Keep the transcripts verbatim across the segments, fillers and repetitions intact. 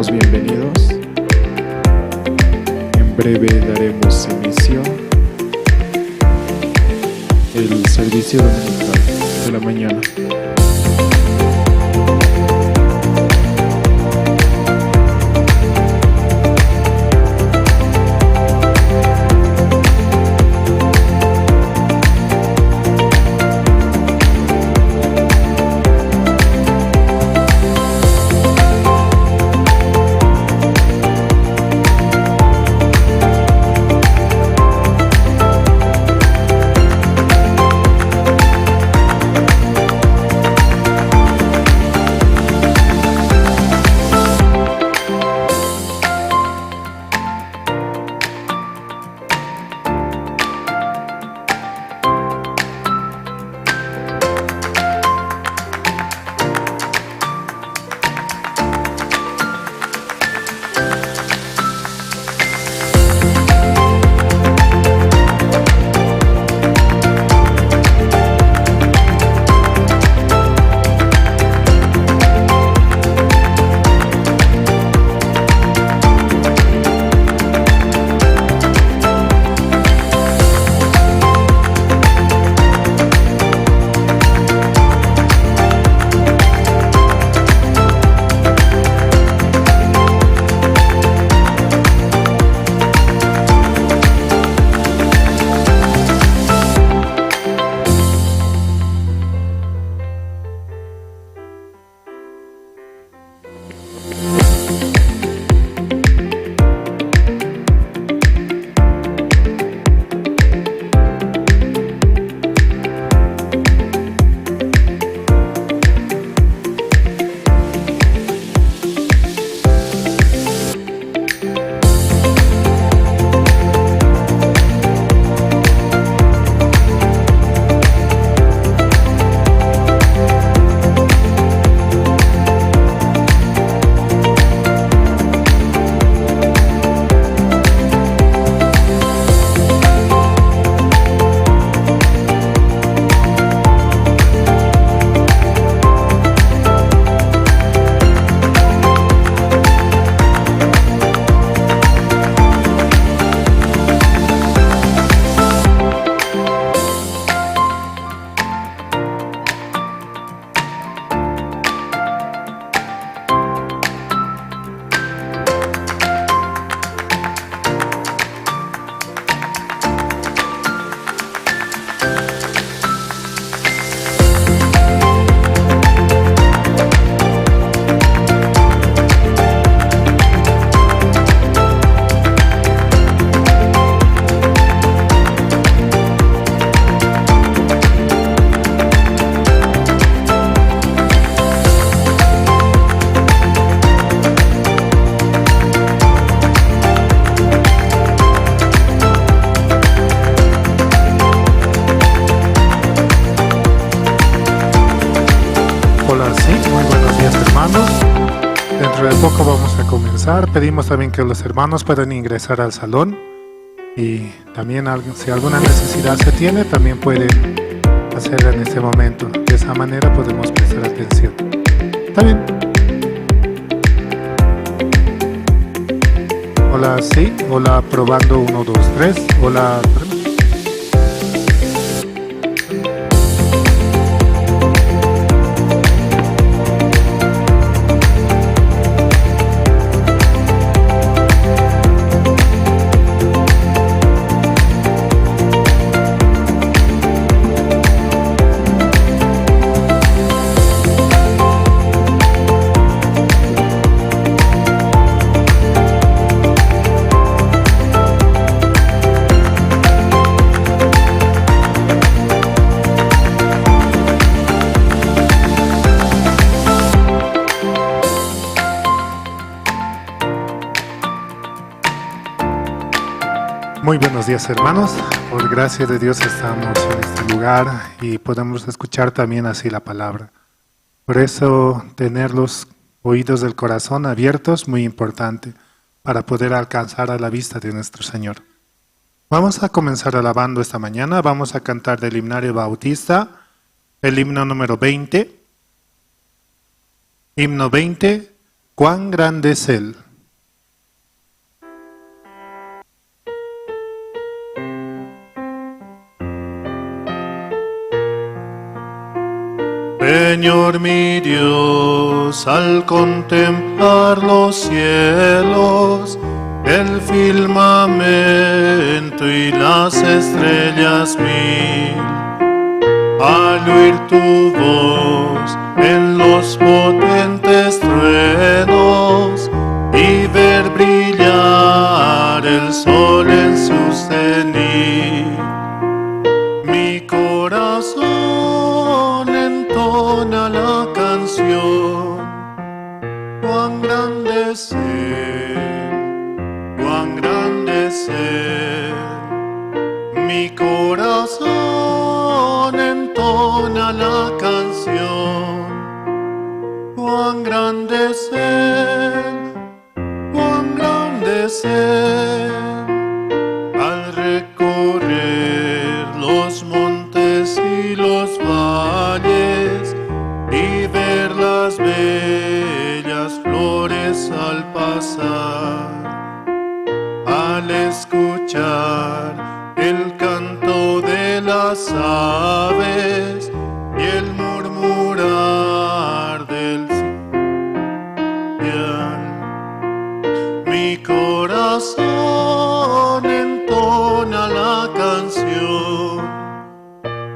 Bienvenidos. En breve daremos inicio el servicio dominical de la mañana. Hola, sí, muy buenos días, hermanos. Dentro de poco vamos a comenzar. Pedimos también que los hermanos puedan ingresar al salón y también al-, si alguna necesidad se tiene, también pueden hacerla en este momento. De esa manera podemos prestar atención. ¿Está bien? Hola, sí. Hola, probando, uno, dos, tres. Hola, tres. Muy buenos días, hermanos. Por gracia de Dios estamos en este lugar y podemos escuchar también así la palabra. Por eso tener los oídos del corazón abiertos, muy importante, para poder alcanzar a la vista de nuestro Señor. Vamos a comenzar alabando esta mañana. Vamos a cantar del himnario Bautista, el himno número veinte. Himno veinte, Cuán grande es Él. Señor mi Dios, al contemplar los cielos, el firmamento y las estrellas mil, al oír tu voz en los potentes truenos y ver brillar el sol en su cenit, mi corazón entona la canción. Cuán grande es Él, cuán grande es Él. Mi corazón entona la canción. Cuán grande es Él, cuán grande es Él. Al recorrer los montes y los valles y ver las bellas flores al pasar, al escuchar el canto de las aves y el murmurar del ciliar, mi corazón entona la canción.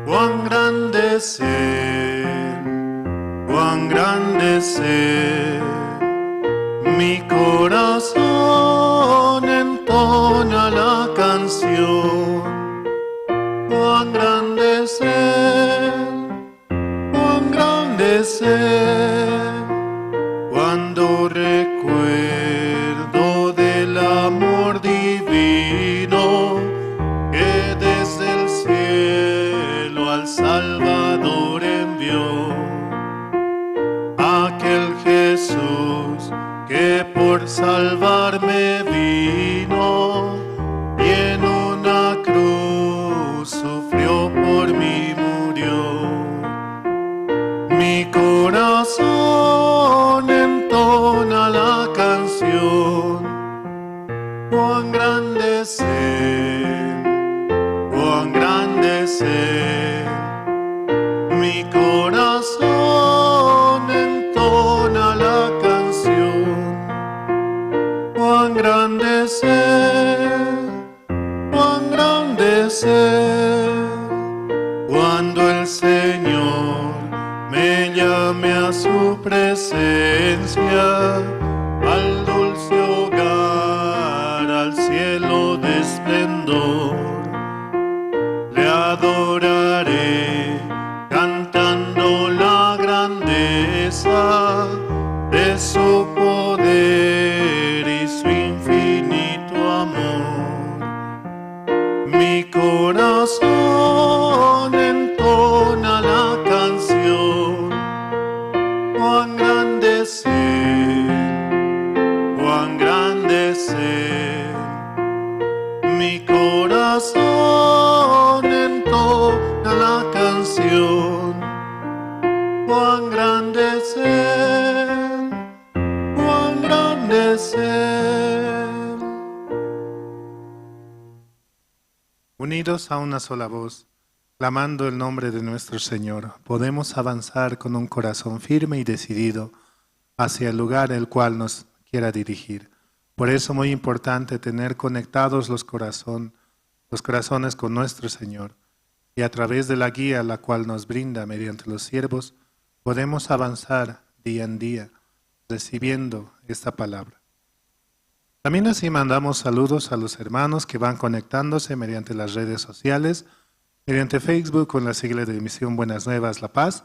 Cuán grande es Él, cuán grande es Él. Mi corazón entona la canción. Cuán grande es Él, cuán grande es Él. Cuando recuerdo del amor divino que desde el cielo al Salvador envió, aquel Jesús que por salvarme vino y en una cruz sufrió, por mí murió. Mi corazón entona la canción. Cuán grande es Él, cuán grande es Él. Mi corazón entona la canción. Cuán grande es Él, cuán grande es Él. Cuando el Señor me llame a su presencia, al dulce hogar, al cielo de esplendor, le adoraré cantando la grandeza de su poder y su infinito amor. Mi corazón entona la canción. Cuán grande es Él, cuán grande es Él. Mi corazón entona la canción. Cuán grande es Él, cuán grande es Él. Unidos a una sola voz, clamando el nombre de nuestro Señor, podemos avanzar con un corazón firme y decidido hacia el lugar el cual nos quiera dirigir. Por eso muy importante tener conectados los corazón, los corazones con nuestro Señor, y a través de la guía la cual nos brinda mediante los siervos, podemos avanzar día en día recibiendo esta palabra. También así mandamos saludos a los hermanos que van conectándose mediante las redes sociales, mediante Facebook con la sigla de Misión Buenas Nuevas La Paz,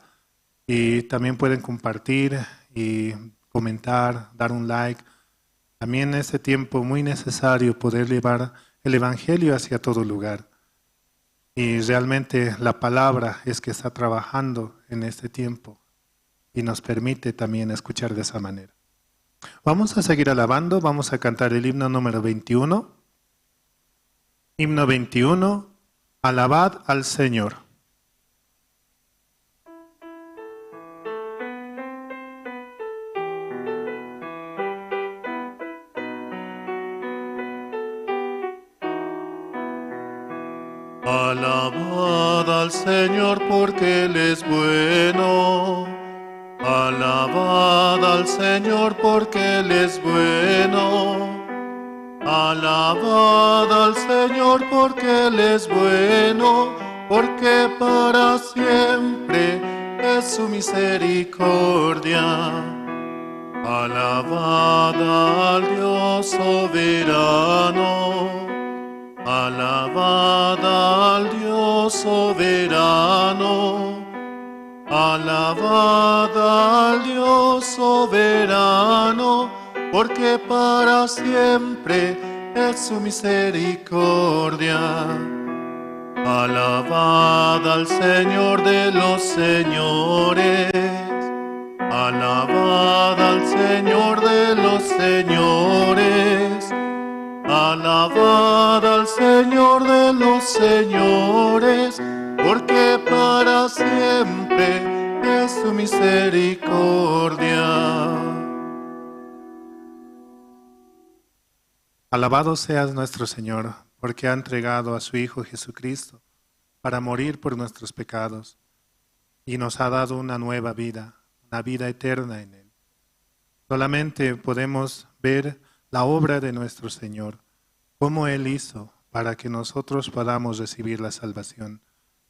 y también pueden compartir y comentar, dar un like. También en este tiempo muy necesario poder llevar el evangelio hacia todo lugar. Y realmente la palabra es que está trabajando en este tiempo y nos permite también escuchar de esa manera. Vamos a seguir alabando, vamos a cantar el himno número veintiuno. Himno veintiuno, alabad al Señor. Alabad al Señor porque Él es bueno. Alabad al Señor porque Él es bueno. Alabad al Señor porque Él es bueno, porque para siempre es su misericordia. Alabad al Dios soberano. Alabad al Dios soberano. Alabad al Dios soberano, porque para siempre es su misericordia. Alabad al Señor de los señores. Alabad al Señor de los señores. Alabad al Señor de los señores, porque para siempre es su misericordia. Alabado seas nuestro Señor, porque ha entregado a su Hijo Jesucristo para morir por nuestros pecados y nos ha dado una nueva vida, una vida eterna en Él. Solamente podemos ver la obra de nuestro Señor, cómo Él hizo para que nosotros podamos recibir la salvación,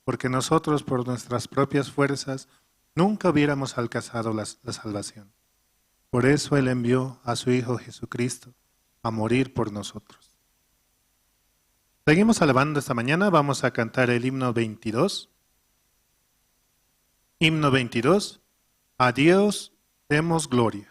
porque nosotros por nuestras propias fuerzas nunca hubiéramos alcanzado la, la salvación. Por eso Él envió a su Hijo Jesucristo a morir por nosotros. Seguimos alabando esta mañana, vamos a cantar el himno veintidós. Himno veintidós, a Dios demos gloria.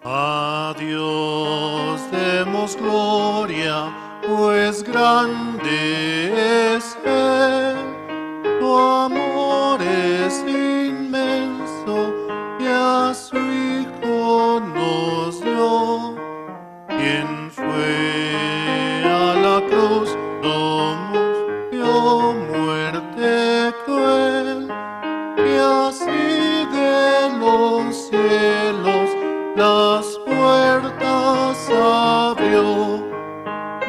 A Dios demos gloria, pues grande es Él, su amor es inmenso, que a su Hijo nos dio, quien fue a la cruz, nos dio muerte cruel, y así de los cielos las puertas abrió.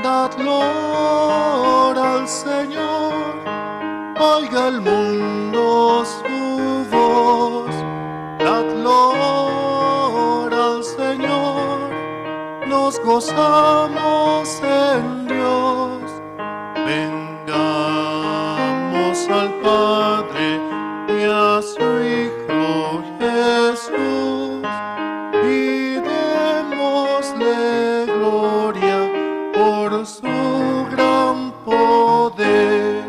Dad gloria al Señor, oiga el mundo su voz. Dad gloria al Señor, nos gozamos en Dios. Vengamos al Padre y a su Hijo Jesús, y démosle gloria por su gran poder,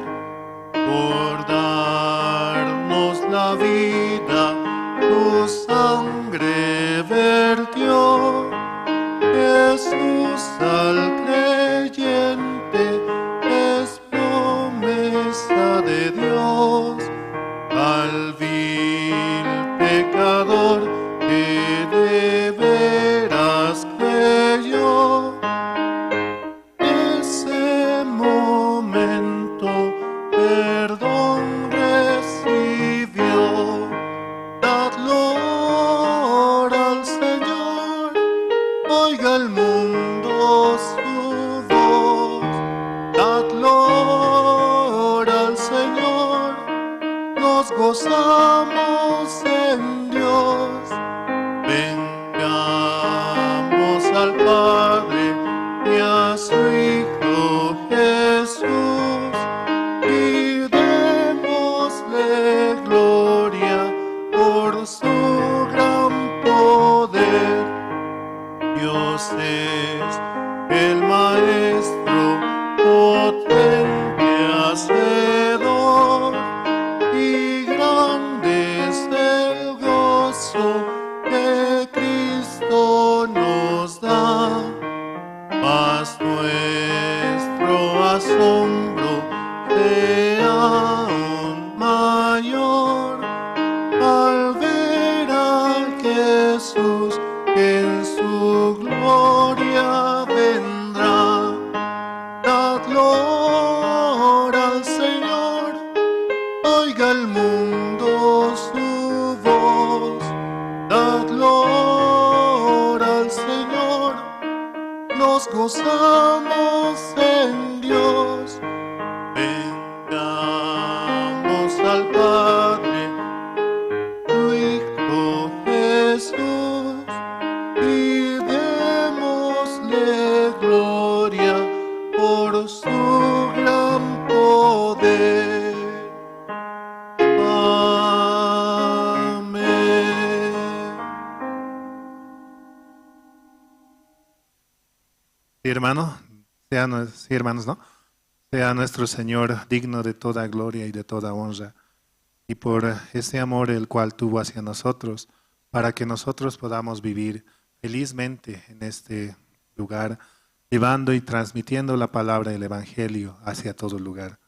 por darnos la vida, su sangre vertió. Jesús al creyente es promesa de Dios, al vil pecador que de veras creyó. Ese momento perdón recibió. Dad gloria al Señor, oiga el mundo su voz. Dad gloria al Señor, nos gozamos en Dios. Vengamos al Padre y a su Hijo Jesús, y démosle gloria por su gran poder. Dios es el Maestro, potente hacedor, y grande es el gozo que Cristo nos da. Mas nuestro asombro sea aún mayor al ver a Jesús que en su gloria vendrá. Gozamos en Dios, bendigamos al Padre, tu Hijo Jesús, y démosle gloria por su gran poder. Amén. Sí, hermano, sea nue-, sí, hermanos, ¿no? Sea nuestro Señor digno de toda gloria y de toda honra, y por ese amor el cual tuvo hacia nosotros, para que nosotros podamos vivir felizmente en este lugar, llevando y transmitiendo la palabra del Evangelio hacia todo lugar.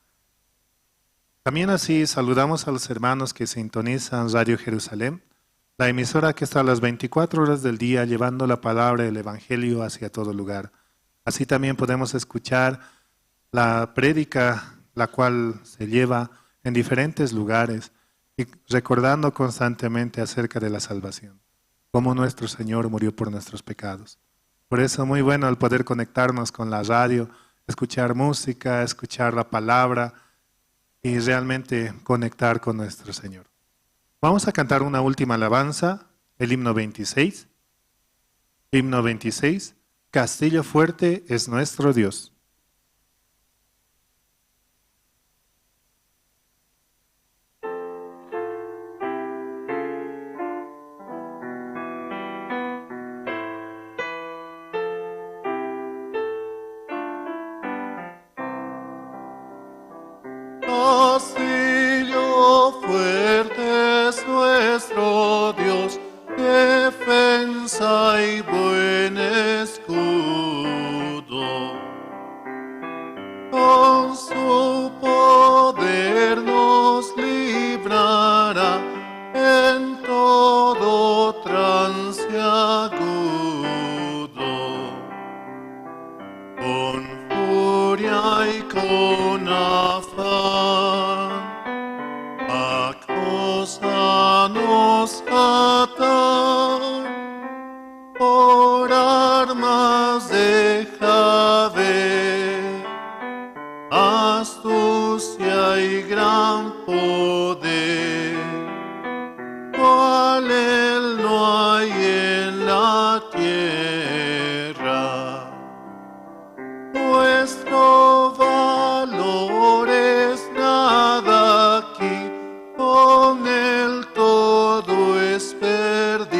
También así saludamos a los hermanos que sintonizan Radio Jerusalén, la emisora que está a las veinticuatro horas del día llevando la palabra del Evangelio hacia todo lugar. Así también podemos escuchar la prédica, la cual se lleva en diferentes lugares y recordando constantemente acerca de la salvación, cómo nuestro Señor murió por nuestros pecados. Por eso muy bueno el poder conectarnos con la radio, escuchar música, escuchar la palabra y realmente conectar con nuestro Señor. Vamos a cantar una última alabanza, el himno veintiséis. Himno veintiséis, Castillo fuerte es nuestro Dios. Castillo fuerte es nuestro Dios, defensa y buen escudo. Con su poder nos librará en todo trance agudo. Con furia y con afán, acosa nos atan por armas de Jahve, astucia y gran poder, cual él no hay en la tierra. Vuestro valor es nada aquí, con él todo es perdido.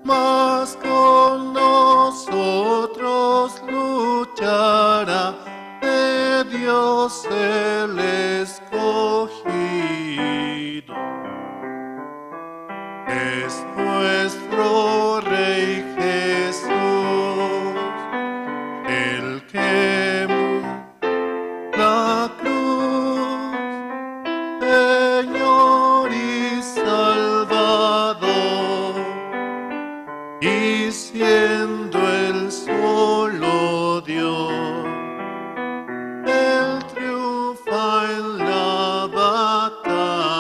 Mas con nosotros luchará de Dios el escogido. Es nuestro Rey Jesús, el que la cruz, Señor y Salvador, y siendo el solo Dios, él triunfa en la batalla.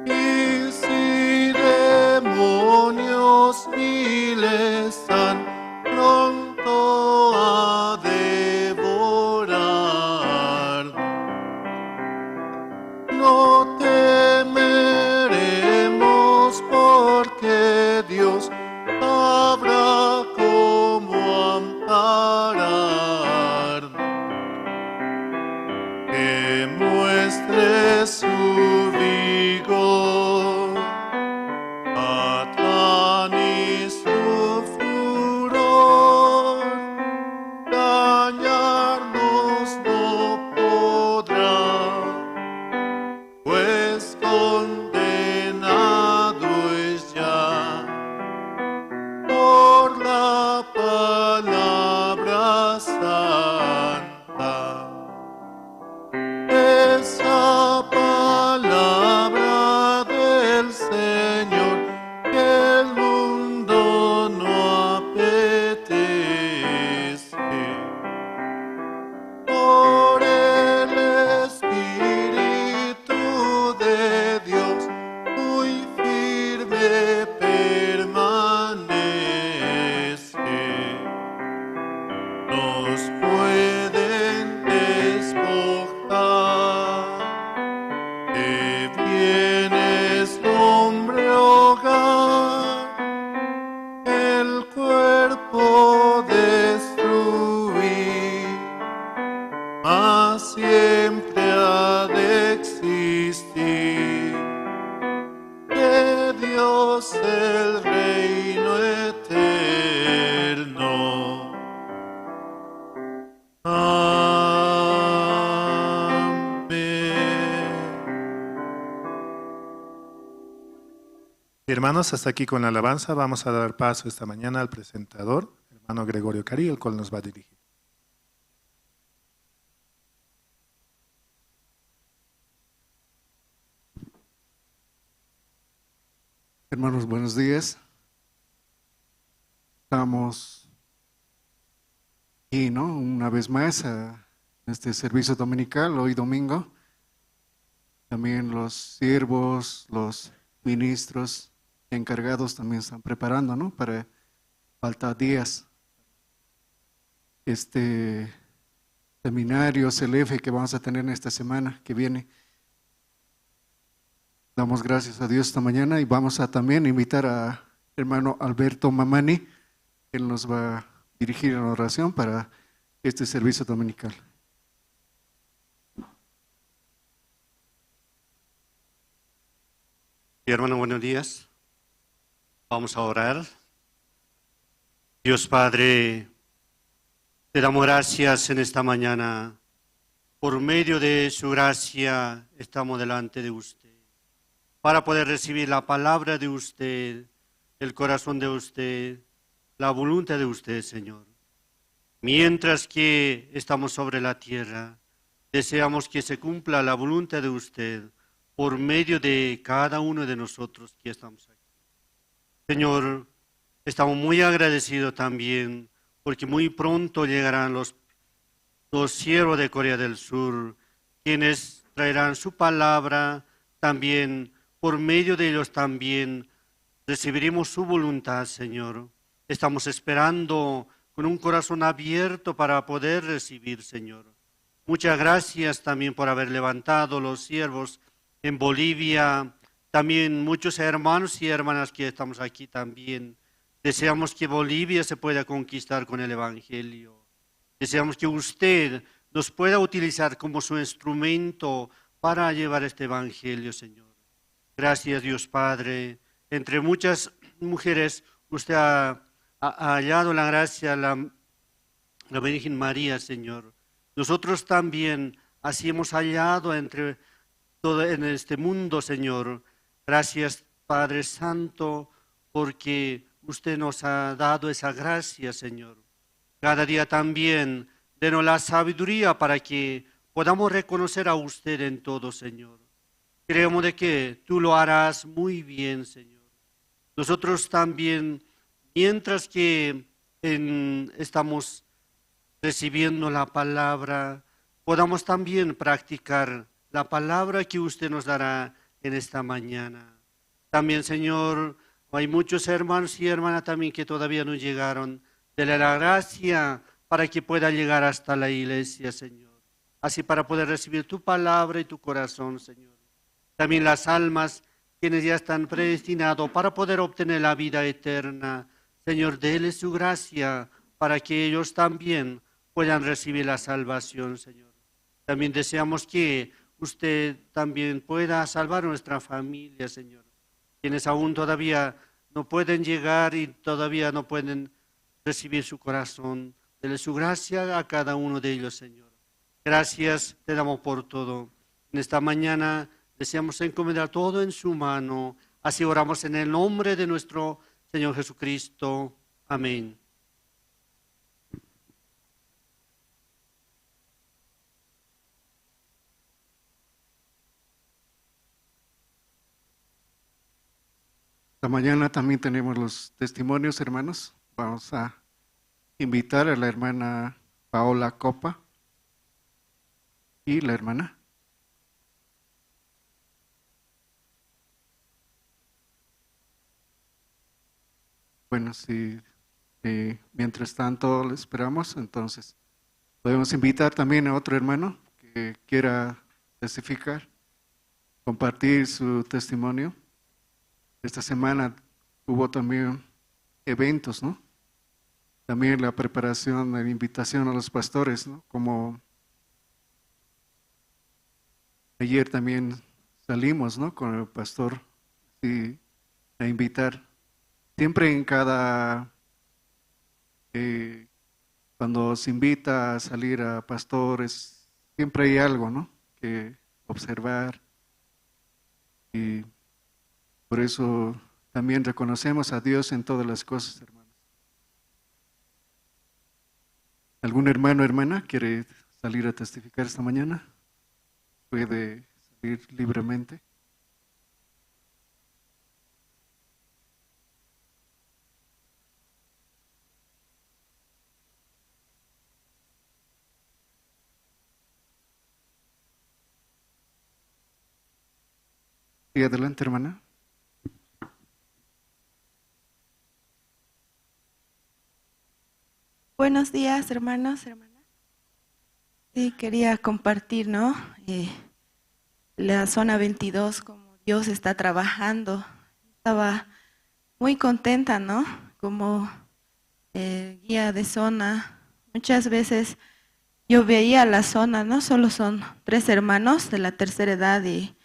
Y si demonios miles han pronto a devorar, no temeremos, porque Dios Dios, el reino eterno. Amén. Hermanos, hasta aquí con la alabanza. Vamos a dar paso esta mañana al presentador, hermano Gregorio Cari, el cual nos va a dirigir. Hermanos, buenos días. Estamos aquí, ¿no? Una vez más, ah, en este servicio dominical, hoy domingo. También los siervos, los ministros encargados también están preparando, ¿no? Para falta días. Este seminario, C L F que vamos a tener en esta semana que viene. Damos gracias a Dios esta mañana y vamos a también invitar a hermano Alberto Mamani, él nos va a dirigir en oración para este servicio dominical. Mi hermano, buenos días. Vamos a orar. Dios Padre, te damos gracias en esta mañana. Por medio de su gracia estamos delante de usted, para poder recibir la palabra de usted, el corazón de usted, la voluntad de usted, Señor. Mientras que estamos sobre la tierra, deseamos que se cumpla la voluntad de usted por medio de cada uno de nosotros que estamos aquí. Señor, estamos muy agradecidos también porque muy pronto llegarán los, los siervos de Corea del Sur, quienes traerán su palabra también. Por medio de ellos también recibiremos su voluntad, Señor. Estamos esperando con un corazón abierto para poder recibir, Señor. Muchas gracias también por haber levantado los siervos en Bolivia. También muchos hermanos y hermanas que estamos aquí también. Deseamos que Bolivia se pueda conquistar con el evangelio. Deseamos que usted nos pueda utilizar como su instrumento para llevar este evangelio, Señor. Gracias, Dios Padre. Entre muchas mujeres, usted ha, ha- ha hallado la gracia, la, la Virgen María, Señor. Nosotros también así hemos hallado entre todo en este mundo, Señor. Gracias, Padre Santo, porque usted nos ha dado esa gracia, Señor. Cada día también denos la sabiduría para que podamos reconocer a usted en todo, Señor. Creemos de que tú lo harás muy bien, Señor. Nosotros también, mientras que en- estamos recibiendo la palabra, podamos también practicar la palabra que usted nos dará en esta mañana. También, Señor, hay muchos hermanos y hermanas también que todavía no llegaron. Dele la gracia para que pueda llegar hasta la iglesia, Señor. Así para poder recibir tu palabra y tu corazón, Señor. También las almas, quienes ya están predestinados para poder obtener la vida eterna. Señor, dele su gracia para que ellos también puedan recibir la salvación, Señor. También deseamos que usted también pueda salvar nuestra familia, Señor. Quienes aún todavía no pueden llegar y todavía no pueden recibir su corazón. Dele su gracia a cada uno de ellos, Señor. Gracias te damos por todo. En esta mañana deseamos encomendar todo en su mano. Así oramos en el nombre de nuestro Señor Jesucristo. Amén. Esta mañana también tenemos los testimonios, hermanos. Vamos a invitar a la hermana Paola Copa y la hermana. Bueno, si, eh, mientras tanto le esperamos, entonces podemos invitar también a otro hermano que quiera testificar, compartir su testimonio. Esta semana hubo también eventos, ¿no? También la preparación, la invitación a los pastores, ¿no? Como ayer también salimos, ¿no? Con el pastor, sí, a invitar. Siempre en cada, eh, cuando se invita a salir a pastores, siempre hay algo, ¿no? Que observar. Y por eso también reconocemos a Dios en todas las cosas, hermanos. ¿Algún hermano o hermana quiere salir a testificar esta mañana? Puede salir libremente. Sí, adelante, hermana. Buenos días, hermanos, hermanas. Sí, quería compartir, ¿no? Eh, la zona veintidós, cómo Dios está trabajando. Estaba muy contenta, ¿no? Como, eh, guía de zona. Muchas veces yo veía la zona, ¿no? Solo son tres hermanos de la tercera edad y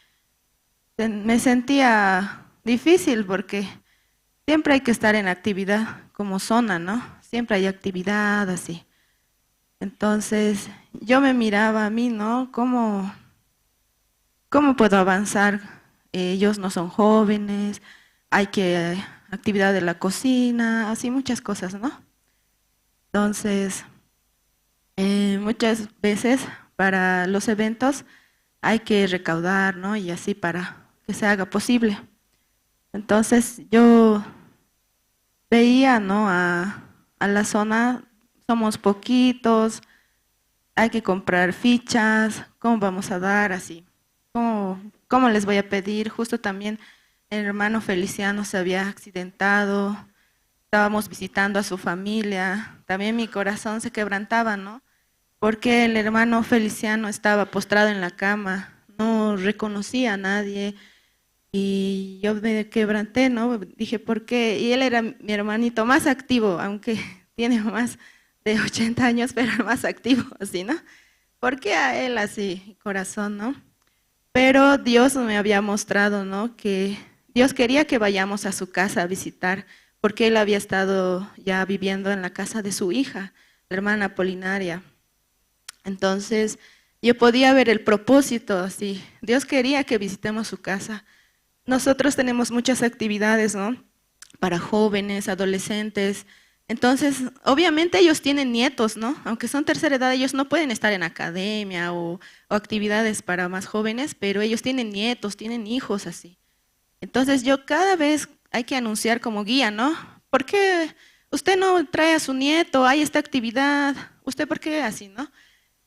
sen-, me sentía difícil porque siempre hay que estar en actividad como zona, ¿no? Siempre hay actividad así. Entonces, yo me miraba a mí, ¿no? ¿Cómo, cómo puedo avanzar? Eh, ellos no son jóvenes, hay que, eh, actividad de la cocina, así muchas cosas, ¿no? Entonces, eh, muchas veces para los eventos hay que recaudar, ¿no? Y así para que se haga posible. Entonces, yo veía, ¿no? A, a la zona, somos poquitos, hay que comprar fichas, ¿cómo vamos a dar? Así, ¿cómo, cómo les voy a pedir? Justo también el hermano Feliciano se había accidentado, estábamos visitando a su familia, también mi corazón se quebrantaba, ¿no? Porque el hermano Feliciano estaba postrado en la cama, no reconocía a nadie, y yo me quebranté, ¿no? Dije, ¿por qué? Y él era mi hermanito más activo, aunque tiene más de ochenta años, pero el más activo, así, ¿no? ¿Por qué a él así, corazón, no? Pero Dios me había mostrado, ¿no? Que Dios quería que vayamos a su casa a visitar, porque él había estado ya viviendo en la casa de su hija, la hermana Apolinaria. Entonces, yo podía ver el propósito, así. Dios quería que visitemos su casa. Nosotros tenemos muchas actividades, ¿no? Para jóvenes, adolescentes. Entonces, obviamente ellos tienen nietos, ¿no? Aunque son tercera edad, ellos no pueden estar en academia o, o actividades para más jóvenes, pero ellos tienen nietos, tienen hijos así. Entonces yo cada vez hay que anunciar como guía, ¿no? ¿Por qué usted no trae a su nieto? Hay esta actividad. ¿Usted por qué así, no?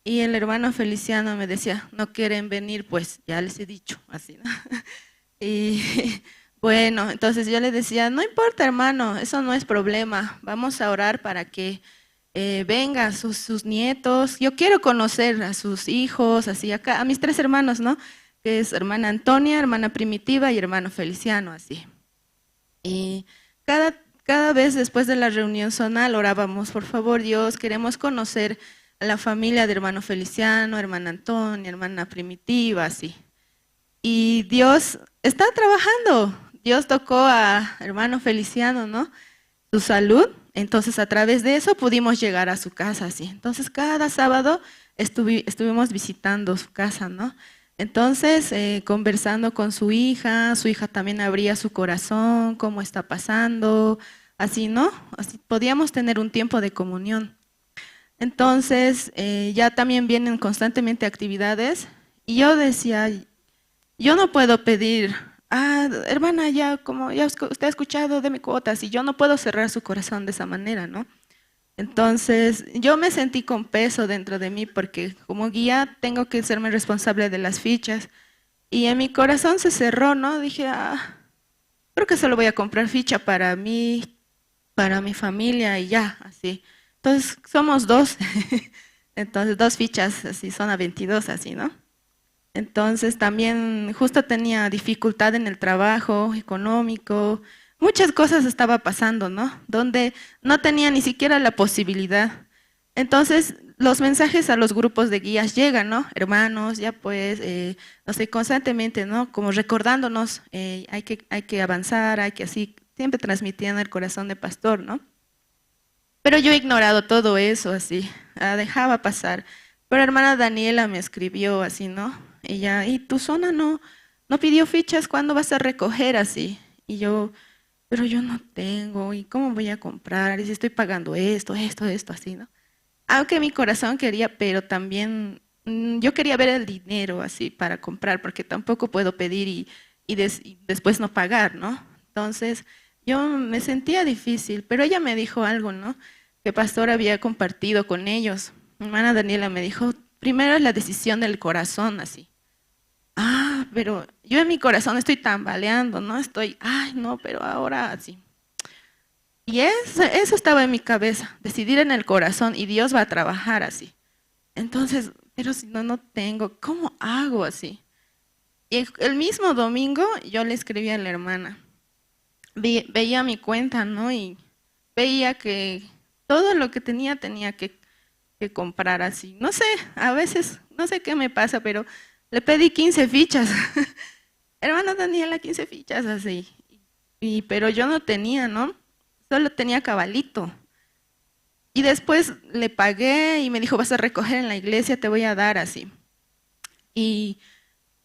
Y el hermano Feliciano me decía, no quieren venir, pues ya les he dicho, así, ¿no? Y bueno, entonces yo le decía, no importa, hermano, eso no es problema. Vamos a orar para que eh, venga sus, sus nietos. Yo quiero conocer a sus hijos, así, acá, a mis tres hermanos, ¿no? Que es hermana Antonia, hermana Primitiva y hermano Feliciano, así. Y cada, cada vez después de la reunión zonal orábamos, por favor, Dios, queremos conocer a la familia de hermano Feliciano, hermana Antonia, hermana Primitiva, así. Y Dios está trabajando. Dios tocó a hermano Feliciano, ¿no? Su salud. Entonces, a través de eso pudimos llegar a su casa, así. Entonces, cada sábado estuvi-, estuvimos visitando su casa, ¿no? Entonces, eh, conversando con su hija, su hija también abría su corazón, cómo está pasando, así, ¿no? Así podíamos tener un tiempo de comunión. Entonces, eh, ya también vienen constantemente actividades y yo decía, yo no puedo pedir, ah, hermana, ya como ya usted ha escuchado, deme cuotas, y yo no puedo cerrar su corazón de esa manera, ¿no? Entonces, yo me sentí con peso dentro de mí porque como guía tengo que serme responsable de las fichas y en mi corazón se cerró, ¿no? Dije, ah, creo que solo voy a comprar ficha para mí, para mi familia y ya, así. Entonces, somos dos. Entonces, dos fichas, así, zona veintidós, así, ¿no? Entonces, también justo tenía dificultad en el trabajo, económico, muchas cosas estaba pasando, ¿no? Donde no tenía ni siquiera la posibilidad. Entonces, los mensajes a los grupos de guías llegan, ¿no? Hermanos, ya pues, eh, no sé, constantemente, ¿no? Como recordándonos, eh, hay que, hay que avanzar, hay que así, siempre transmitiendo el corazón de pastor, ¿no? Pero yo he ignorado todo eso, así, la dejaba pasar. Pero hermana Daniela me escribió así, ¿no? Ella, ¿y tu zona no, no pidió fichas? ¿Cuándo vas a recoger así? Y yo, pero yo no tengo, ¿y cómo voy a comprar? Y si estoy pagando esto, esto, esto, así, ¿no? Aunque mi corazón quería, pero también, mm, yo quería ver el dinero así para comprar, porque tampoco puedo pedir y, y des- y después no pagar, ¿no? Entonces, yo me sentía difícil, pero ella me dijo algo, ¿no? Que pastor había compartido con ellos. Hermana Daniela me dijo, primero es la decisión del corazón, así. Ah, pero yo en mi corazón estoy tambaleando, ¿no? Estoy, ay, no, pero ahora así. Y eso, eso estaba en mi cabeza, decidir en el corazón y Dios va a trabajar así. Entonces, pero si no, no tengo, ¿cómo hago así? Y el, el mismo domingo yo le escribí a la hermana. Ve- veía mi cuenta, ¿no? Y veía que todo lo que tenía tenía que, que comprar así. No sé, a veces, no sé qué me pasa, pero le pedí quince fichas. Hermana Daniela, quince fichas así. Y, pero yo no tenía, ¿no? Solo tenía cabalito. Y después le pagué y me dijo, vas a recoger en la iglesia, te voy a dar así. Y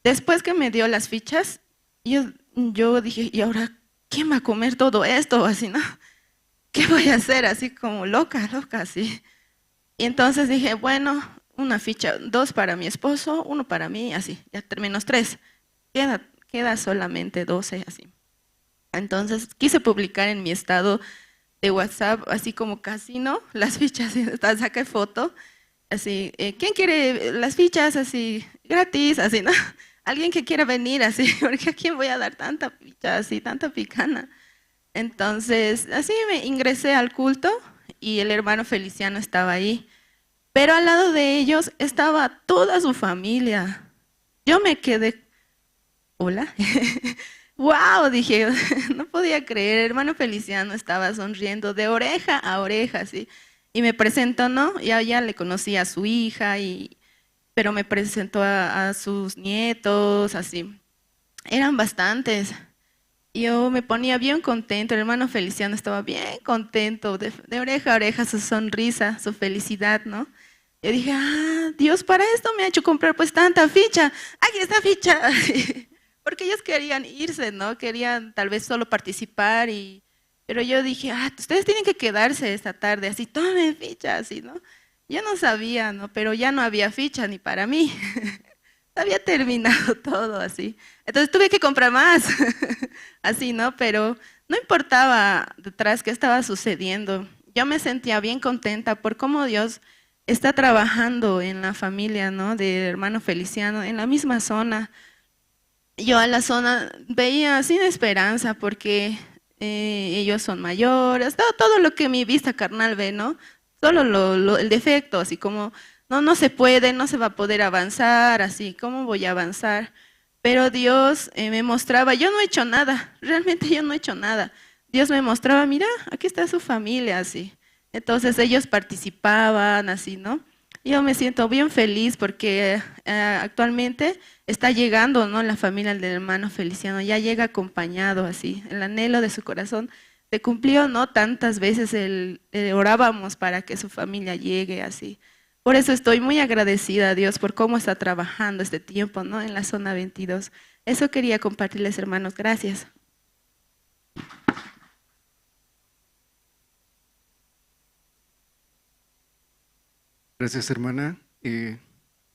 después que me dio las fichas, yo, yo dije, ¿y ahora quién va a comer todo esto? Así, ¿no? ¿Qué voy a hacer? Así como loca, loca, así. Y entonces dije, bueno, una ficha, dos para mi esposo, uno para mí, así, ya terminó tres. Queda, queda solamente doce, así. Entonces quise publicar en mi estado de WhatsApp, así como casino, las fichas, y hasta saqué foto, así, eh, ¿quién quiere las fichas? Así, gratis, así, ¿no? Alguien que quiera venir, así, porque ¿a quién voy a dar tanta ficha, así, tanta picana? Entonces, así me ingresé al culto y el hermano Feliciano estaba ahí. Pero al lado de ellos estaba toda su familia. Yo me quedé, hola. Wow, dije, no podía creer. Hermano Feliciano estaba sonriendo de oreja a oreja, ¿sí? Y me presentó, ¿no? Ya, ya le conocí a su hija, y, pero me presentó a, a sus nietos, así. Eran bastantes. Yo me ponía bien contento, el hermano Feliciano estaba bien contento, de, de oreja a oreja, su sonrisa, su felicidad, ¿no? Yo dije, ah, Dios para esto me ha hecho comprar pues tanta ficha, aquí está ficha, porque ellos querían irse, ¿no? Querían tal vez solo participar, y, pero yo dije, ah, ustedes tienen que quedarse esta tarde, así, tomen ficha, así, ¿no? Yo no sabía, ¿no? Pero ya no había ficha ni para mí. Había terminado todo así. Entonces tuve que comprar más. Así, ¿no? Pero no importaba detrás qué estaba sucediendo. Yo me sentía bien contenta por cómo Dios está trabajando en la familia, ¿no? Del hermano Feliciano, en la misma zona. Yo a la zona veía sin esperanza porque, eh, ellos son mayores, todo, todo lo que mi vista carnal ve, ¿no? Solo lo, lo- el defecto, así como, no, no se puede, no se va a poder avanzar, así, ¿cómo voy a avanzar? Pero Dios, eh, me mostraba, yo no he hecho nada, realmente yo no he hecho nada. Dios me mostraba, mira, aquí está su familia, así. Entonces ellos participaban, así, ¿no? Yo me siento bien feliz porque, eh, actualmente está llegando, ¿no? La familia del hermano Feliciano, ya llega acompañado, así. El anhelo de su corazón se cumplió, ¿no? Tantas veces el, el orábamos para que su familia llegue, así. Por eso estoy muy agradecida a Dios por cómo está trabajando este tiempo, ¿no? En la zona veintidós. Eso quería compartirles, hermanos. Gracias. Gracias, hermana. Y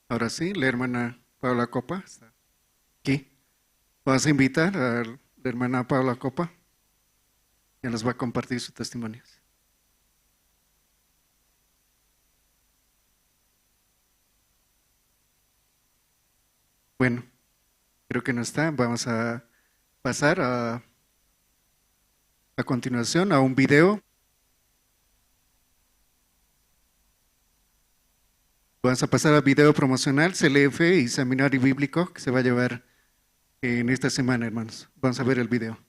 ahora sí, la hermana Paula Copa está aquí. Vamos a invitar a la hermana Paula Copa, que nos va a compartir su testimonio. Bueno, creo que no está. Vamos a pasar a, a continuación a un video. Vamos a pasar al video promocional, C L F y Seminario Bíblico, que se va a llevar en esta semana, hermanos. Vamos a ver el video.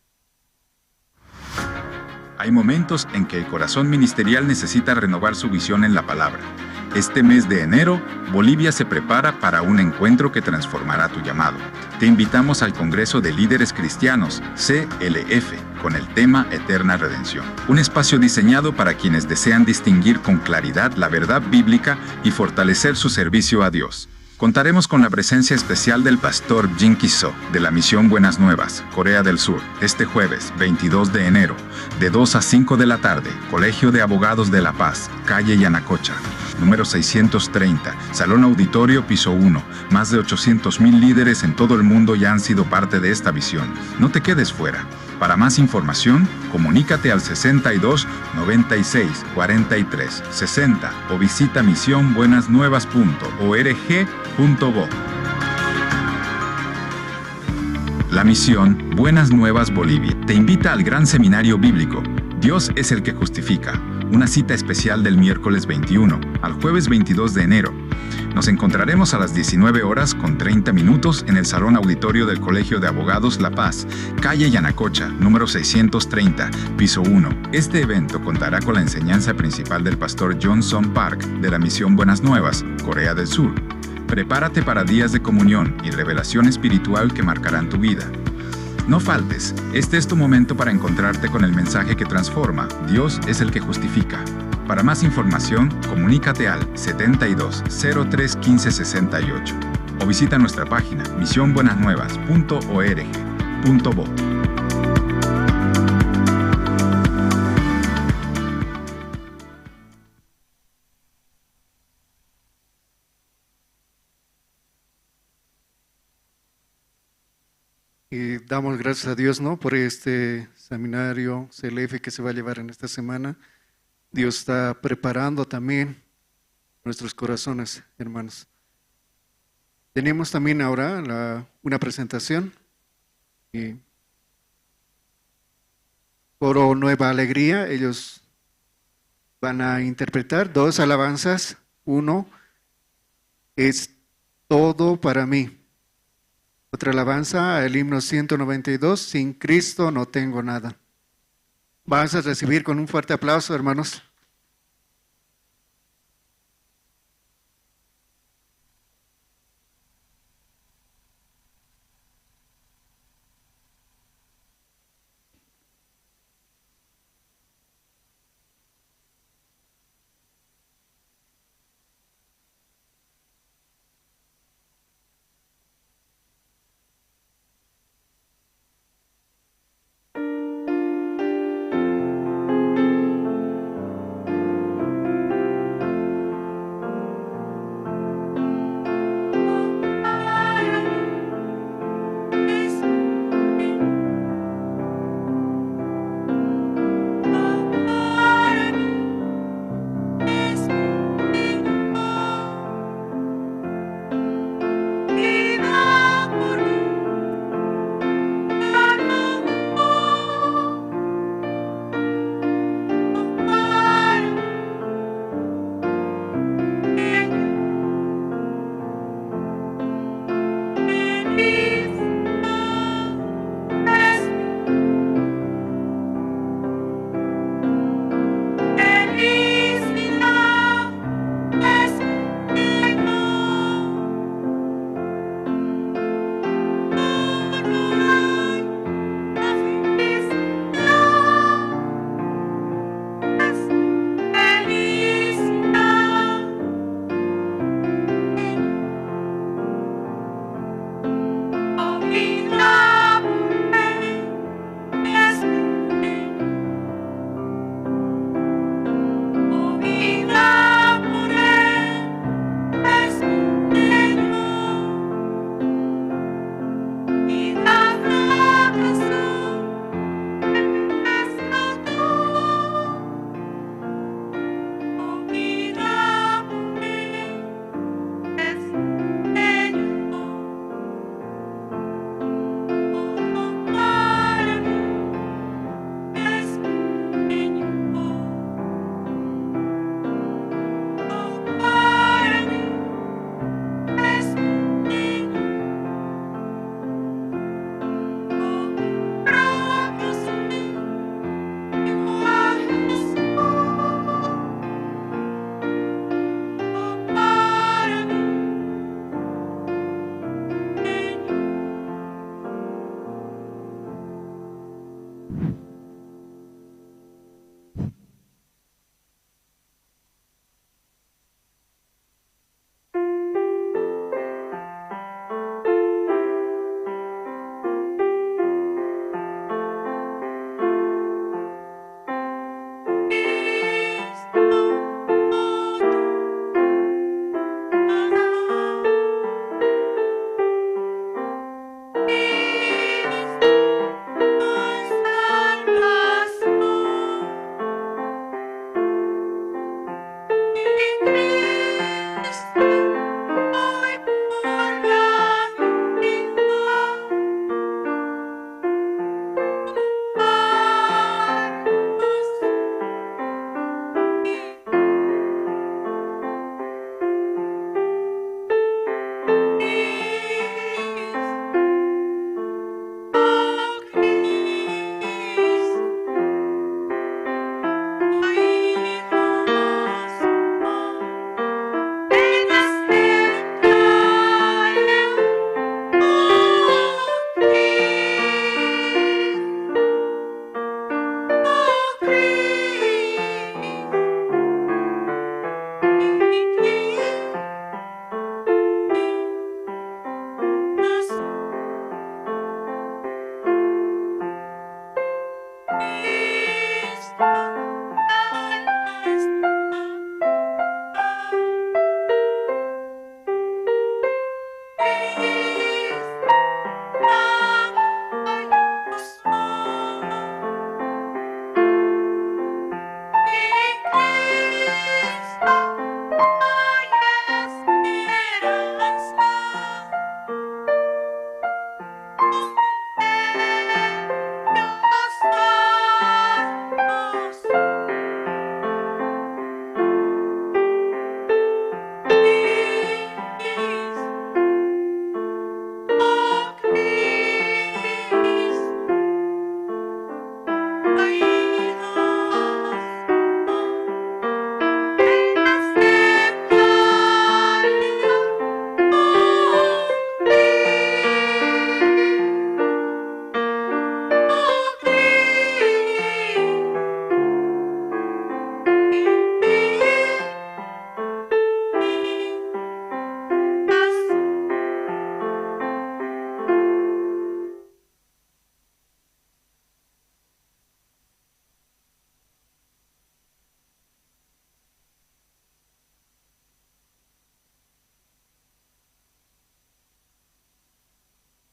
Hay momentos en que el corazón ministerial necesita renovar su visión en la palabra. Este mes de enero, Bolivia se prepara para un encuentro que transformará tu llamado. Te invitamos al Congreso de Líderes Cristianos, C L F, con el tema Eterna Redención, un espacio diseñado para quienes desean distinguir con claridad la verdad bíblica y fortalecer su servicio a Dios. Contaremos con la presencia especial del pastor Jin Kiso, de la Misión Buenas Nuevas, Corea del Sur, este jueves veintidós de enero, de dos a cinco de la tarde, Colegio de Abogados de La Paz, calle Yanacocha, número seiscientos treinta, Salón Auditorio, piso uno. Más de ochocientos mil líderes en todo el mundo ya han sido parte de esta visión. No te quedes fuera. Para más información, comunícate al sesenta y dos, noventa y seis, cuarenta y tres, sesenta o visita misión buenas nuevas punto org punto bo. La misión Buenas Nuevas Bolivia te invita al Gran Seminario Bíblico Dios es el que justifica, una cita especial del miércoles veintiuno al jueves veintidós de enero. Nos encontraremos a las diecinueve horas con treinta minutos en el Salón Auditorio del Colegio de Abogados La Paz, calle Yanacocha, número seiscientos treinta, piso uno. Este evento contará con la enseñanza principal del pastor Johnson Park, de la Misión Buenas Nuevas, Corea del Sur. Prepárate para días de comunión y revelación espiritual que marcarán tu vida. No faltes, este es tu momento para encontrarte con el mensaje que transforma. Dios es el que justifica. Para más información, comunícate al setenta y dos, cero tres, quince sesenta y ocho o visita nuestra página misión buenas nuevas punto org punto bo. Y damos gracias a Dios, ¿no? Por este seminario C L F que se va a llevar en esta semana. Dios está preparando también nuestros corazones, hermanos. Tenemos también ahora la, una presentación. Y coro Nueva Alegría, ellos van a interpretar dos alabanzas. Uno es Todo para mí. Otra alabanza, el himno ciento noventa y dos, Sin Cristo no tengo nada. Vamos a recibir con un fuerte aplauso, hermanos.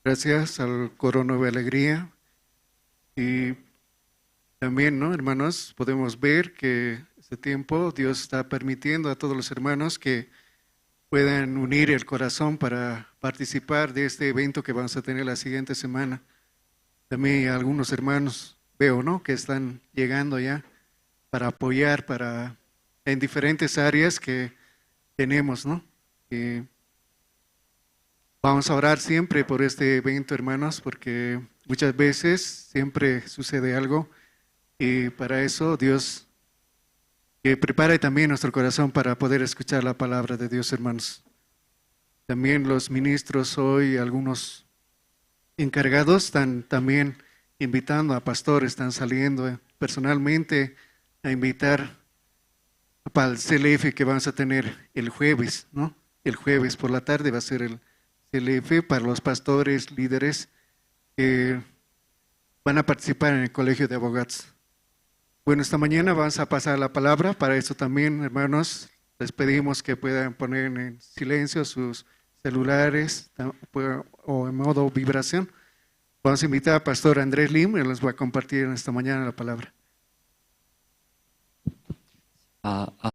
Gracias al coro Nueva Alegría. Y también, ¿no, hermanos? Podemos ver que este tiempo Dios está permitiendo a todos los hermanos que puedan unir el corazón para participar de este evento que vamos a tener la siguiente semana. También algunos hermanos veo, ¿no? Que están llegando ya para apoyar para, en diferentes áreas que tenemos, ¿no? Eh, vamos a orar siempre por este evento, hermanos, porque muchas veces siempre sucede algo y para eso Dios que prepare también nuestro corazón para poder escuchar la palabra de Dios, hermanos. También los ministros hoy, algunos encargados, están también invitando a pastores, están saliendo, eh, personalmente a invitar para el C L F que vamos a tener el jueves, ¿no? El jueves por la tarde va a ser el C L F para los pastores, líderes que van a participar en el Colegio de Abogados. Bueno, esta mañana vamos a pasar la palabra. Para eso también, hermanos, les pedimos que puedan poner en silencio sus celulares, ta-, pu-, o en modo vibración. Vamos a invitar a Pastor Andrés Lim, él nos va a compartir en esta mañana la palabra. Ah, ah.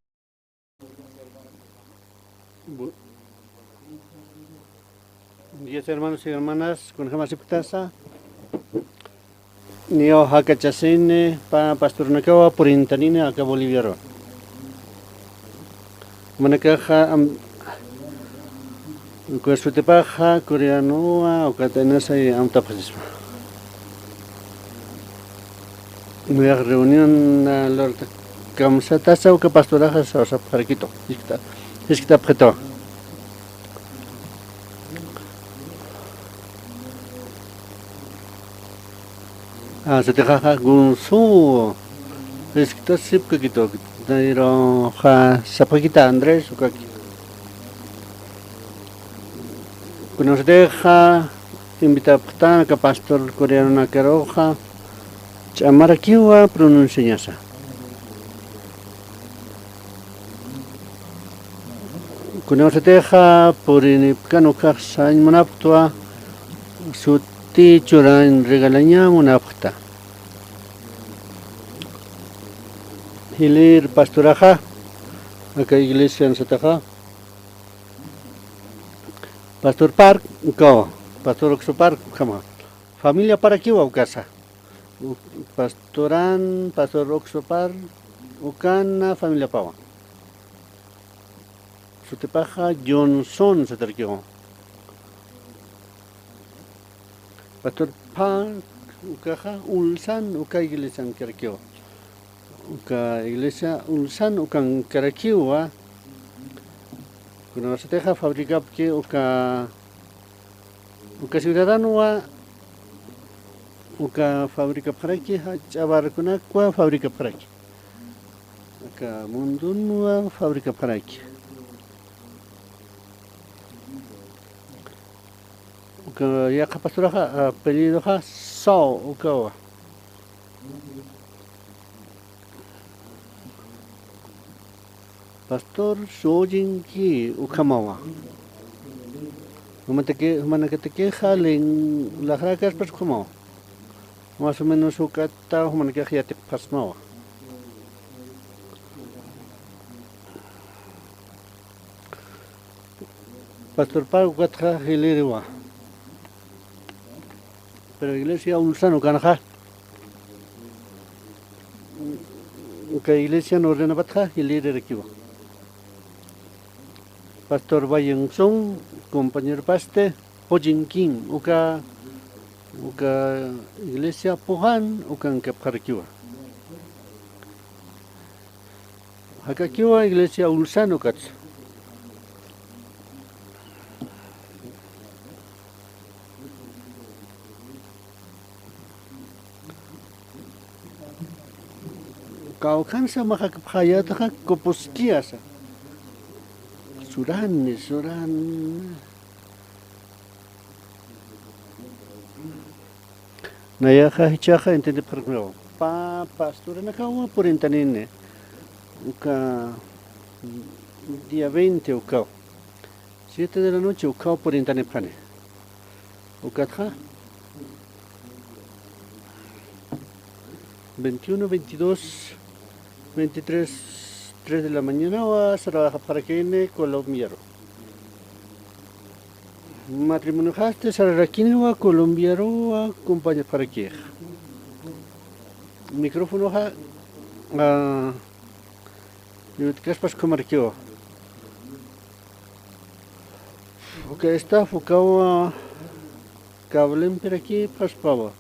Bu-, Dios, hermanos y hermanas, kunjamasipktasa. Niyo jakachasini, pa-, pastornakawa purintanini aka Boliviaru. Manakaxa, am, uka sutipaxa, coreanowa, uka taynasay amtapxasisma. Muyax reunión, ah, lurta kamsatasa uka pastoraxa sawsapxarakitu, jiskta-, jisktapxitu. Ah, sutixaxa Gunsu, jiskt'asipkakitu, nayruxa sapxakita Andrés, ukaki. Kunasatixa invitapxtan aka pastor coreanonakaruxa, ch'amarakiwa pronunciañasa. Kunasatixa purinipkan ukax sañ munapxtwa, suti churañ regalaña munapxta. Jilir pastoraxa, aka iglesian sataxa, Pastor Park, ukawa, Pastor Oxo Park, ukhama. Familiaparakiwa ukasa. U-, pastoran, Pastor Oxo Park, ukana familiapawa. Sutipaxa Johnson satarakiwa. Pastor Park, ukaxa Ulsan, uka iglesiankarakiwa. Uka iglesia Ulsan ukankarakiwa, kunasatixa fabricapki uka, uka ciudadanwa, uka fabricapxaraki, jach'a barconakwa fabricapxaraki. Uka mundunwa fabricapxaraki. Uka yaqha pastoraxa, apellidoxa Saw, ukawa. Pastor Sojinki ukhamawa. Jumanataki, jumanakatakixa lin-, laxrakaspas ukhamawa. Más o menos juk'ata jumanakax yatipxasmawa. Pastor Pau ukatxa jilïriwa. Pero iglesia Ulsan ukanxa, uka iglesian ordenapatxa jilïrirakiwa. Pastor Bayunson, compañero paste, Pochinkin, uka, uka iglesia Pujan ukankapxarakiwa. Jakakiwa iglesia Ulsan ukatsa. Kawkhansa majakapxayätaxa Kupuskiasa. Surani, surani. Nayaxa jichhaxa entiendepxaraknawa. Pa, pastoranakawa purintanini. Uka día veinte ukaw. Siete de la noche ukaw purintanipxani. Ukatxa veintiuno, veintidós, veintitrés, tres de la mañana wa sarapxarakini Colombiaru. Matrimonioxasti sararakiniwa Colombiaruwa compañapxarakix. Micrófonoxa, ah, yutkaspas khamarakiwa. Uka esta ukawa cablempirakipxaspawa.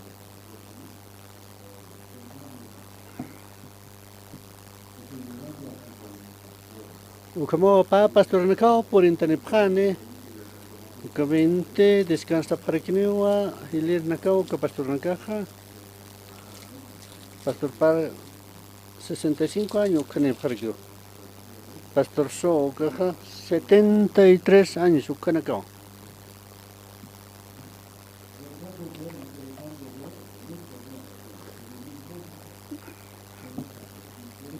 Ukhamawa pä pastornakaw purintanipxani. Uka veinte descansapxarakiniwa jilïrnakaw uka pastornakaxa. Pastor pä sesenta y cinco años ukhanipxarakiwa. Pastor So ukaxa setenta y tres años ukhanakaw.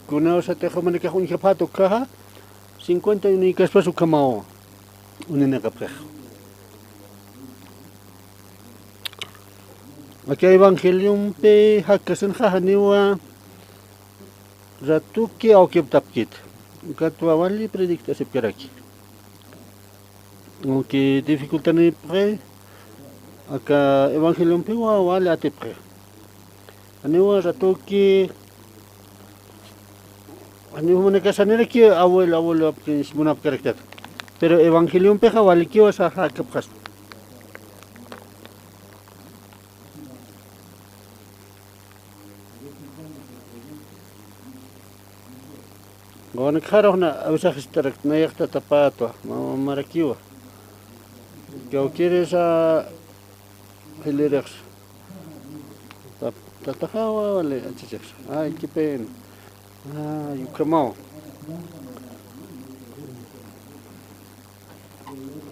Kunawsatix jumanakax uñjapxät ukkhaxa, cincuenta uñikaspas ukhamaw uñinakapxix. Aka evangeliompi jakkasinxa janiwa ratuki awkiptapkit. Ukatwa wali predictasipkaraki. Aunque dificultanipxi, aka evangeliompiwa wali atipxi. Janiwa ratuki, janiw jumanakax saniraki abuelo, abuelo apkins munapkaraktat. Pero evangeliompixa walikiwa sarxakapxaspa. Wawanakxarux na avisaxistarak nayax tatapätwa, ma-, mamarakiwa. Kawkïrisa jilïrix. Ta-, tataxawa wali, achichix. Ay, qué pena. Ay, ukhamaw.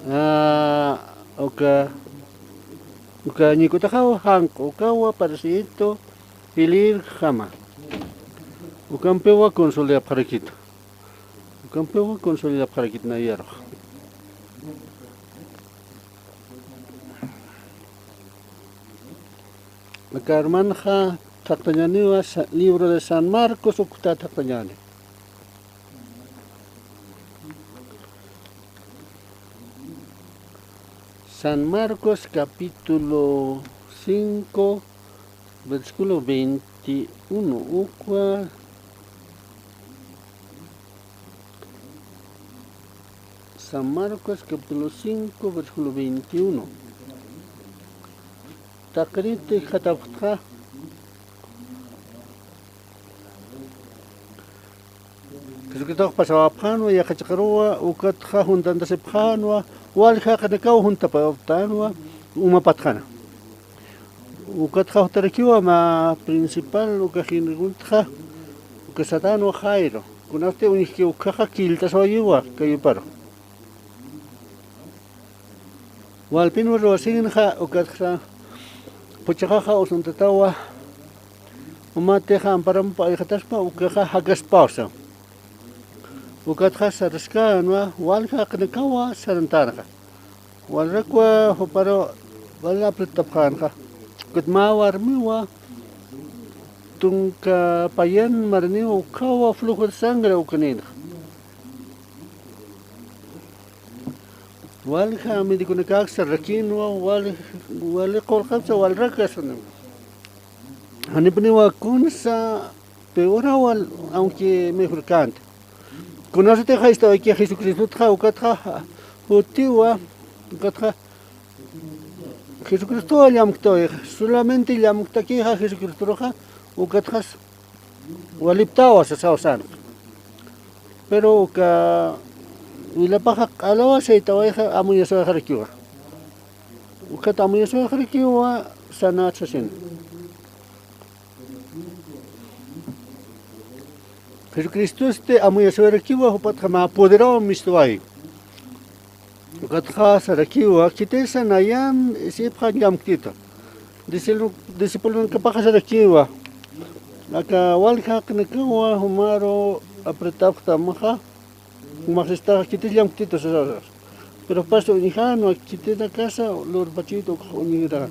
Ah, uka, uka ñikutaxaw janq', ukawa parecido jilïrjama. Ukampiwa consolapxarakitu. Ukampiwa consolapxarakitu nayarux. Aka hermanxa thaqtañäniwa sa-, libro de San Marcos ukta thaqtañäni. San Marcos capítulo cinco, versículo veintiuno. Ukwa San Marcos capítulo cinco, versículo veintiuno. Taqinit jikxatapxtxa, Jesucristox pasawapxänwa yaqha chiqaruwa, ukatxa juntantasipxänwa, walja jaqinakaw juntapaptänwa, umapatxäna. Ukatxa jutarakiwa mä principal, uka jinrikuntxa, uka satänwa Jairo. Kunasti uñjki ukhaxa killt'aswayiwa kayuparu. Walpinwa ruwasinxa, ukatxa phuchhaxaxa usuntatawa, umatixa amparamp ayxataspa, ukaxa jakaspaw sa. Ukatxa saraskänwa, walja jaqinakawa sarantänxa. Walrakwa juparu wal apritapxänxa. Ukat mä warmiwa tunka payan maraniwa ukhawa flujo de sangre ukanïnxa. Walja mediconakäksa rakïnwa, wal-, wali qullqapsa walrakasa. Janipuniwa kunsa peorawa, aunque mejorkänti. Kunasatixa ist'awayki Jesucristotxa, ukatxa jutiwa, ukatxa Jesucristowa llamktawayixa, solamente llamktakixa Jesucristoruxa, ukatxas waliptawa sasaw sanxa. Pero uka wilapaxa q'alawa saytawayxa amuyaswayxarakiwa. Ukat amuyaswayxarakiwa sanat sasina. Jesucristosti amuyaswayarakiwa, jupatxa mä poderaw mistwayi. Ukatxa sarakiwa, khitisa nayan isipxan llamktitu. Discípulo-, discípulonakapaxa sarakiwa, aka walja jaqinakawa jumaru apretapxtamxa, jumax sistaxa khitis llamktitu sasa. Pero pas uñjanwa, khitinakasa lurpachit uk uñjira.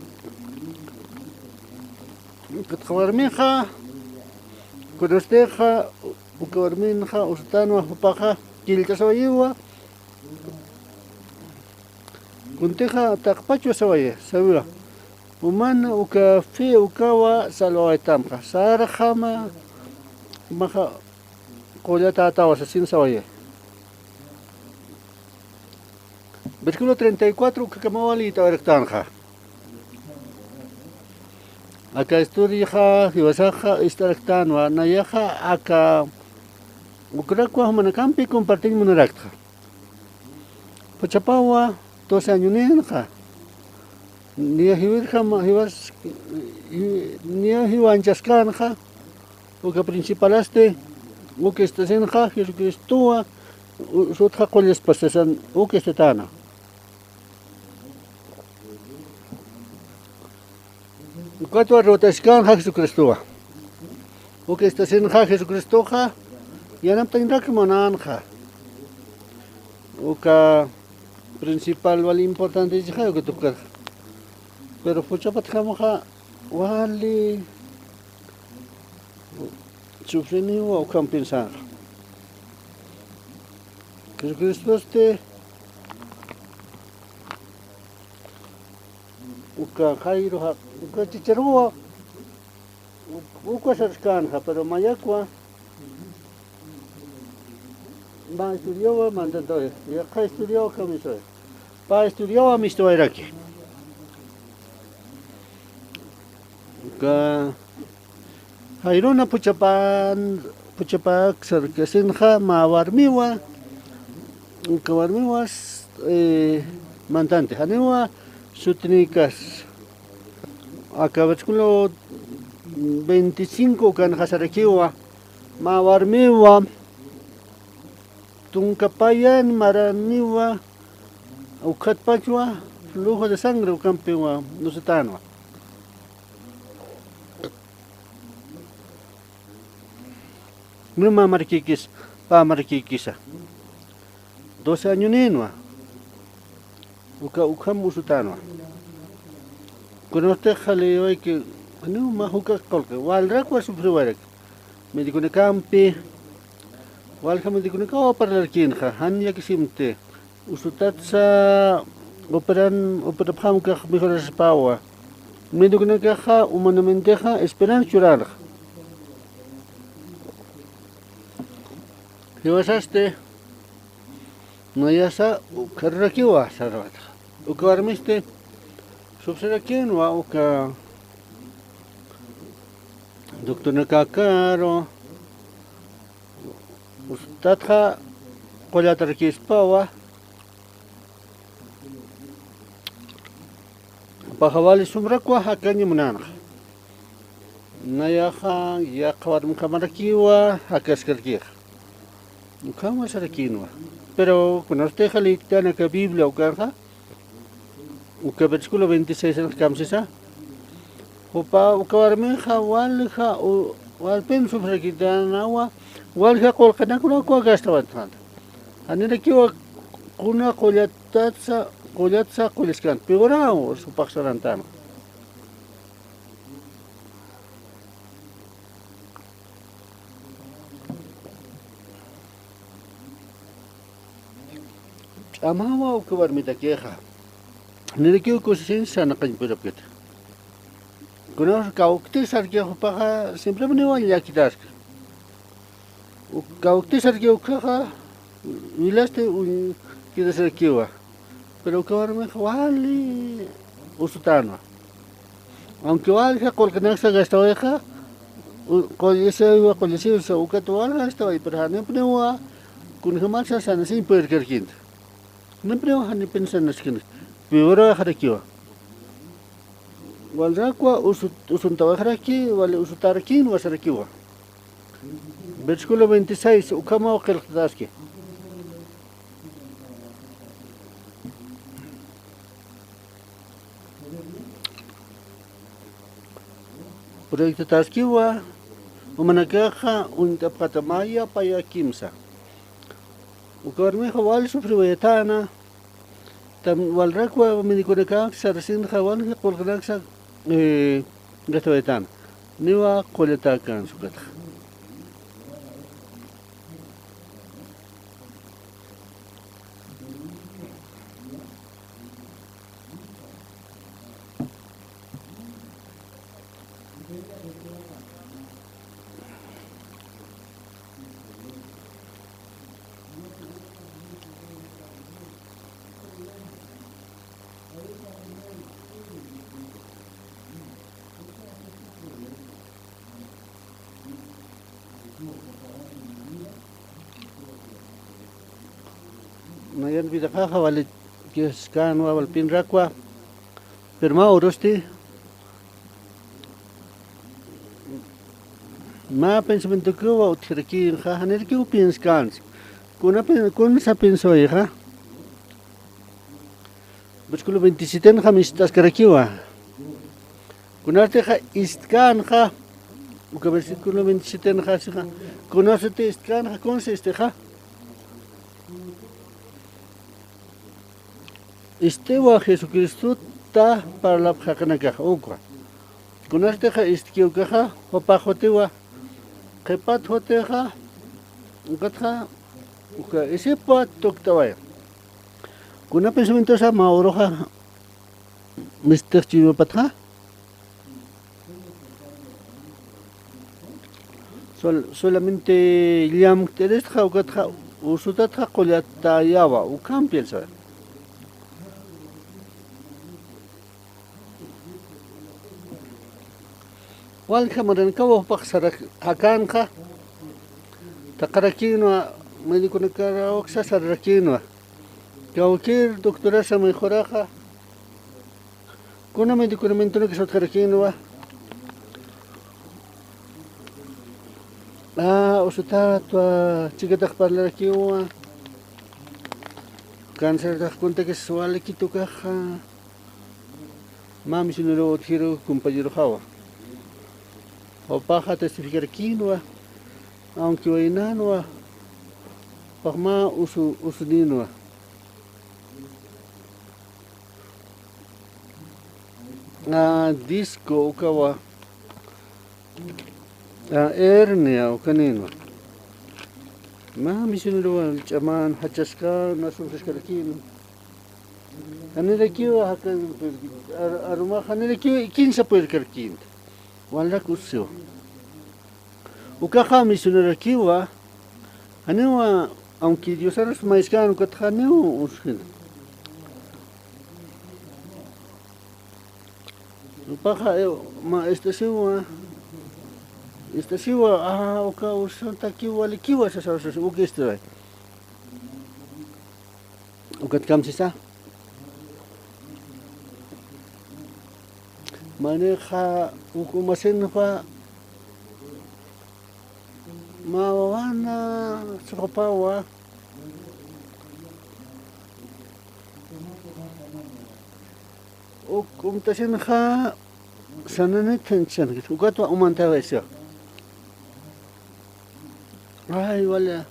Ukat warmixa, kunatixa, uka warminxa usutanwa, jupaxa killt'asawayiwa. Kuntixa taqpachwa sawayi, sawiwa. Uman uka fe ukawa salvawaytamxa. Sarxama, maxa qullatätawa sasin sawayi. Versículo treinta y cuatro, ukhakamaw walït'awaraktanxa. Aka historiaxa jiwasaxa ist'araktänwa, nayaxa aka ukrakwa jumanakampi compartiñ munaraktxa. Phuchhapawa doce añoninxa. Niya jiwirjama, jiwas, ji-, niya jiwanchaskänxa, uka principalasti, uk istasinxa, Jesucristowa, u-, sutxa qullaspasasan, uk istatäna. Ukatwa rutaskänxa Jesucristowa. Uk istasinxa Jesucristoxa, yanaptañrak munänxa. Uka principal wali importantesixa uka tukarxa. Pero phuchhapatjamaxa wali sufriniwa ukham pensanxa. Jesucristosti uka Jairo ja-, uka chicharuwa, uk-, ukwa sarkänxa, pero mayakwa mä historiawa mantantawa, yaqha historiawa kamisay. Pä historiawa mistuwayraki. Uka Jairuna phuchhapan, phuchhapak sarkasinxa mä warmiwa, uka warmiwas, eh, mantanti, janiwa sutinikas. Aka versículo veinticinco ukanxa sarakiwa, mä warmiwa tunka payan maraniwa, ukhatpachwa flujo de sangre ukampiwa usutänwa. Mä markikis, pä markikisa. Doce añonïnwa. Uka, ukham usutänwa. Kunatix jaliwayki, janiw mä juk'ak qullqi, walrakwa sufriwarak. Mediconakampi, walja mediconakawa parlarkïnxa, jan llakisimti. Usutatsa operan, operapxam ukax mejoraspawa. Mediconakaxa humanamentixa esperanza churänxa. Jiwasasti, nayasa ukharurakiwa sarwatxa. Uka warmisti sufrirakïnwa uka doctornakakaru, usutatxa qullatarakispawa, paxa wali sumrakwa jakaña munänxa. Nayaxa yaqha warmjamarakiwa jakaskarkixa. Ukham sarakïnwa. Pero kunatix lït'tän aka Biblia ukanxa, uka versículo veintiséis anx kamsisa. Jupa uka warmixa walja, u-, walpin sufrirakïtanawa, walja qullqinakwa gastawaytxänta. Janirakiwa kuna qullatatsa, qullatsa qulliskan. Piwaraw, jupax sarantan. Ch'amawa uka warmitakixa. Nirikiw kusisin sarnaqañ purapkit. Kunax kawkti sarki jupaxa, siempre niwa llakitaski. Uk kawkti sarki ukhaxa, wilasti uñ-, kidasarakiwa. Pero uka warmix wali usutänwa. Aunque walja qullqinaksa gastawayixa, u-, qullisiwa, qullisiwsa, ukat wal gastaway, pero janipuniwa, kunjamasa sanasiñ puyirkarkinta. Janipuniwa, janipin sanaskin. Piwarawaxarakiwa. Walrakwa usut-, usuntawayxaraki, wali usutarakinwa sarakiwa. Versículo veintiséis, ukhamaw qillqtataski. Proyectotaskiwa, jumanakaxa uñt'apxatamaya paya kimsa. Uka warmixa wali sufriwayatäna, Tam walrakwa médiconakanxa sarasinxa walji qullqinaksa, eh, qatawaytan. Niwa qullatakan sukatxa. Nayan vidaqaxa wali kiskänwa, walpinrakwa. Pero mä urusti mä pensamientokiwa utjarakinxa, janirakiw pienskänsa. Kuna pen-, kunsa piensawayxa. Versículo veintisiete nxa mist'askarakiwa. Kunartixa istkänxa, uka versículo veintisiete nxa sixa, kunasati istkänxa, kunsa istixa. Ist'iwa Jesucristuta parlapxaqinakax ukwa. Kunartixa istki ukaxa, jupax jutiwa, qhipat jutixa, ukatxa, uka isipa tukt'awaya. Kuna pensamientosa mä uruxa mistix chuymapatxa. Sol-, solamente llamkt'iristxa ukatxa usutatxa qullatayawa, ukham piensawaya. Walja maranakawa jupax sarak-, jakänxa, taqarakinwa, médiconakaraksa sarakinwa. Cualquier doctorasa mejoraxa, kuna medicamentonakis utjarakinwa. Ah, usutatwa, chikatax parlarakiwa. Cancertax kuntakis walikitukaxa. Mä misionerow utjiru compañeroxawa. Jupaxa testificarkinwa, aunque waynanwa, jupax mä usu-, usuninwa. Ah, disco ukawa. Ah, hernia ukaninwa. Mä misionerowa ch'aman jachaskan, asuntaskarakïn. Janirakiwa jakan, ar-, arumax janirakiwa ikinsa purirkarkïnta. Walrak ususiwa. Ukaxa misionerorakiwa, janiwa, aunque Diosaras mayskan, ukatxa janiw ususin. Jupaxa, eh, mä ist'asiwa, ist'asiwa, ah, uka ususantakiw walikiwa sasa, sasa, uka ist'away. Ukat kamsisa. Maynixa uk umasinxa mä wawana chuqapawa. Uk umtasinxa sananit, sananit, ukatwa umantawaysa. Ay, wala.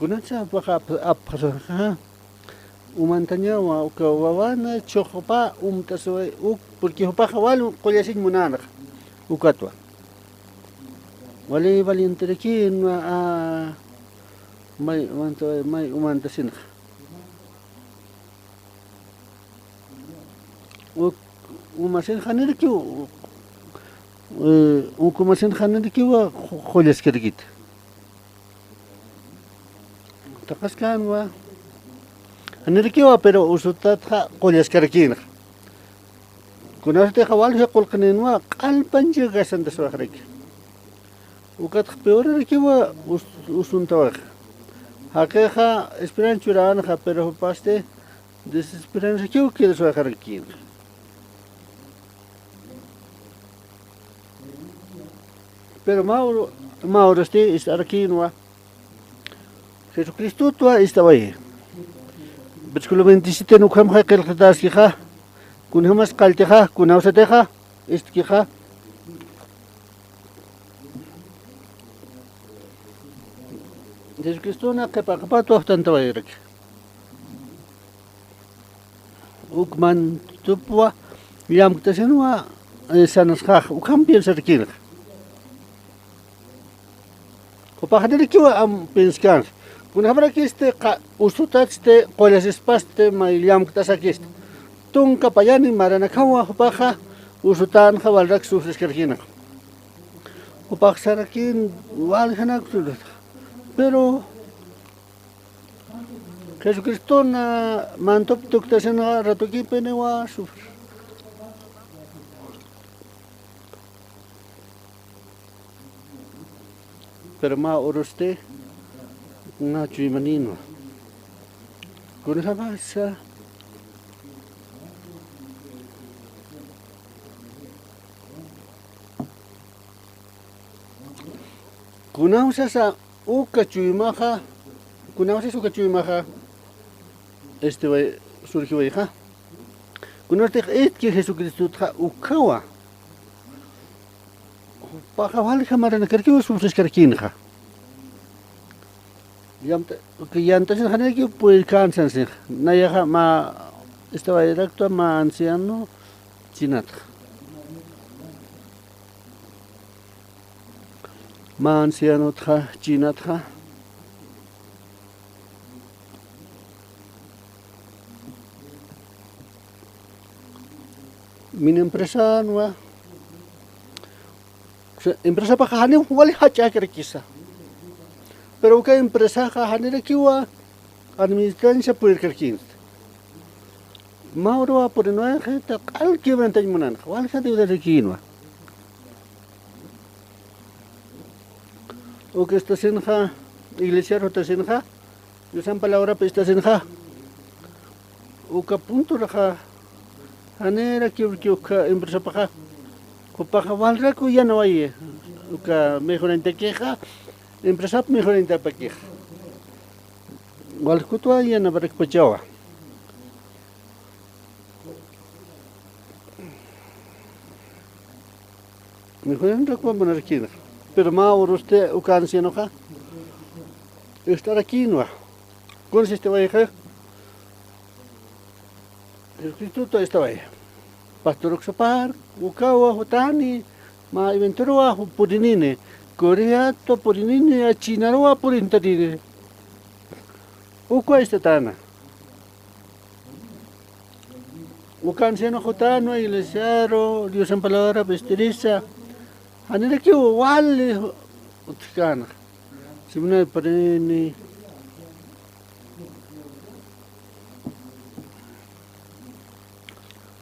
Kunatsa apxasaxa, umantañawa, uka wawana chuqpa umt'asiway uk, porque jupaxa wal qullasiñ munänxa, ukatwa. Wali valienterakïnwa, a, may umanta-, may umantasinxa. Uk umasin janirakiw, eh, uk umasin janirakiwa qu-, qullaskarakït. Taqaskänwa. Janirakiwa, pero usutatxa qullaskarakïnxa. Kunasatixa walji qullqinïnwa, q'alpan chiqasantaswaxaraki. Ukatxa peorarakiwa us-, usuntawaxa. Jaqixa esperanza churänxa, pero jupasti desesperanzakiw quedaswaxarakïnxa. Pero mä uru-, mä urusti ist'arakïnwa. Jesucristotwa ist'awayi. Versículo veintisiete, ukhamxa qillqataskixa, kunjamas qalltixa, kunawsatixa istkixa. Jesucristona qhipa qhipatwa jutantawayaraki. Uk mantupwa llamktasinwa, eh, sanasxax, ukham piensarkinxa. Jupax janirakiwa am pienskanxa. Kunjamarakïsti qa-, usutatsti qullasispasti may llamktasakisti. Tunka payani maranakjawa jupaxa usutänxa walrak sufriskarkinxa. Jupax sarakïn waljanak sufrixa. Pero Jesucristona mantup tuktasinxa ratukipiniwa sufrir. Pero mä urusti, mä chuymanïnwa. Kunjamasa, kunawsasa uka chuymaxa, kunawsasa uka chuymaxa, este, way, surgiwayxa. Kunatix istki Jesucristotxa ukhawa. Jupaxa walja maranakarkiw sufriskarkinxa. Yamta-, yantasin janirakiw purirkän sansinxa. Nayaxa mä, este, wayraktwa mä anciano chinatxa. Mä ancianotxa chinatxa. Min empresänwa. Empresapaxa janiw wali jach'äkarakisa. Pero uka empresaxa janirakiwa administransa purirkarkinsa. Mä uruwa purinwa, gente q'al quebrantañ munanxa, walja deudarakïnwa. Uka istasinxa, iglesiar jutasinxa, Diosan palabrap istasinxa, uka punturxa, janirakiw uka empresapaxa, jupaxa walraku yanawayi, uka mejorañtakixa, empresap mejorañtapakixa. Walkutwa yanaparakpachawa. Mejorañtakiwa munarkïnxa. Pero mä urusti uka ancianoxa ist'arakïnwa. Kunsa ist'awayxa, Jesucristotwa ist'away. Pastor uksupar, ukawa jutani, mä eventoruwa purinini, Coreatwa purinini, Chinaruwa purintanini. Ukwa ist'atäna. Uka anciano jutänwa iglesiaru, Diosan palabrap istirisa, janirakiw wali utjkänxa. Seminario purini.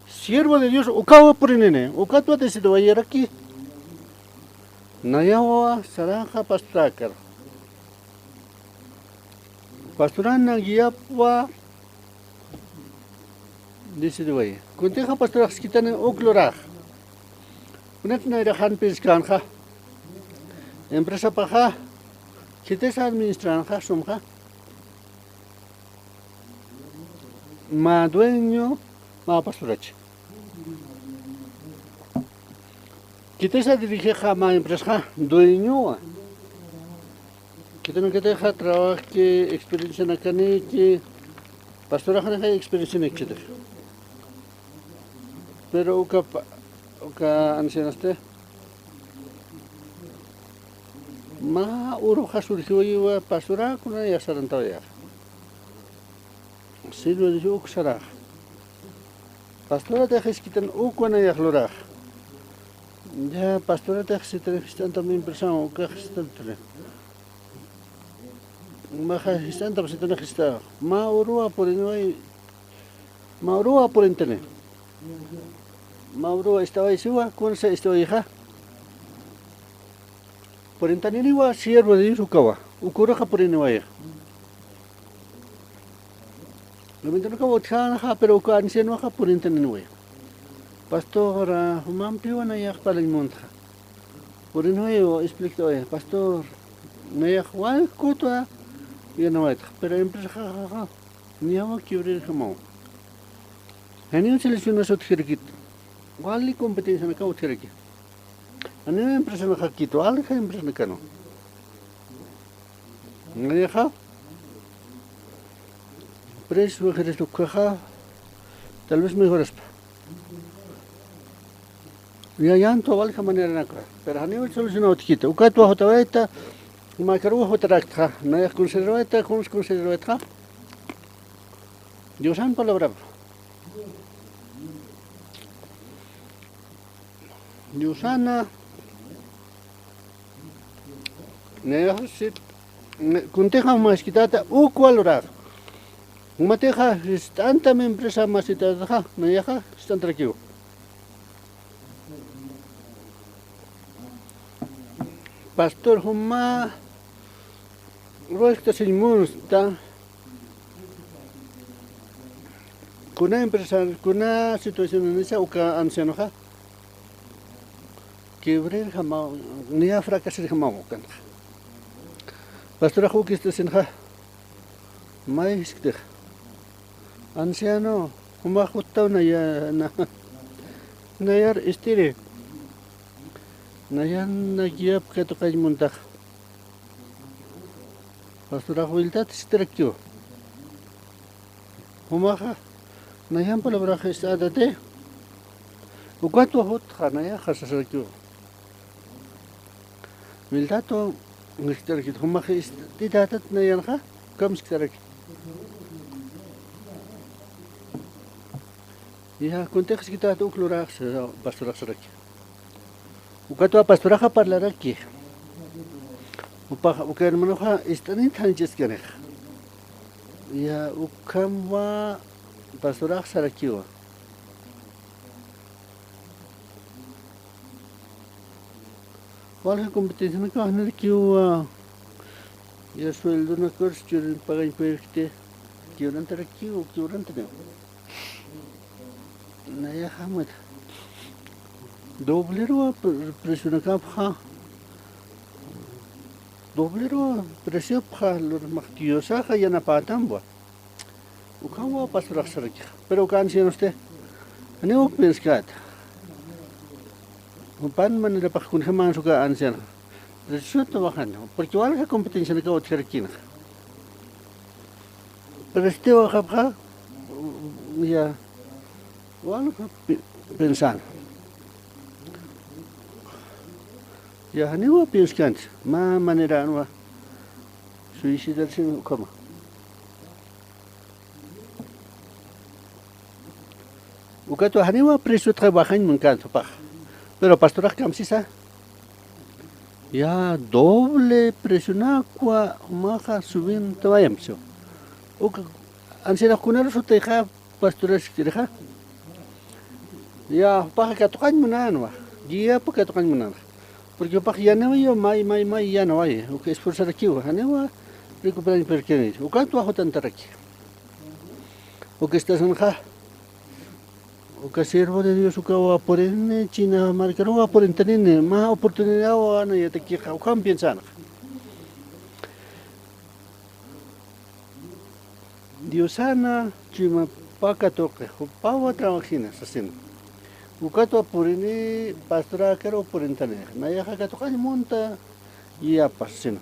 Siervo de Dios ukawa purinini, ukatwa decidiwayaraki. Nayawa saraxa pastorakar. Pastorana guiapwa decidiway. Kuntixa pastorax jiskitani uk lurax. Kunat nayrax jan pienskanxa. Empresapaxa, khitisa administranxa sumxa. Mä dueño, mä pastorachi. Khitisa dirigixa mä empresaxa, dueñowa. Khitinakatixa trabajki, experiencianakaniki, pastoraxanixay experiencianik khitix. Pero uka pa-, uka ancianosti, mä uruxa surgiwayiwa, pastoraku nayax sarantawayax. Silvio dice, uk sarax. Pastoratix jiskitan ukwa nayax lurax. Ya, pastoratix sitan jist'antam empresawan, ukax jist'antani. Maxa jist'antam sitan jist'ax. Mä uruwa puriniway, mä uruwa purintani. Mä uruwa ist'away siwa, kunsa ist'awayxa. Purintaniniwa siervo de Dios ukawa, uka uruxa puriniwaya. Eventorukawa utjänxa, pero uka ancianoxa purintaniniwaya. Pastora, jumampiwa nayax parlañ muntxa. Puriniwaya, expliktawaya. Pastor, nayax walkutwa yanawaytxa, pero empresaxa Niyawa kiwrirjamaw. Janiw seleccionas utjirkit. Wali competencianakaw utjaraki. Janiw empresanakakitu, wali empresanakanu. Nayaxa, precio jiristu ukkhaxa, tal vez mejoraspa. Ya, yantwa walja maneranakwa. Pero janiw solucionaw utjkiti. Ukatwa jutawayta, mä karuwa jutaraktxa. Nayax considerawayta, ¿cómo se considerawaytxa? Diosan palabrapa. Diosana, nayaxa sit, kuntixa mä jisk'atata uk walurä. Jumatixa jist'antam empresa mä jisk'atataxa, nayaxa jist'antarakiw. Pastor, juma ruwasktasiñ munsta, kuna empresa, kuna situacionanisa uka ancianoxa, quebrirjamaw, niya fracasirjamaw ukanxa. Pastorax ukistasinxa, may jisktix. Anciano, jumax juttaw naya, na, nayar ist'iri. Nayan na guiap katuqañ muntax. Pastorax wiltat ist'arakiw. Jumaxa, nayan palabrax ist'atati. Ukatwa jutxa, nayaxa sasarakiw. Wiltatu, jiskt'arakit, jumax ist'itätat nayanxa, ukham jisktaraki. Ya, kuntix jisktat uk lurax, pastorax saraki. Ukatwa pastoraxa parlaraki. Jupax, uka hermanoxa ist'anit janch'iskanixa. Ya, ukhamwa pastorax sarakiwa. Walja competencianakaw janirakiwa, ya sueldonakarus churin pagañ puyirkti, quebrantarakiw, quebrantaniw. Nayaxa mut. Dobleruwa pre-, precionakapxa. Dobleruwa preciopxa, lurmax Diosaxa yanapätamwa. Ukhamaw pastorax sarakixa. Pero uka ancianosti, janiw uk pienskäta. Jupan manerapax kunjamäns uka anciano. Preciota bajan, porque walja competencianakaw utjarakïnxa. Pero este waqapxa, ya, walja pi-, pensando. Ya, janiwa pienskanti, mä maneranwa suicidarsin ukhama. Ukatwa janiwa preciotxa bajañ munkänti jupax. Pero pastorax kamsisa. Ya doble precionakwa jumaxa subientawayam siwa. Uka ancianox kunaru sutixa pastoraskirixa. Ya jupaxa katuqañ munänwa. Guiapa katuqañ munänwa. Porque jupax yanawiwa may, may, may yanawayi. Uka esforzarakiwa. Janiwa recuperañ puyirkäniti. Ukatwa jutantaraki. Uka istasinxa, uka siervo de Dios ukawa purini, china markaruwa purintanini, mä oportunidadwa nayatakixa, ukham piensänxa. Diosana chuyma pä katuqi, jupawa trabajina, sasina. Ukatwa purini, pastoräkaruw purintani, nayaxa katuqañ munta, yapa sina.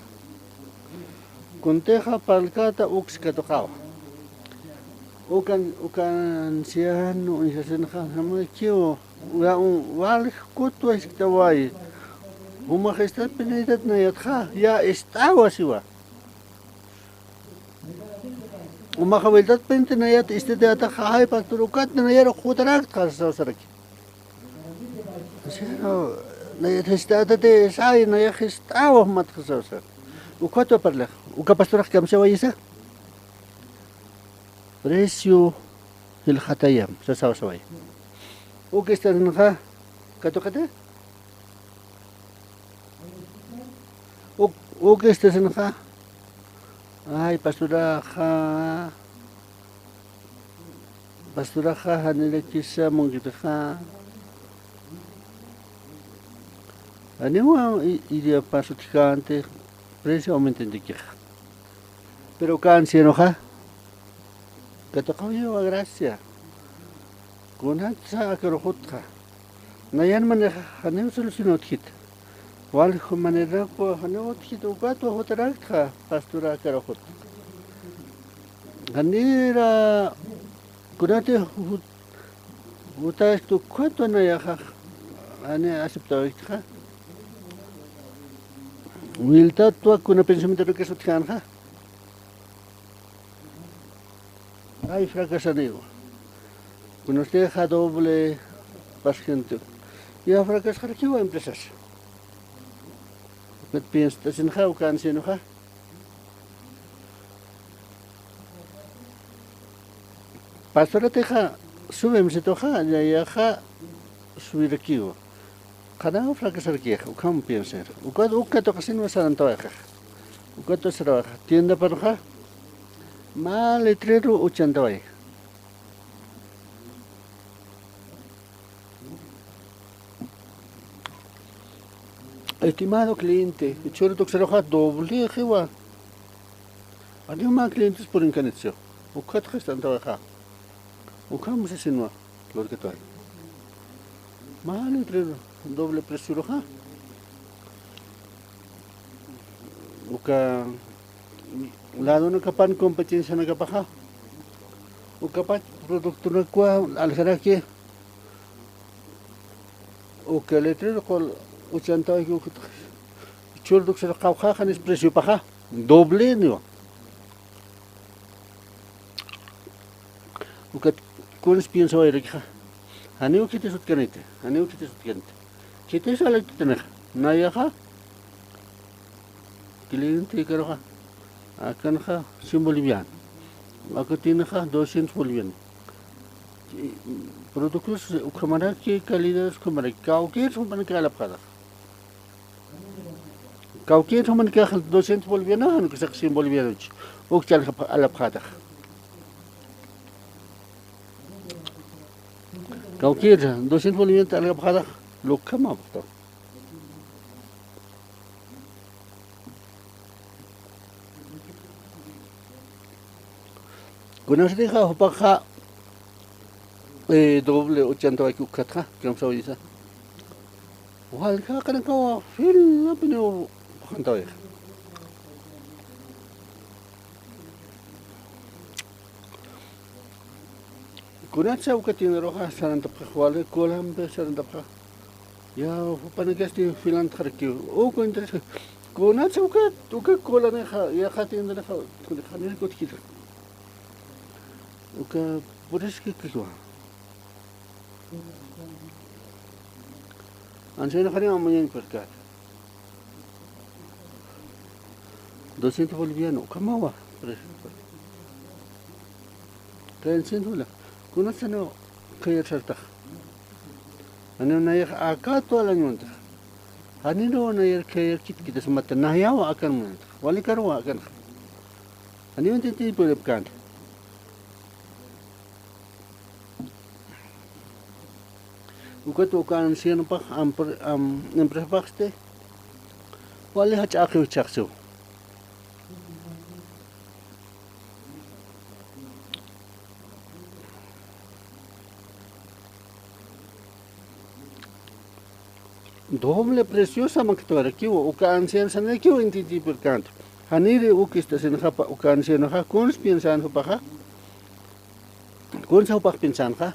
Kuntixa parlkäta uks katuqawa. Ukan, ukan anciano uñjasinxa, jamakiw, wa-, walja kutwa jisktaway. Jumax ist'apinitat nayatxa, ya ist'awa siwa. Jumaxa wiltatpinti nayat ist'atätaxa, ay, pastor, ukat nayar jutaraktxa sasaw saraki. Anciano, nayat jist'ätati, say, nayax jist'awa jumat sasaw sar. Ukatwa parlix, uka pastorax kamsawayisa. Precio jilxatayam, sasaw saway. Uk istasinxa, katuqiti? Uk, uk istasinxa, ay, pastoraxa, pastoraxa, janirakisa munkitixa. Janiwa i-, idiapas utjkänti, precio aumentantikixa. Pero uka ancianoxa, Katuqawiwa gracia. Kunatsa akaruxutxa. Nayan maneja, janiw solución utjit. Walju manera ku, janiw utjit, ukatwa jutaraktxa, pastora akaruxut. Janira, kunati jut-, jutaystu ukatwa nayaxa, jani aceptawiktxa. Wiltatwa kuna pensamiento que sutjanxa. Ay, fracasaniwa. Kunasti ja doble pasjente. Ya fracasxarkiwa empresas. Ukat pienstasinxa uka ancianoxa. Pastoratixa subim situxa, ya, ya, ja subirakiwa. Qhanaw fracasarkixa, ukham piensar. Ukat, ukat ukasinwa sarantawayaxa. Ukat sarawayxa. Tienda paruxa. Mä letrero uchantaway. Estimado cliente, churut uksaruxa doble jiwa. Janiw mä clientes purinkanitsu. Ukat qhistantawayaxa. Ukham sasinwa. Lurkatway. Mä letrero doble precioruxa. Uka ladonakapan competencianakapaxa. Ukapach productonakwa aljaraki. Uka letrero qul uchantawayki ukat. Churut uksar qawqhaxa janis preciopaxa. Doble niwa. Ukat kuns piensawayrakixa. Janiw khitis utkaniti, janiw khitis utkaniti. Khitis alaktitanixa. Nayaxa. Cliente karuxa. Akanxa cien boliviano. Akatinixa doscientos boliviano. Productos ukhamaraki, calidades ukhamaraki. Kawkïr jumanakax alapxatax. Kawkïr jumanakax doscientos boliviano, jan ukasax cien bolivianoch. Ukcha alapxatax. Kawkïr doscientos boliviano alapxatax, lukhama. Kunasatixa jupaxa, eh, doble uchantawayki ukatxa, kamsawaysa. Walja qanakawa filapiniw phuqhantawayxa. Kunatsa uka tiendaruxa sarantapxa, wali colampi sarantapxa. Ya, jupanakasti filantxarkiw. Uka interés. Kunatsa uka, uka colanixa, yaqha tiendanixa, qhanirki utjkiti. Uka puriskikiwa. Ancianoxaniw amañañ purkar. Doscientos boliviano, ukhamawa. Quinientos boliviano. Kunasaniw khayar sartax. Janiw nayax akatwa alañuntix. Janiruw nayar khayar khitkitasmata nayawa akan munantax. Walikaruwa akanxa. Janiw intinti puripkänti. Ukat uka ancianopax, ampr-, am-, empresapaxsti, wali jach'a aqiwchhaxsiw. Doble preciosa maktwarakiw, uka anciano sanakiw intintipurkänti. Janiri uk istasinxapa, uka ancianoxa, kuns piensan jupaxa. Kunsa jupax piensanxa.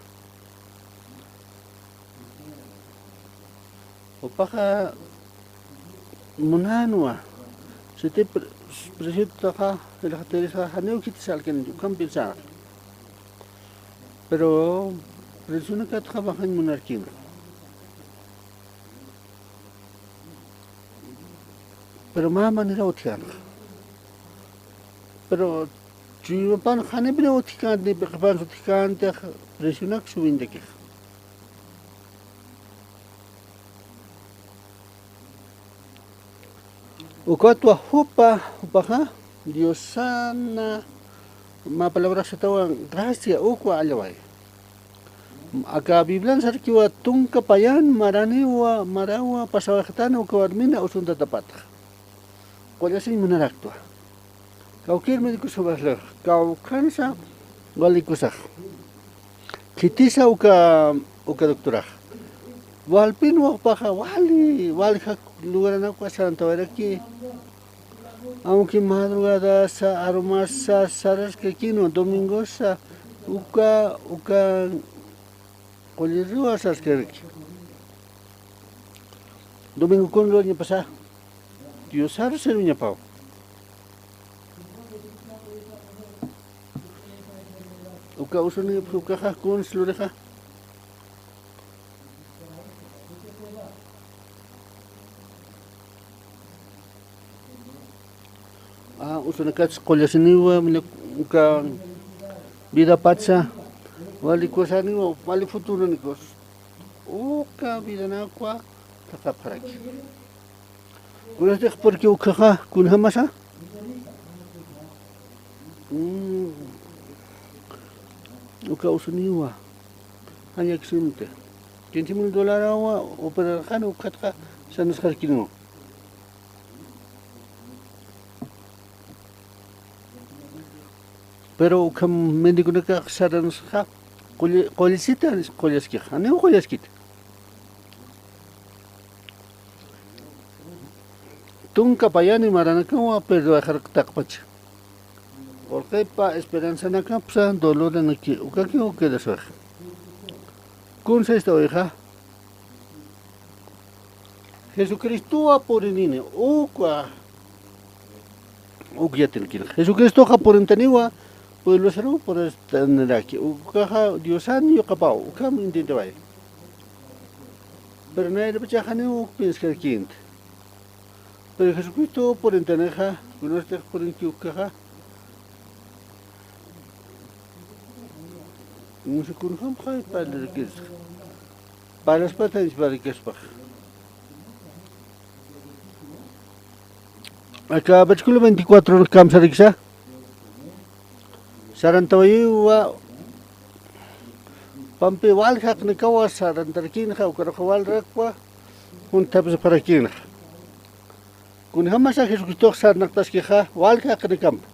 Jupaxa munänwa. Siti pre-, preciotutaxa, jilxatirisa, janiw khitis alkin, ukham piensanxa. Pero, presionakatxa bajañ munarkïna. Pero mä manera utjkänxa. Pero chuymapan janipuniw utjkänti, ni p'iqipansa utjkänti, presionak subintakix. Ukatwa jupa, jupaxa, Diosana, mä palabrax satawan gracia, ukwa allaway. Aka Biblian sarkiwa tunka payan maraniwa, marawa pasawayxtana uka warmina usuntatapatxa. Qullasiñ munaraktwa. Kawkïr médico samarla, kawkhansa Wali kusax. Khitisa uka, uka doctorax. Walpinwa jupaxa, wali, wali jak lugaranakwa sarantawayraki. Aunque madrugadasa, arumasa, saraskakinwa, domingosa, uka, uka, qulli riwa saraskaraki. Domingo kun luñapasa. Diosar serviñapaw. Uka usuni, ukaxa kuns lurixa. Ah, usunakats qullasiniwa, mira, uka vida patsa, wali kusaniwa, wali futuranikus. Uka vidanakwa, taqapxaraki. Kunatix porque ukaxa, kunjamasa? Mm. Uka usuniwa. Jañaksimti. Quince mil dolarawa operarxani ukatxa sanasxarkiniwa. Pero ukham médiconakax saranxa, qulli-, qullisita, qullaskix. Janiw qullaskit. Tunka payani maranakawa, pero axarqtaqpacha. Urqipa esperanzanakapsa, doloranaki, ukakiw quedaswax. Kunsaysta uwixa. Jesucristowa purinini, ukwa, uk yatirkini. Jesucristoxa purintaniwa, pueblosaru puristaniraki. Ukaxa Diosan yuqapaw, ukham intintaway. Pero nayrapachaxaniw uk pienskarkinti. Pero Jesucristo purintanixa, kunastix purinki ukaxa. Musi kunjam jay parlirkis. Parlaspatanch parlkaspax. Aka versículo veinticuatro kamsariksa. Sarantawayiwa pampi walja jaqinakawa sarantarkinxa, ukaruxa walrakwa juntapsapxarakinxa. Kunjamasa Jesucristox sarnaqtaskixa, walja jaqinakampa.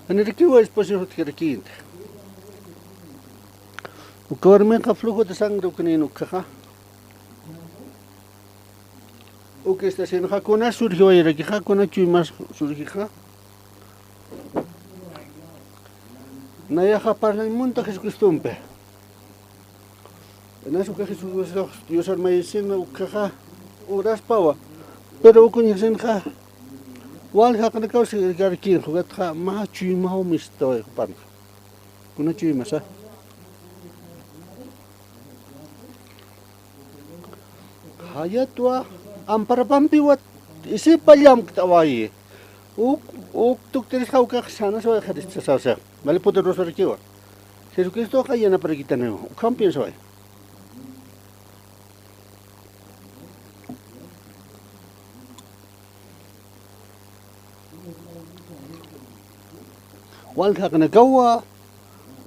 Janirakiwa esposo jutjarakinta. Uka warmixa flujo de sangre ukanïn ukhaxa. Uk estacionxa kuna surgiwayarakixa, kuna chuymas surgixa. Nayaxa parlañ munta Jesucristompi. Inas uka Jesucristox Diosar mayisina ukhaxa uraspawa. Pero uka uñjasinxa walja jaqinakaw sirkarkinxa, ukatxa mä chuymaw mistaway jupanxa. Kuna chuymasa. Jayatwa amparapampiwa isipa llamktawayi. Uk, uk tuktirisxa ukax sanasway, qharista sasa. Vale poderosarakiwa. Jesucristoxa yanaparakitanwa. Ukham piensaway. Walja jaqinakawa,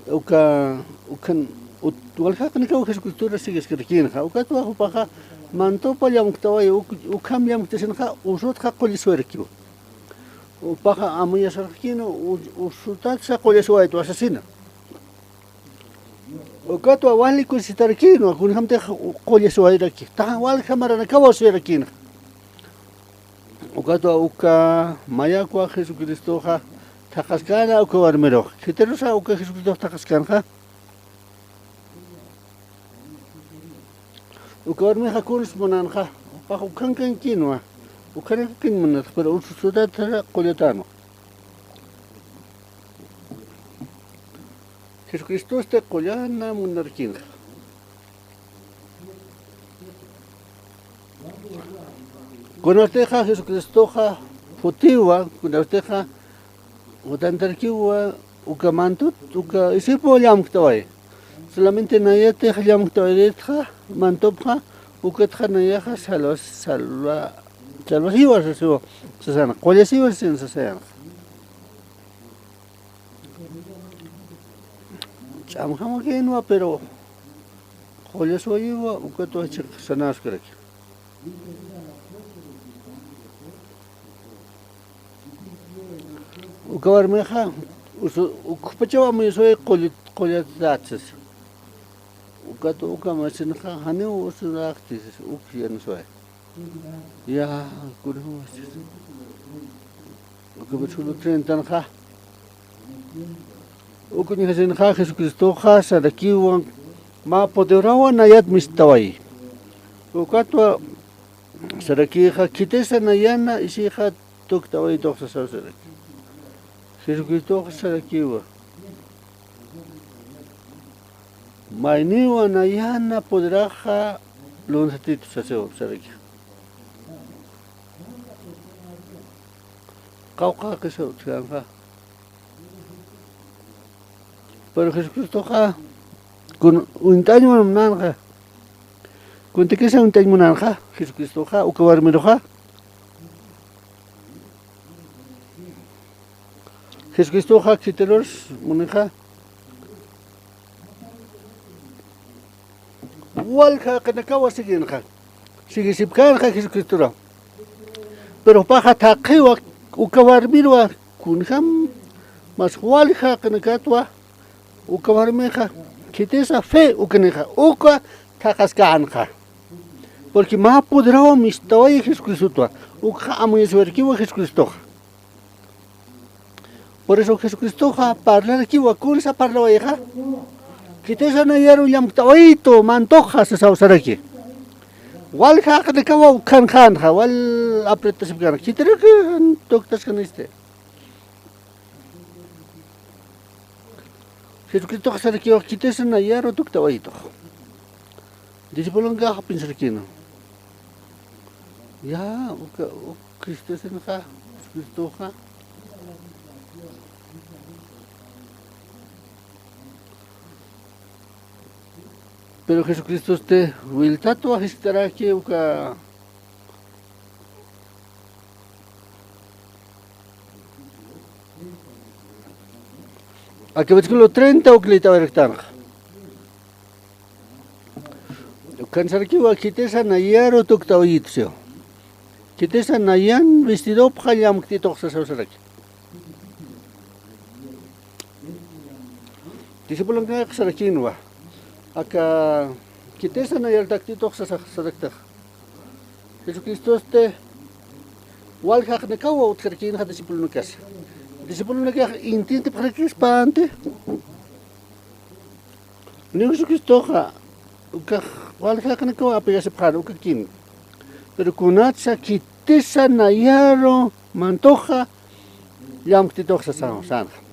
uka, ukan, ut-, walja jaqinakawa Jesucristora sirkaskarakinxa. Ukatwa jupaxa mantopa llamktaway, uk-, ukham llamktasinxa, usutxa qulliswayarakiwa. Jupaxa amuyasarxakina, u-, usutatsa qulliswaytwa sasina. Ukatwa wali kusisitarakïnwa, kunjamtix qulliswayraki. Taxa walja maranakawa suyarakinxa. Ukatwa uka mayakwa Jesucristoxa thaqhaskäna uka warmirux. Khitirusa uka Jesucristox thaqhaskanxa. Uka warmixa kuns munanxa, pax ukhankankïnwa, ukhanakakiñ munatx, pero usutatsa qullatänwa. Jesucristosti qullana munarkinxa. Kunatixa Jesucristoxa futiwa, kunatixa jutantarkiwa, uka mantut, uka isipu llamktaway. Solamente nayatix llamktawayritxa, mantupxa, ukatxa nayaxa salva-, salva-, salvasiwa sasiwa, sasanxa, qullasiwa sasin sasayanxa. Ch'amjamakïnwa, pero qullaswayiwa, ukatwa chiq sanaskaraki. Uka warmixa, usu, ukxpachaw amuyasway qullat, qullatätsas. Ukat uka masinxa, janiw usuräxti, uk yanasway. Ya, kunjamasis. Uka versículo treinta anxa. Uka uñjasinxa Jesucristoxa sarakiwa, mä poderawa nayat mistawayi. Ukatwa sarakixa, khitisa nayana isixa tuktawaytux sasaw saraki. Jesucristoxa sarakiwa. Mayniwa nayana poderaxa lunsatitu sasaw saraki. Qawqha jaqisa utjkänxa. Pero Jesucristoxa kun uñt'añ munänxa. Kuntikisa uñt'añ munänxa Jesucristoxa, uka warmiruxa. Jesucristoxa khitirus munixa. Walja jaqinakawa siguinxa. Sigisipkänxa Jesucristoraw. Pero jupaxa thaqhiwa uka warmiruwa kunjam, mas walja jaqinakatwa uka warmixa khitisa fe ukanixa, uka thaqhaskänxa. Porque mä poderawa mistawayi Jesucristotwa, ukxa amuyaswayarakiwa Jesucristoxa. Por eso Jesucristoxa parlarakiwa, kunsa parlawayixa. Khitisa nayaru llamktawayitu mantoxa sasaw saraki. Walja jaqinakawa ukxanxänxa, wal apretasipkänxa. Khitirakiw tuktaskaniste. Jesucristoxa sarakiwa, khitisa nayaru tuktawayitu. Discipulonakax piensarkïna. Ya, uka, uk Cristosinxa, Jesucristoxa. Pero Jesucristosti wiltatwa jiskt'araki uka Aka versículo treinta uk liyt'awayaraktanxa. Ukan sarakiwa, khitisa nayaru tuktawayit siw. Khitisa nayan vestidopxa llamktituxa sasaw saraki. Discipulonakax sarakïnwa. Aka khitisa nayar taktituxa sasa, saraktax. Jesucristosti walja jaqinakawa utjarkïnxa discipulonakasa. Discipulonakax intintipxarakispa anti. Niw Jesucristoxa ukax walja jaqinakawa apegasipxäna, ukakin. Pero kunatsa khitisa nayaru mantoxa llamktituxa sasaw sänxa.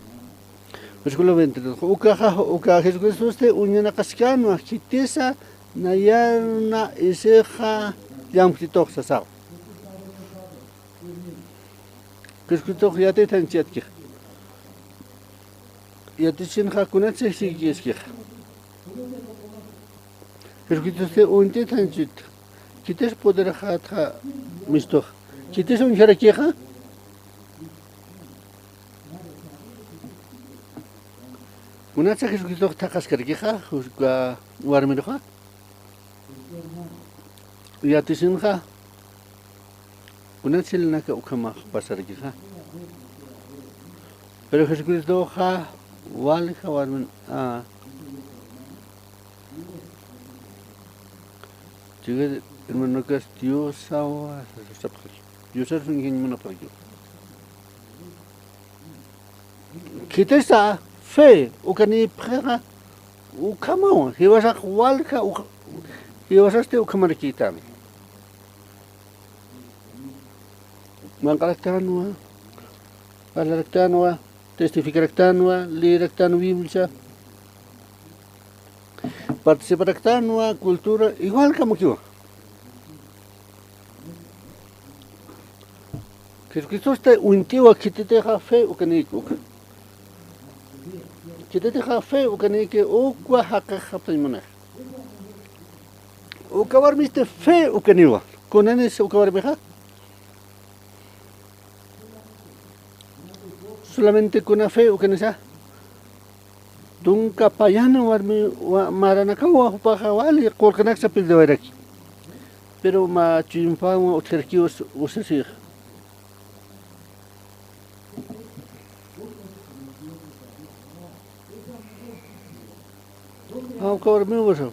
Versículo veinte. Ukaxa, uka Jesucristosti uñanaqaskänwa, khitisa nayaruna isixa llamktituxa sasaw. Jesucristox yatithañchitkixa. Yatisinxa kunatsa sigiskixa. Jesucristosti uñt'ithañchit. Khitis poderxätxa mistux. Khitis uñjarakixa. Kunatsa Jesucristox thaqhaskarakixa, uka warmiruxa. Yatisinxa. Kunatsa jilanaka ukhamax pasarakixa. Pero Jesucristoxa walja warmin, a, chiqit hermanokas Diosawa sapxaraki. Diosar uñjañ munapxaraki. Khitisa fe ukanïpxixa ukhamawa, jiwasax walja uk-, jiwasasti ukhamarakïtan. Manq'araktänwa, parlaraktänwa, testificaraktanwa, leeraktän Biblia, participaraktanwa, cultura, igual kamakiwa. Jesucristosti uñt'iwa khititixa fe ukanïki uka. Khititixa fe ukanïki ukwa jaqix japtañ munix. Uka warmisti fe ukaniwa. Kunanis uka warmixa. Solamente kuna fe ukanisa. Tunka payan warmi wa-, maranakawa jupaxa wali qullqinaksa perdewayaraki. Pero mä chimpawa utjarkiwa usasix. Uka warmiwa sa,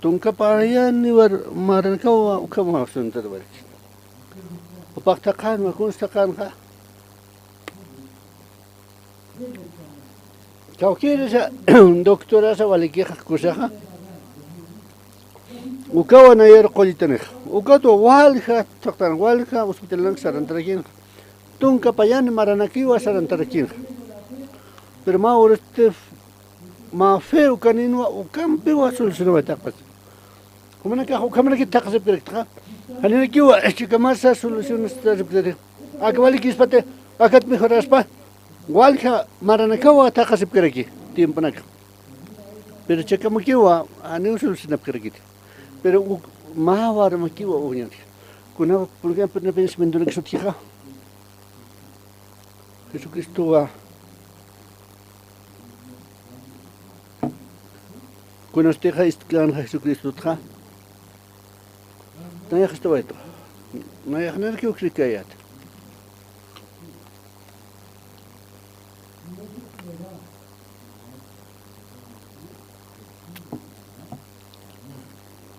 tunka payaniwa maranakawa ukhamawa saranktaraki. Jupax thaqhanwa, kunsa thaqhanxa. Kawkïrisa, doctorasa walikixa kusaxa. Ukawa nayaru qullitanixa. Ukatwa walja thaqtan, walja hospitalanaka sarantarakinxa. Tunka payani maranakiwa sarantarakinxa. Pero mä urasti mä fe ukanïnwa, ukampiwa solucionawaytaqpach. Jumanakax ukhamanakit thaqhasipkaraktxa. Janinakiwa chikamasa solucionasipkaraktxa. Aka walikispati, akat mejoraspa, walja maranakawa thaqhasipkaraki tiemponaka. Pero chakamakiwa janiw solucionapkarakiti. Pero uk-, mä warmakiwa uñati. Kuna, por ejemplo, na pensamientonakis utjixa. Jesucristowa. Kunatixa ist'känxa Jesucristotxa. Nayax ist'awaytu. Nayax nanakiw crikayät.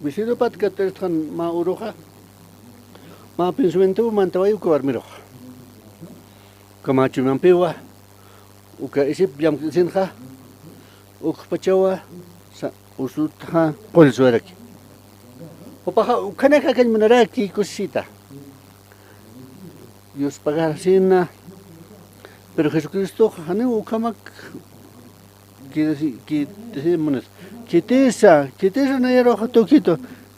Vecinopat katirtxan mä uruxa, mä pensamientow mantaway uka warmiruxa. Uka mä chuymanpiwa, uka isip llamk'sinxa, ukxpachawa, sa-, usutxa qullsuwaraki. Jupaxa ukhanak akañ munaraki kusisita. Yuspagarasina, pero Jesucristoxa janiw ukhamak Khitisi-, khitisi munisa. Khitisa, khitisa nayaruxa tuktitu.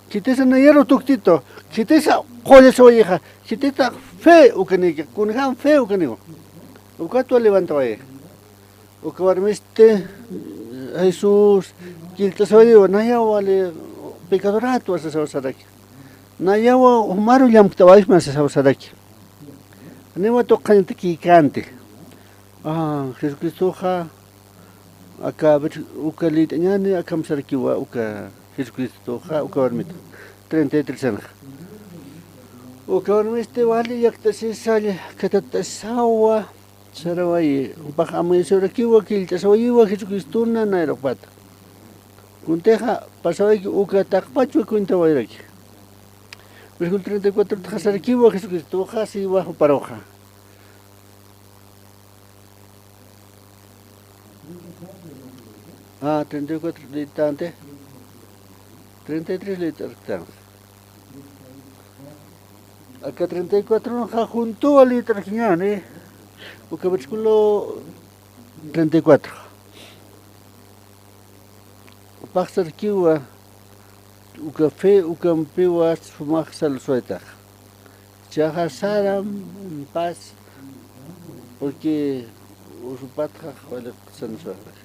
Khitisa nayaru tuktitu. Khitisa qullsawayixa. Khitisa fe ukanïki. Kunjam fe ukaniwa. Ukatwa levantawayixa. Uka warmisti, Jesús, killt'asawayiwa. Nayaw wali pecadorätwa sasaw saraki. Nayaw jumaru llamktawaysma sasaw saraki. Janiwa tuqañatakï känti. Ah, Jesucristoxa, aka, a ver, uka liyt'añäni akham sarakiwa, uka Jesucristoxa, uka warmita. Treinta y tres anxa. Uka warmisti wali llakt'asisa, khatat'asawa, sarawayi, jupax amuyasirakiwa, killt'asawayiwa Jesucristona nayrupata. Kuntixa, pasawayki uka taqpachwa cuentawayraki. Versículo treinta y cuatro txa sarakiwa Jesucristoxa, siwa juparuxa. Ah, treinta y cuatro liyt'tänti. Treinta y tres liyt'arktänxa. Aka treinta y cuatro nxa juntuwa liyt'arkiñäni. Uka versículo treinta y cuatro. Jupax sarakiwa, uka fe ukampiwa sumax salvaswaytax. Jichhaxa saram, en paz, porque usupatxa waliq salvaswaytax.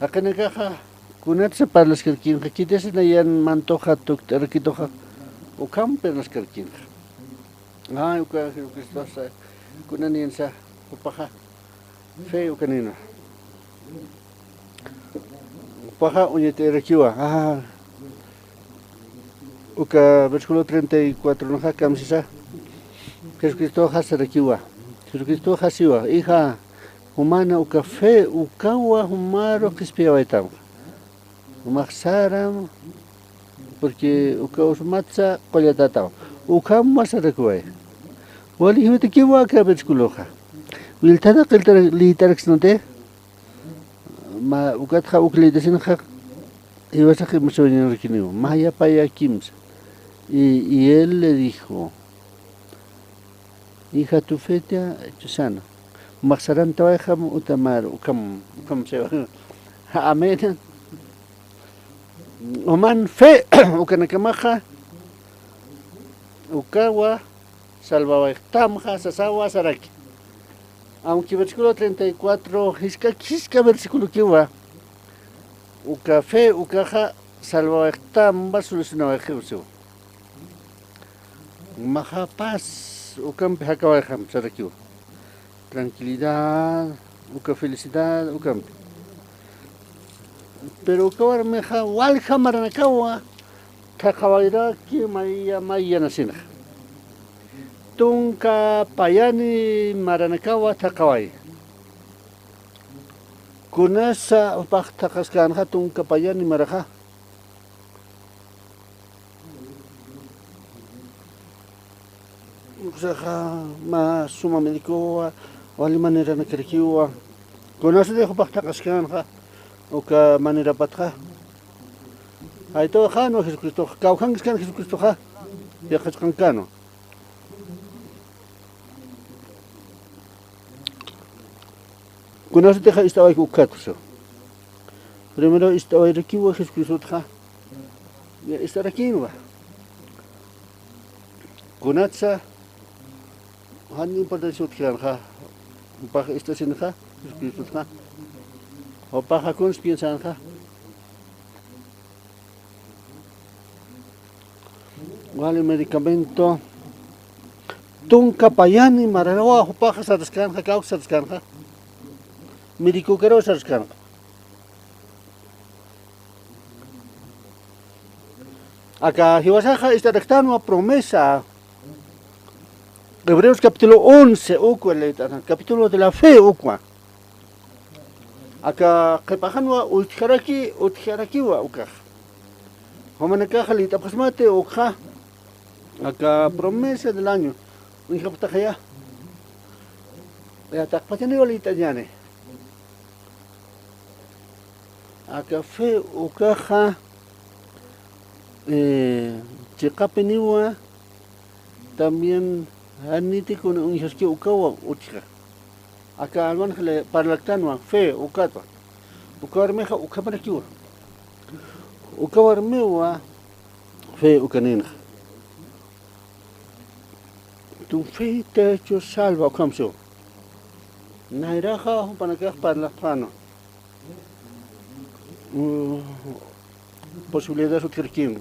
Jaqinakaxa, kunatsa parlaskarkinxa, khitisa nayan mantoxa, tukt'arakituxa, ukham parlaskarkinxa. Ay, uka Jesucristosa, kunanïnsa, jupaxa, fe ukanïnwa. Jupaxa uñat'ayarakiwa. Ah, uka versículo treinta y cuatro nxa kamsisa, Jesucristoxa sarakiwa. Jesucristoxa siwa, hija, jumana uka fe ukawa jumaru qhispiyawaytam. Jumax saram, porque uka usumatsa qullatätam. Ukhamwa sarakiway. Wali jiwatakiwa aka versículoxa. Willt'ata qillt'ar-, liyt'araksnati. Ma, ukatxa uk liyt'asinxa, jiwasax imasawayarakiniw, mä yapaya kimsa. Y, y él le dijo, hija, tu fe te ha hecho sana. Jumax sarantawayxam utamar, ukham, ukham siwa. Amén. Juman fe, ukanakamaxa, ukawa, salvawayxtamxa sasawa saraki. Aunque versículo treinta y cuatro, jisk'a, jisk'a versículokiwa, uka fe ukaxa salvawayxtampa solucionawayxiw siwa. Jumaxa paz ukampi jakawayxam sarakiwa. Tranquilidad, uka felicidad ukampi. Pero uka warmixa walja maranakawa thaqhawayraki maya, maya nasinxa. Tunka payani maranakawa thaqhaway. Kunasa jupax thaqhaskänxa tunka payani maraxa. Uksaxa mä suma médicowa, wali maneranakarakiwa. Kunasatix jupax thaqhaskänxa uka manerapatxa. Jayt'awayxänwa Jesucristoxa, kawkhankiskän Jesucristoxa, yaqhachqankänwa. Kunasatixa ist'awayki ukkhatusa. Primero ist'awayrakiwa Jesucristotxa. Ya ist'arakïnwa. Kunatsa jan importancia utjkänxa. Jupax ist'asinxa Jesucristotxa. Jupaxa kuns piensänxa. Wali medicamento. Tunka payani maranawa jupaxa saraskänxa, kawksa saraskänxa. Médico ukaruw saraskänxa. Aka jiwasaxa ist'araktänwa promesa. Hebreos capítulo once, ukwa leyt'aran, capítulo de la fe, ukwa. Aka qhipaxanwa utjaraki, utjarakiwa ukax. Jumanakaxa liyt'apxasmati ukxa. Aka promesa del año. Uñjapxtaxaya. Ya, taqpachaniwa liyt'añäni. Aka fe ukaxa, eh, chiqapiniwa también janiti kuna uñjaski ukawa utja. Aka alwanx parlaktänwa fe ukatwa. Uka warmixa ukhamarakiwa. Uka warmiwa fe ukaninxa. Tu fe te ha hecho salva, ukham siwa. Nayraxa jupanakax parlapxänwa. Mm, posibilidades utjarkïnwa.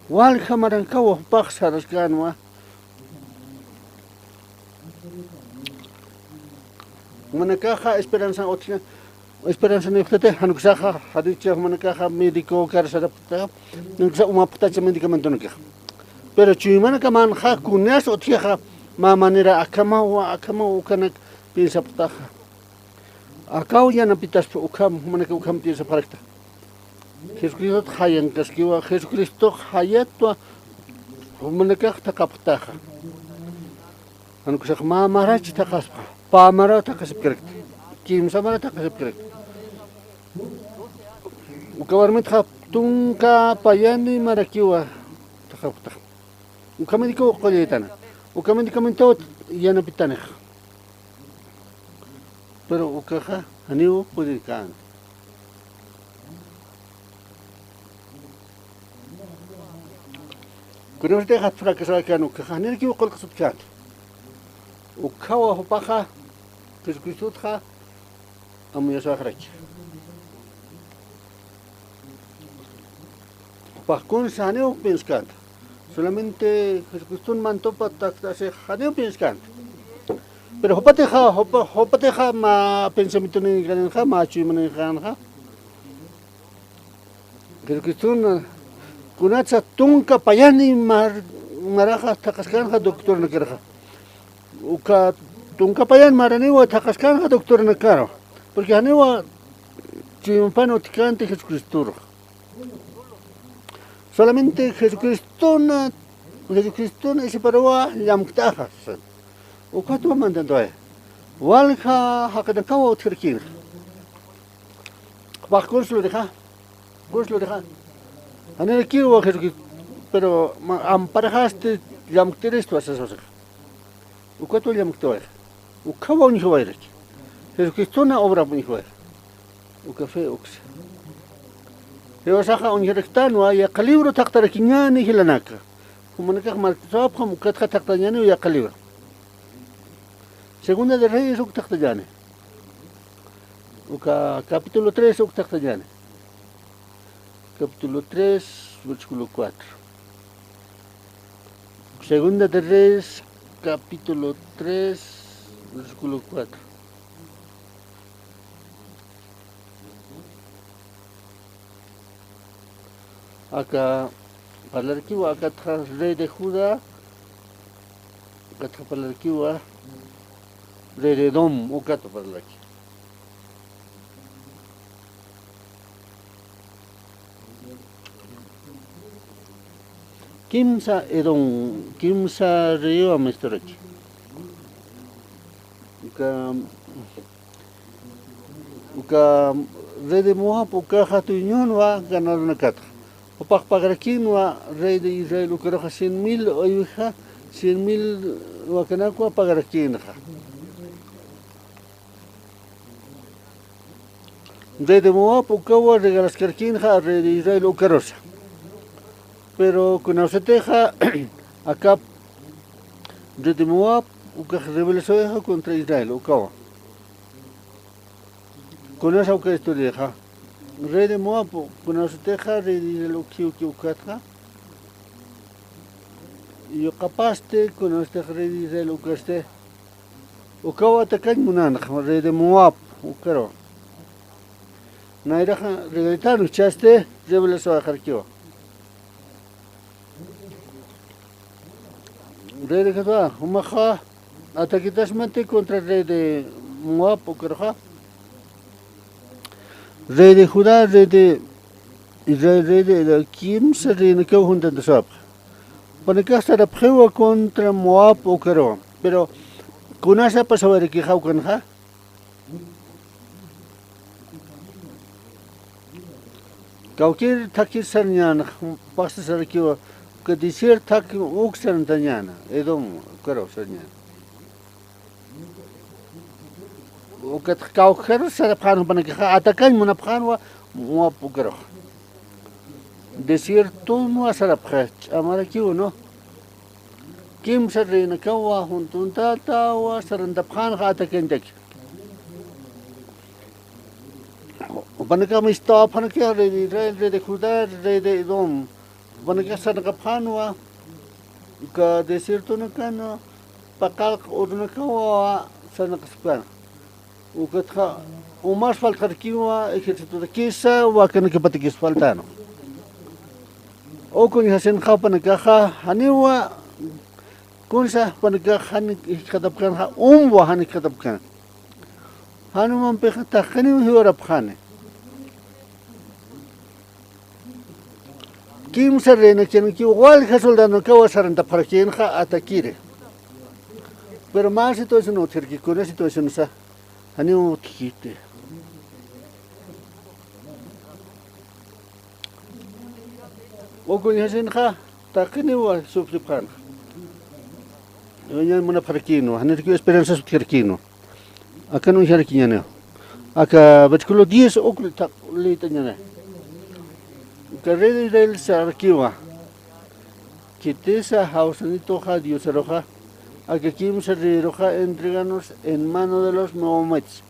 Walja maranakawa jupax saraskänwa. Jumanakaxa esperanza utja, esperanza niwxtati, jan uksaxa, janicha jumanakaxa médico ukar sarapxta, jan uksa umapxtacha medicamentonakaxa. Pero chuymanakamanxa kunas utjaxa, mä manera akhamawa, akhamawa ukanak piensapxtaxa. Akaw yanapitaspa ukham, jumanakax ukham piensapxarakta. Jesucristox jayankaskiwa, Jesucristox jayatwa, jumanakax thaqhapxtaxa. Jan uksax mä marach thaqhaspa, pä maraw thaqhasipkarakta, kimsa maraw thaqhasipkarakta. Uka warmitxa tunka payani marakiwa thaqhapxtaxa. Uka médico qullaytana. Uka medicamentow yanapitanixa. Pero ukaxa janiw pudirkän. Kunasatixa fracasawaykan ukaxa, janirakiw qullqasutkänt. Ukhawa jupaxa, Jesucristotxa, amuyasxaraki. Jupax kuns janiw pienskänta. Solamente Jesucriston mantopa taktasi janiw pienskänta. Pero jupatixa, jupa-, jupatixa mä pensamientoninxa, mä chuymaninxa. Jesucriston kunatsa tunka payani mar-, maraxa thaqhaskänxa doctornakaraxa. Uka tunka payan maraniwa thaqhaskänxa doctornakaru. Porque janiwa chuymapan utjkänti Jesucristor. Solamente Jesucristona, Jesucristona isiparuwa llamktaxa. Ukatwa mantantawa. Walja jaqinakawa utjarkïnxa. Jupax kuns lurixa. Kuns lurixa. Janirakiwa Jesucristo, pero ma-, amparaxasti llamktiristwa sasasix. Ukatwa llamktawayax. Ukhawa uñjawayraki. Jesucristona obrap uñjawayxa. Uka fe uksa. Jiwasaxa uñjaraktänwa, yaqha libro thaqtarakiñäni jilanaka. Jumanakax markasapxam ukatxa thaqtañäniw yaqha libro. Segunda de Reyes uk thaqtañäni. Uka capítulo tres uk thaqtañäni. Capítulo tres, versículo cuatro. Segunda de Reyes, capítulo tres, versículo cuatro. Aka Parlarkiwa akatxa rey de Judá, akatxa parlarkiwa rey de Edom, ukat parlarki. Kimsa Edom, kimsa reywa misturaki. Uka, uka rey de Moab, ukaxa dueñonwa ganadonakatxa. Jupax pagarakïnwa rey de Israel ukaruxa cien mil oveja, cien mil wakanakwa pagarakïnxa. Rey de Moab ukawa regalaskarkïnxa rey de Israel ukarusa. Pero kunasatixa Acab, rey de Moab ukax rebeliasawixa contra Israel ukawa. Kunasa uka historiaxa. Rey de Moab, kunasatixa rey de Israel ukiw ukiw ukatxa. Yuqapasti, kunasatixa rey de Israel ukasti. Ukawa atakañ munanxa, rey de Moab, ukaru. Nayraxa, rey de Tano, chasti, rebeliasawixa arkiwa. Rey de Judá, jumaxa ataquitasmati contra rey de Moab, ukaruxa. Rey de Judá, rey de Israel, rey de, de kimsa reinakaw juntantasawapxa. Jupanakax sarapxiwa contra Moab ukaruwa. Pero, kunasa pasawayarakixa ukanxa. Kawkïr thakir sarñäna, pasta sarakiwa, uka desierto thakir uk sarantañäna, Edom, ukaru sarñäna. Ukat kawkïr sarapxän jupanakaxa, atakañ munapxänwa, Moab ukarux. Desiertonwa sarapxi, ch'amarakiw, ¿no? Kimsa reinakawa, juntuntatawa, sarantapxänxa atakañtaki. Jupanakax mistawapxanaki, rey de Israel, rey de Judá, rey de Edom. Jupanakax sarnaqapxänwa, uka desiertonakanwa, paqallq urunakawa sarnaqaskpänwa. Ukatxa umas faltxarkiwa, ejércitotakisa, wakanakapatakis faltänwa. Uka uñjasinxa jupanakaxa, janiwa, kunsa jupanakax jan jikxatapkänxa, umwa jan jikxatapkän. Jan umampixa taqiniw jiwarapxani. Kimsa reinakïnkiw walja soldadonakawa sarantapxarakïnxa atakiri. Pero mä situación utjarki, kuna situacionsa janiw utjkiti. Uka uñjasinxa taqiniwa sufripxänxa. Ñan munapxarakïnwa, janirakiw esperanzas utjarkïnwa. Akan uñjarakiñäniwa. Aka versículo diez uk lït'añäni. Aka rey de Israel sarkiwa. Khitisa jawsanituxa Diosaruxa, aka kimsa reyiruxa entregarnos en mano de los moabitas.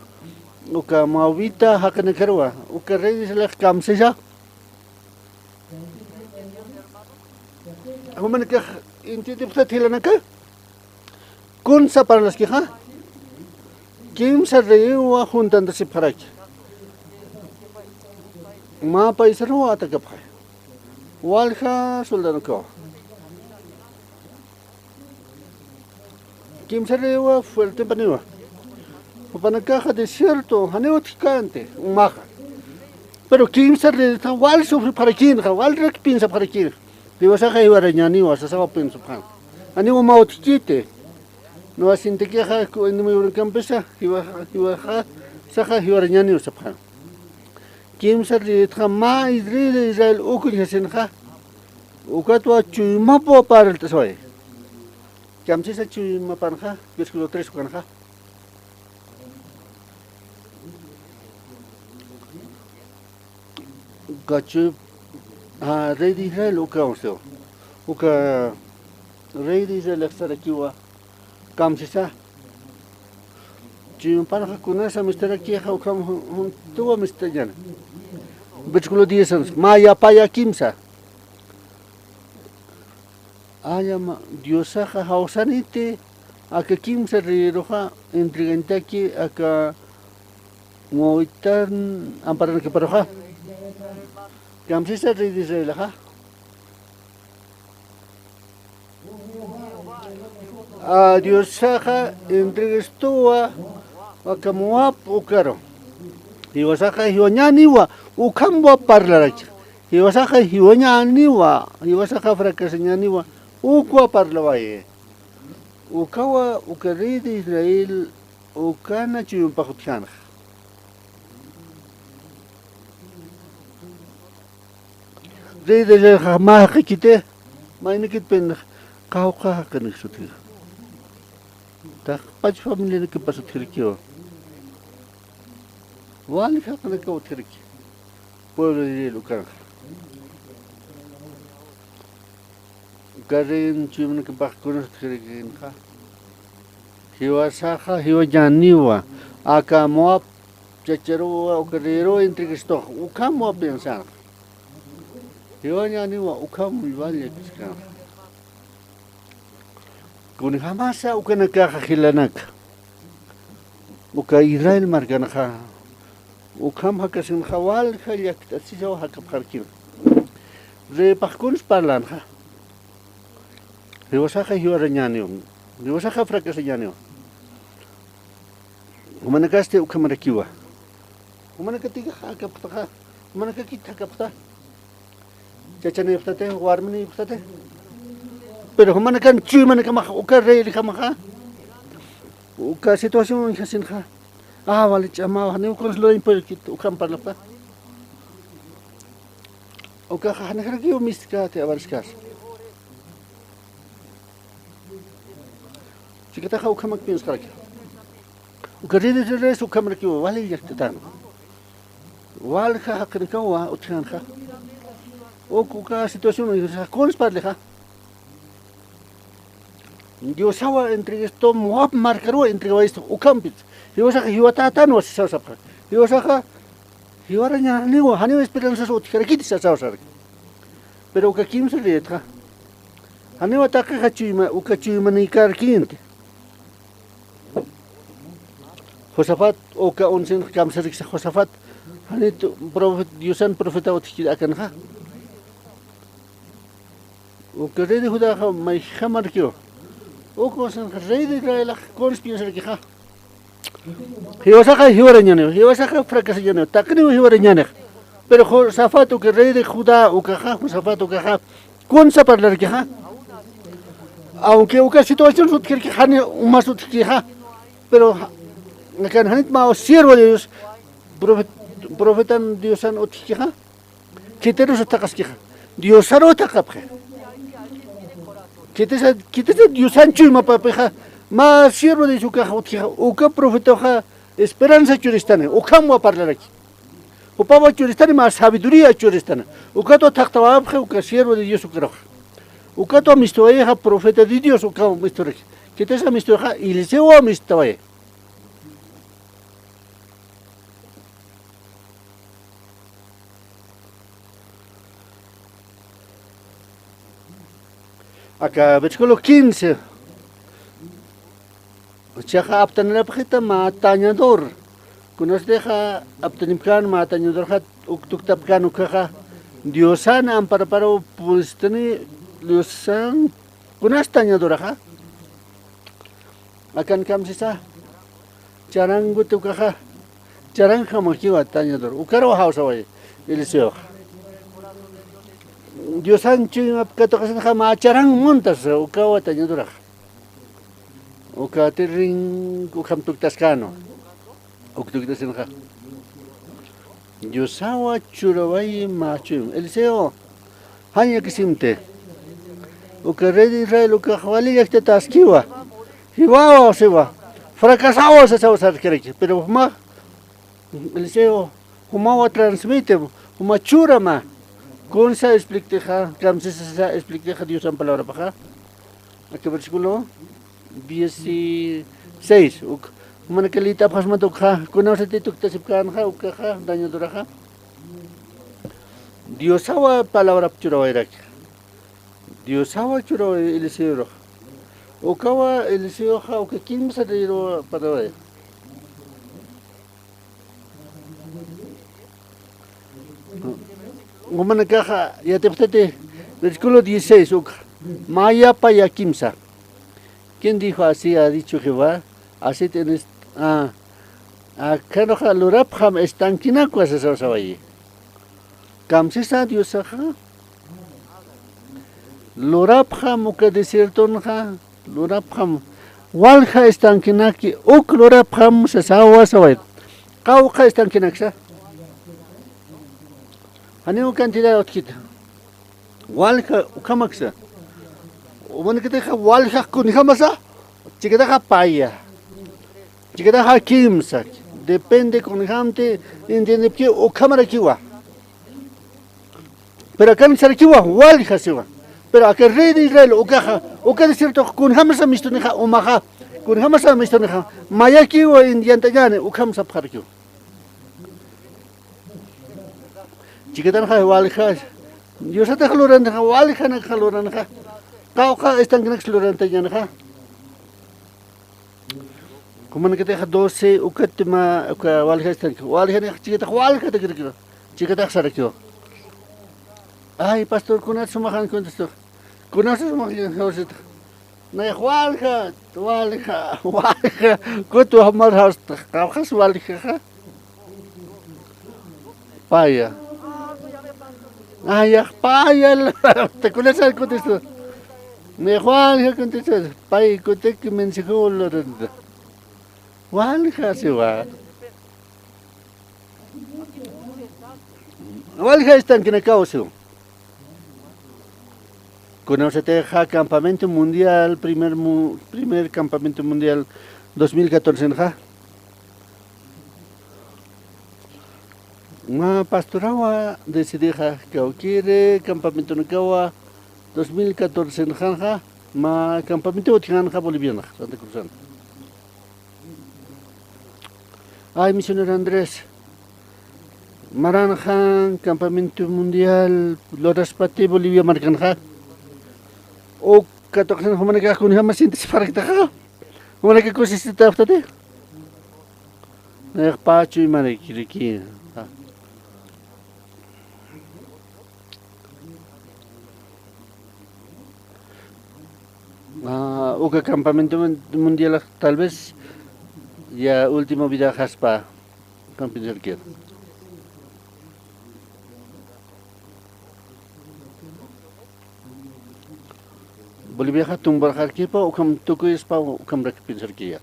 Uka moabita jaqinakaruwa, uka rey de Israel kamsisa. Jumanakax entiendipxtat jilanaka. Kunsa parlaskixa. Kimsa reyiwa juntantasipxaraki. Mä paysaruwa atakapxi. Walja soldadonakawa. Kimsa reyiwa fuertempaniwa. Jupanakaxa desierto, janiw utjkänti, umaxa. Pero kimsa reyitxa wal sufripxarakïnxa, walrak piensapxarakïnxa. Diosaxa jiwarañäniwa, sasawa piensapxän. Janiw uma utjkiti. Nuwa sintikixa, ku enemigonakampisa, jiwa, jiwaxa, saxa jiwarañäniw sapxän. Kimsa reyitxa mä rey de Israel uka uñjasinxa, ukatwa chuymapwa parlt'asaway. Kamsisa chuymapanxa, versículo tres ukanxa. Uka chuy, ah, rey de Israel ukaw, uka rey de Israel sarakiwa. Kamsisa. Chuymapanxa kunasa mistarakixa ukham jun-, juntuwa mistañäni. Versículo diez, mä yapaya kimsa. Aya mä, Diosaxa jawsaniti, aka kimsa reyiruxa entregañtaki, aka moabitan amparanakaparuxa. Kamsisa rey de Israelaxa. A Diosaxa entreguestuwa aka Moab ukaru. Jiwasaxa jiwañäniwa ukhamwa parlaraki. Jiwasaxa jiwañäniwa, jiwasaxa fracasañäniwa, ukwa parlawayi. Ukawa uka rey de Israel ukana chuymapax utjänxa. Rey de Israelxa mä jaqikiti, maynikitpin qawqha jaqinaksa utjkir. Taqpach familianakipas utjkirakiwa. Wali jaqinakaw utjkiraki. Pueblo de Israel ukanxa. Uka rey chuymanakapax kunas utjkirakinxa. Jiwasaxa jiwañäniwa, aka Moab chacharuwa, uka reyiruwa entreguestux, ukhamwa piensänxa. Jiwañäniwa, ukham wali llakiskänxa. Kunjamasa ukanakaxa jilanaka. Uka Israel markanxa, ukham jakasinxa walja llakt'asisaw jakapxarkir. Reypax kuns parlänxa. Jiwasaxa jiwarañäniwa. Jiwasaxa fracasañäniwa. Jumanakasti ukhamarakiwa. Jumanakatix jakapxtaxa. Jumanakakit jakapxta. Chachanïpxtati, warminïpxtati. Pero jumanakan chuymanakamax uka reyjamaxa. Uka situación uñjasinxa. A, wali ch'amaw, janiw kuns lurañ puedekit, ukham parlapxta. Ukaxa janirakiw mistkati, avanskasa. Chikataxa ukhamak piensxaraki. Uka rey de reyes ukhamarakiw, wali llakt'atänwa. Walja jaqinakawa utjänxa. Uk uka situación, kuns parlixa. Diosawa entreguestu Moab markaruwa entregawayistu ukhampit. Jiwasaxa jiwatätänwa sasaw sapxi. Jiwasaxa jiwarañäniwa, janiw esperanzas utjarakiti sasaw sarki. Pero uka kimsa reyitxa. Janiwa taqixa chuyma, uka chuymanïkarkinti. Josafat, uka unsinx kamsariksa Josafat, janit profet-, Diosan profeta utjkir akanxa. Uka rey de Judaxa mayjamarkiw. Uka unsinx rey de Israelax kuns piensarakixa. Jiwasaxa jiwarañäniw, jiwasaxa fracasañäniw, taqiniw jiwarañänix. Pero Josafat uka rey de Judá ukaxa, Josafat ukaxa, kunsa parlarakixa. Aunque uka situación utjkirki, jani umas utjkixa. Pero ja-, akan janit mä siervo de Dios, profet-, profetan Diosan utjkixa. Khitirus thaqaskixa. Diosaru thaqapxi. Khitisa, khitisa Diosan chuymapapixa. Mä siervo de Dios ukaxa utjkixa. Uka profetaxa esperanza churistani. Ukhamwa parlaraki. Jupawa churistani, mä sabiduría churistani. Ukatwa thaqtawapxi uka siervo de Dios ukarux. Ukatwa mistuwayixa profeta de Dios ukaw misturaki. Khitisa mistuwayixa Eliseowa mistuwayi. Aka versículo quince. Chiqa aptanirapxita mä tañador. Kunasatixa aptanipkän mä tañadorxa uk tuktapkän ukaxa. Diosan amparaparu puristani Diosan kunas tañadoraxa. Akan kamsisa, charanguti ukaxa, charanjamakiwa tañador, ukaruw jawsawayi Eliseoxa. Diosan chuymap katuqasinxa mä charanj muntas ukawa tañadoraxa. Uka tirrin ukham tuktaskänwa. Uk tuktasinxa. Diosawa churawayi mä chuyma. Eliseo, jan llakisimti. Uka rey de Israel ukax wali llaktatäskiwa. Jiwawa siwa. Fracasawa sasaw sarkiraki. Pero jumax, Eliseo, jumawa transmite, juma churama. Kunsa explictixa, kamsisa explictixa Diosan palabrapaxa. Aka versículo dieciséis, uk, jumanaka liyt'apxasmat ukxa, kunawsati tuktasipkänxa, ukaxa, dañadoraxa. Diosawa palabrap churawayraki. Diosawa churaway Eliseorux. Ukawa Eliseoxa, uka kimsa reyruwa paraway. Jumanakaxa yatipxtati, versículo dieciséis, uk, mä yapa yä kimsa. ¿Quién dijo así? Ha dicho Jehová. Así tienes, ah, akhanuxa lurapxam estanquinakwa sasaw sawayi. Kamsisa Diosaxa lurapxam uka desiertonxa, lurapxam walja estanquinaki uk lurapxam sasawa sawayt. Qawqha estanquinaksa. Janiw cantidad utjkita. Walja ukhamaksa. Umankatixa waljax kunjamasa, chikataxa paya. Chikataxa kimsa. Depende kunjamti entiendepki ukhamarakiwa. Pero akan sarakiwa, walja siwa. Pero aka rey de Israel ukaxa, uka desiertox kunjamasa mistunixa umaxa, kunjamasa mistunixa, mayakiwa in-, yantañäni, ukham sapxarakiwa. Chikatanxa walja, Diosatix luranxa, waljanakxa luranxa, qawqha estanquinaks lurantañänxa. Jumanakatixa doce, ukat mä, uka walja estanque, waljanix chikatax waljatakirakiwa, chikatax sarakiwa. Ay, pastor, kunat sumaxan contestó. Kunat sumaxan contestó. Nayax walja, walja, walja. Kut wamar hasta, qawqhas waljaxa. Paya. Nayax paya, te kunasar contestó. Nayax walja contestó. Pay kutik mensajul. Walja siwa. Walja estanquinakaw siw. Kunawsatixa campamento mundial, primer mu-, primer campamento mundial dos mil catorce nxa. Mä pastorawa decidixa kawkïri campamentonakawa dos mil catorce nxanxa, mä campamento utjänxa Bolivianxa, Santa Cruzan. Ay, misionero Andrés, maranxan campamento mundial luraspati Bolivia markanxa. Uk katuqsin jumanakax kunjama sientisipxaraktaxa. Jumanakax kusisitapxtati. Nayax pachu imarikiriki. Ah, uka campamento mun-, mundial tal vez ya último vidaxaspa campamento. Boliviaxa tumbarxarkipa, ukham tukuyaspa, ukhamrak pensarkiyat.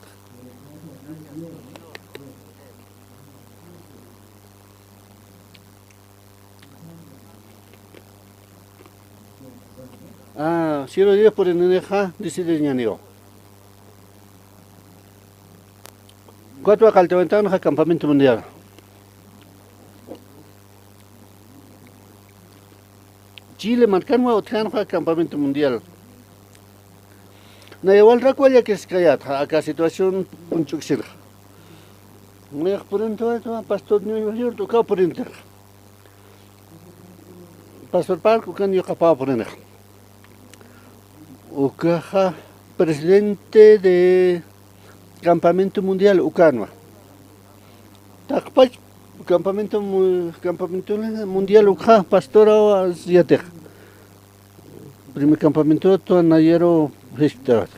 Ah, cielo Dios purininixa, decidiñaniw. Cuatro qalltawantanxa campamento mundial. Chile markanwa utjänxa campamento mundial. Naya walrakwa llakiskayätxa, aka situación p'unchhuksinxa. Nayax purintawa, pastor Nueva York, ukaw purintaxa. Pastor Park, ukan yuqapaw purinixa. Ukaxa presidente de campamento mundial ukanwa. Taqpach campamento mu-, campamento mundial ukxa pastoraw yatix. Primer campamento nayaru jisk'tawat.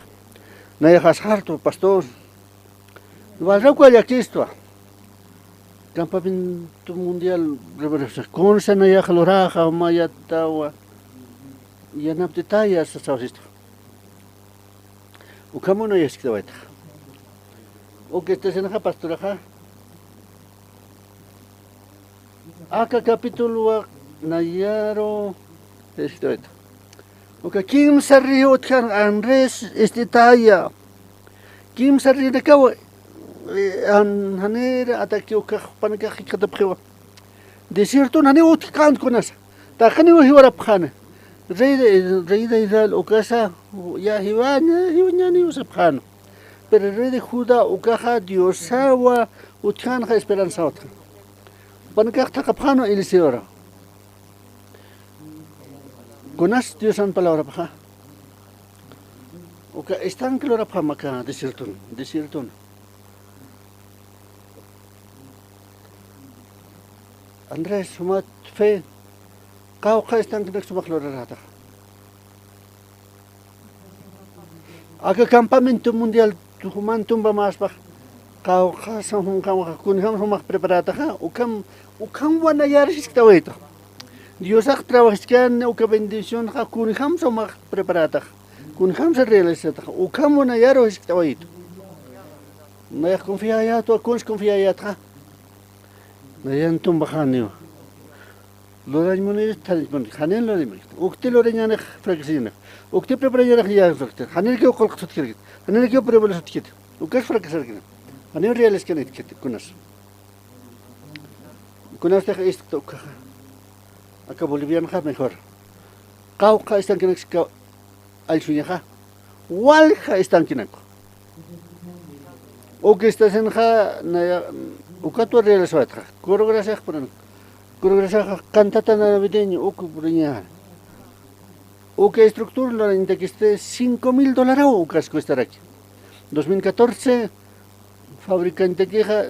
Nayax asxartu pastor. Walrakwa llakistwa. Campamento mundial, kunsa nayax luraxa, mayatawa yanaptitaya sasawsistwa. Ukhamun nayax jisktawaytaxa. Uk estacionxa pastoraxa. Aka capítulowa nayaru jisktawayta. Uka kimsa río utjan Andrés ist'itaya. Kimsa ríonakawa, eh, an-, janir ataki ukax jupanakax jikxatapxiwa. Desierton janiw utjkänti kunasa. Taqiniw jiwarapxäna. Rey de, rey de Israel ukasa, ya jiwaña, jiwañaniw sapxäna. Pero rey de Judá ukaxa Diosawa utjänxa esperanza utjan. Jupanakax thaqhapxänwa Eliseora. Kunas Diosan palabrapxa. Uka estanque lurapxam aka desierton, desierton. Andrés, sumat fe, qawqha estanquenak sumax lurarätaxa. Aka campamento mundial juman tumbamäspax, qawqha San Juan qawqha kunjam sumax preparataxa, ukham, ukham wanayar jiskt'awaytu. Diosax trabajichkani uka bendicionxa kunjam sumax preparataxa, kunjamsa realizataxa, ukham wanayaru jiskt'awaytu. Nayax confiayätwa, kuns confiayätxa. Nayan tumbaxaniwa. Lurañ munir, thanich munir, janin lurañ munir. Ukti lurañanix fracasañanix. Ukti preparañanix yäsuktir. Janirakiw qullq sutjirkit. Janirakiw prueba sutjkit. Ukas fracasarkina. Janiw realizkan itkit kunas. Kunastix istkta ukhaxa. Aka Bolivianxa mejor. Qawqha estankinaksa allsuñaxa. Walja estankinakwa. Uk estacionxa naya, ukatwa realizawaytxa. Coro Graciax puran. Coro Graciaxa cantata navideño uk puriña. Uka estructura lurañtakisti cinco mil dolaraw ukas cuestaraki. Dos mil catorce fabricantakixa,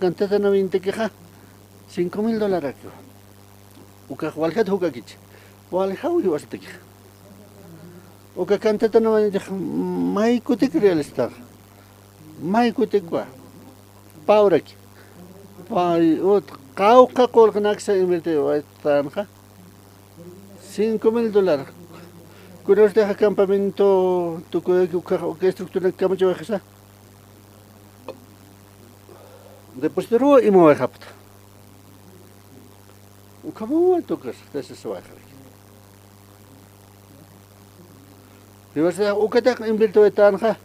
cantata navideñtakixa, cinco mil dolarakiwa. Ukax waljat juk'akich. Waljaw jiwasatakixa. Uka cantata navideñtax may kutik realistaxa. May kutikwa. Pawraki. Pay, ut, qawqha qullqinaksa invertiwaytanxa. Cinco mil dólares. Kunastix campamento tukuyaki ukax, uka estructura kamachawayxisa. Depositoruw imawayxapxta. Ukhamaw tukas, tesisawayxaraki. Jiwasatax ukatax invertiwaytanxa,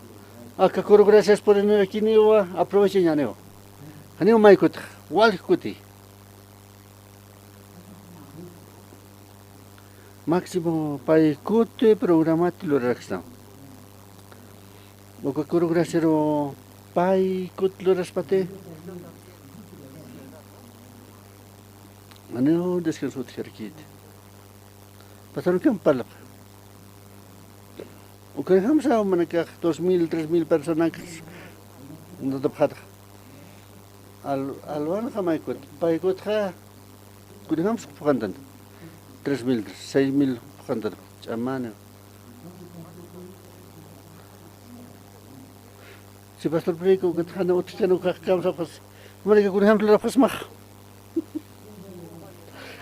aka Coro Gracias purinirakiniwa, aprovechañäniwa. Janiw may kutixa, walja kuti. Máximo pay kuti programat lurarakstam. Uka Coro Graciaru pay kuti luraspati. Janiw descanso utjarkiti. Pastor, ukham parlap. Ukanjamsa jumanakax dos mil, tres mil personakas. Nutapxatax. Al, alwanxa may kut, pay kutxa, kunjamsa phuqhantan. Tres mil, seis mil phuqhantan. Ch'amani. Si pastor Perico, ukat jana utjkan ukax kamsapxas. Jumanakax kunjamsa lurapxasmax.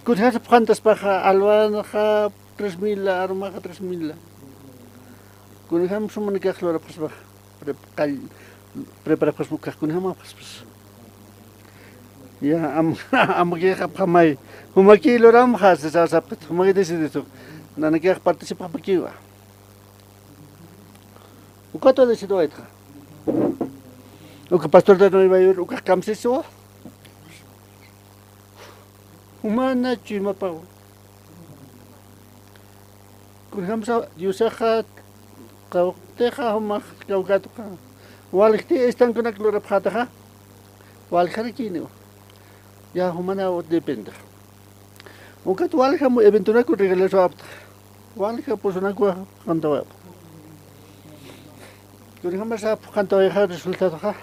Kunjamsa phuqhantaspaxa, alwanxa tres mil, arumaxa tres mil. Kunjamsa jumanakax lurapxasmax. Prep-, qall-, preparapxasma ukax kunjamapxaspas. Ya, am-, amkixapxamay. Jumaki luramxa, sisasapxit, jumaki decidisu. Nanakax participapxakiwa. Ukatwa decidiwaytxa. Uka pastor de Nueva York, ukax kamsiswa. Jumana chuymapaw. Kunjamsa Diosaxa qawqtixa jumax kawkatuqa. Waljti estankunak lurapxätaxa. Waljarakiniw. Ya jumanaw depende. Ukat walja mu eventunak regalaswapxta. Walja pusunakwa qantawapxta. Kunjamasa qantawayxa resultadoxa.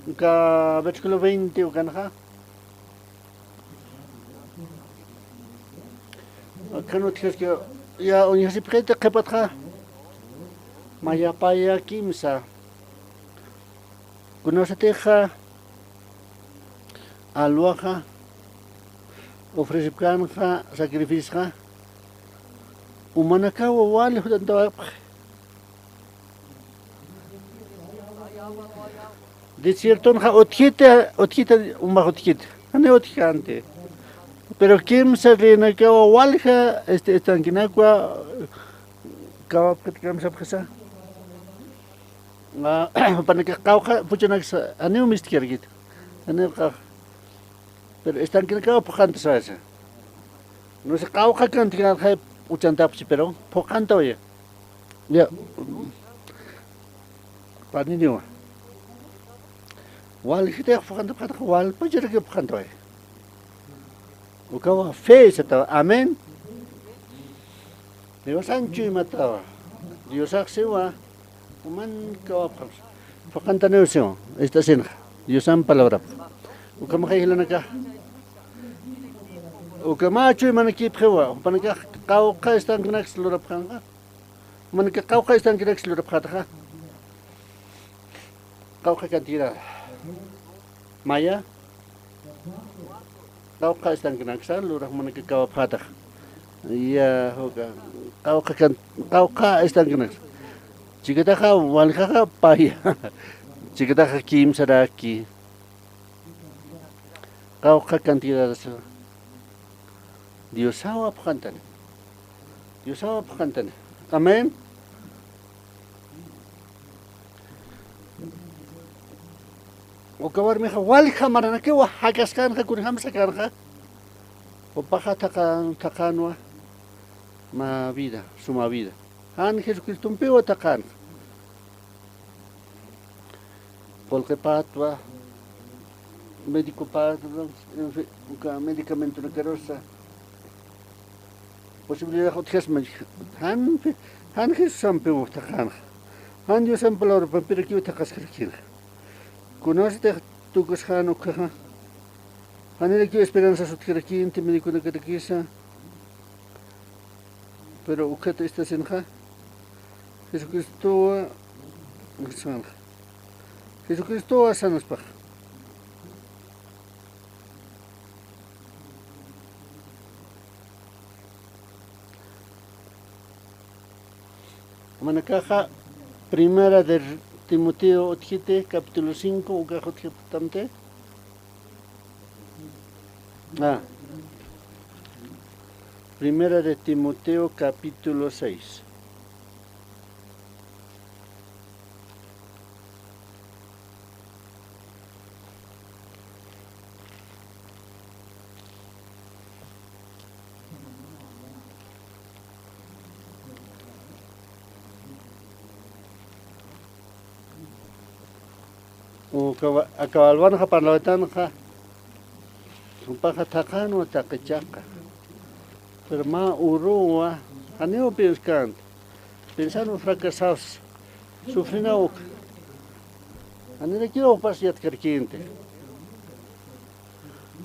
Uka versículo veinte ukanxa. Akan utjaski, ya, uñjasipxiti qhipatxa. Mayapaya kimsa. Kunasatixa alwaxa ofrecipkänxa sacrificisxa. Jumanakaw wal jutantawapxi. Desiertonxa utjita, utjita, umax utjita. Jani utjkänti. Pero kimsa reinakaw walja, este, estankinakwa, kawapxit kamsapxisa. Ah, jupanakax qawqha puchunaksa, janiw mistkarkit. Janiw qawqha. Pero estankinakaw phuqhantasawaysa. No sé, qawqha cantidad jay uchantapxchi, pero phuqhantawaya. Ya. Paniniwa. Waljitix phuqhantapxatax, walpacharaki phuqhantawaya. Ukawa fe satawa. Amén. Diosan chuymatawa. Diosax siwa, juman kawapxam. Phuqhantaniw siwa, esta sinxa. Diosan palabrap. Ukhamaxa jilanakax. Ukhama chuymanakipxiwa, jupanakax qawqha estankinaks lurapxanxa. Manaka qawqha estanquenaksa lurapxätaxa. Qawqha cantidad. Maya. Qawqha estanquenaksa lurax manaka kawapxätaxa. Ya, uka. Qawqha can-, qawqha estanquenaksa. Chikataxa waljaxa paya. Chikataxa kimsaraki. Qawqha cantidad. Diosaw apxantani. Diosaw apxantani. Amén. Uka warmixa walja maranakiwa jakaskänxa, kunjamsa känxa. Jupaxa thaqan-, thaqänwa mä vida, suma vida. Jan Jesucristompiwa thaqänxa. Qullqipatwa, médicopat, en fin, uka medicamentonakarusa posibilidad utjasma. Jan, jan Jesusampiw thaqänxa. Jan Diosamp palabrapampirakiw thaqaskarakïnxa. Kunasatix tukusxän ukkhaxa. Janirakiw esperanzas utjarakïnti mediconakarakisa. Pero ukkhat istasinxa, Jesucristowa, Jesucristowa sanaspax. Manakaxa, Primera de Timoteo utjiti, capítulo cinco, ukax utjipxtamti. Ah. Primera de Timoteo, capítulo seis. Uka wa-, aka walwanxa parlawaytanxa, jupaxa thaqänwa taqi chiqa. Pero mä uruwa, janiw pienskänti. Piensanwa fracasados, sufrinaw uka. Janirakiw jupas yatkarkïnti.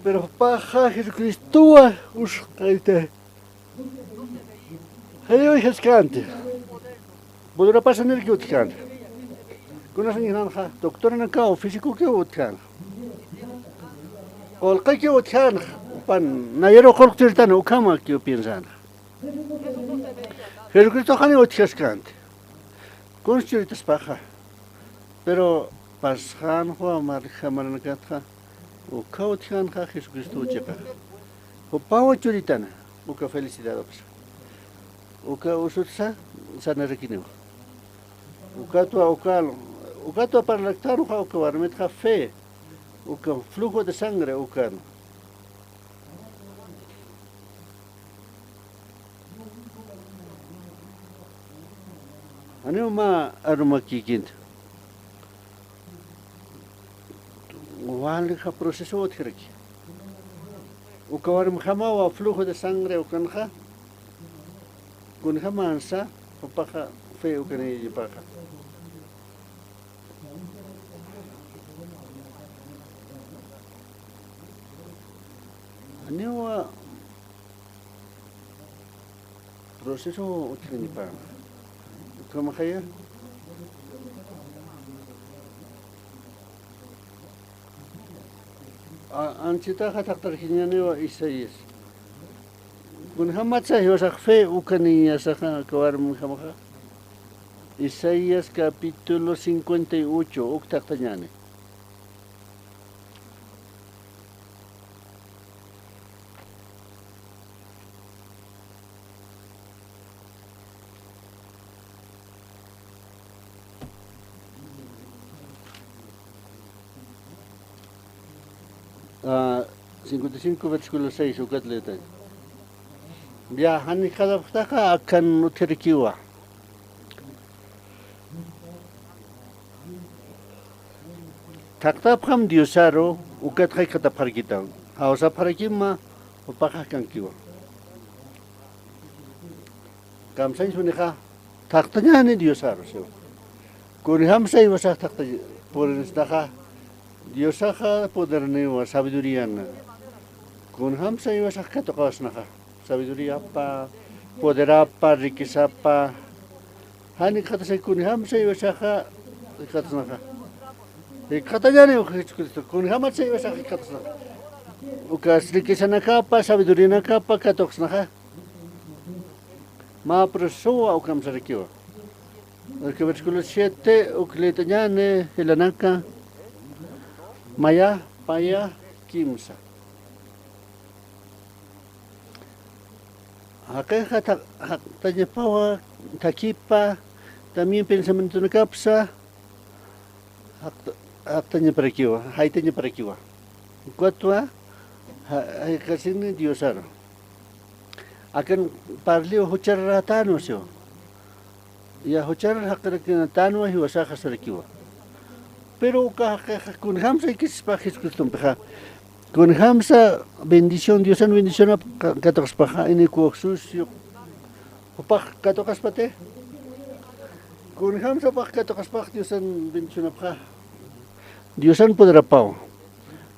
Pero jupaxa Jesucristowa usqhayta. Janiw utjaskänti. Poderapasa janirakiw utjkänti. Kunas uñjnanxa, doctoranakaw, físicokiw utjkänxa. Qullqikiw utjkänxa. Jupan nayaruw qullqi churitani, ukhamakiw piensänxa. Jesucristox janiw utjaskänti. Kuns churitaspaxa. Pero pasxänxa, marja maranakatxa, ukkhaw utjkänxa Jesucristow chiqa. Jupaw churitana, uka felicidad ukhasa. Uka usutsa sanarakiniwa. Ukatwa, uka, ukatwa parlaktänxa uka warmitxa fe, uka flujo de sangre ukan. Janiw mä arumakïkïnti. Walja proceso utjaraki. Uka warmjamawa flujo de sangre ukanxa. Kunjamansa, jupaxa fe ukanïpaxa. Janiwa proceso utjanipa. Ukhamaxaya. A-, anchitaxa thaqtarkiñäniwa Isaías. Kunjamatsa jiwasax fe ukanïñasaxa aka warmjamaxa. Isaías capítulo cincuenta y ocho, uk thaqtañäni. Ah, cincuenta y cinco, versículo seis, ukat leytañ. Ya, jani qallapxtaxa akan utjarakiwa. Thaqtapxam Diosaru, ukat jayk'atapxarakïtam. Jawsapxarakima, jupax jakankiwa. Kamsañ sunixa, thaqtañäni Diosaru, siwa. Kunjamsa jiwasax thaqta podernistaxa, Diosaxa poderniwa, sabiduríana. Kunjamsa jiwasax katuqawasnaxa, sabiduriapa, poderapa, riquezapa, Jan jikxatasay kunjamsa jiwasaxa jikxatasnaxa. Jikxatañäni uka Jesucristo, kunjamsa jiwasaxa jikxatasnaxa. Ukas riquezanakapa, sabidurianakapa katuqsnaxa. Mä procesowa ukham sarakiwa. Uka versículo siete, uk liyt'añäni jilanaka, maya, paya, kimsa. Jaqixa tha-, jaqtañapawa, thakipa, también pensamientonakapsa, jaqta-, jaqtañaparakiwa, jaytañaparakiwa. Ukatwa, ja-, jayqasini Diosaru. Akan parliw juchararätänwa siwa. Ya jucharar jaqirakinatänwa jiwasaxa sarakiwa. Pero uka jaqixa kunjamsa jikisispax Jesucristompixa. Kunjamsa bendición, Diosan bendicionap ka-, katuqaspaxa, inikuwax sucio. Jupax katuqaspati. Kunjamsa jupax katuqaspax Diosan bendicionapxa. Diosan poderapaw.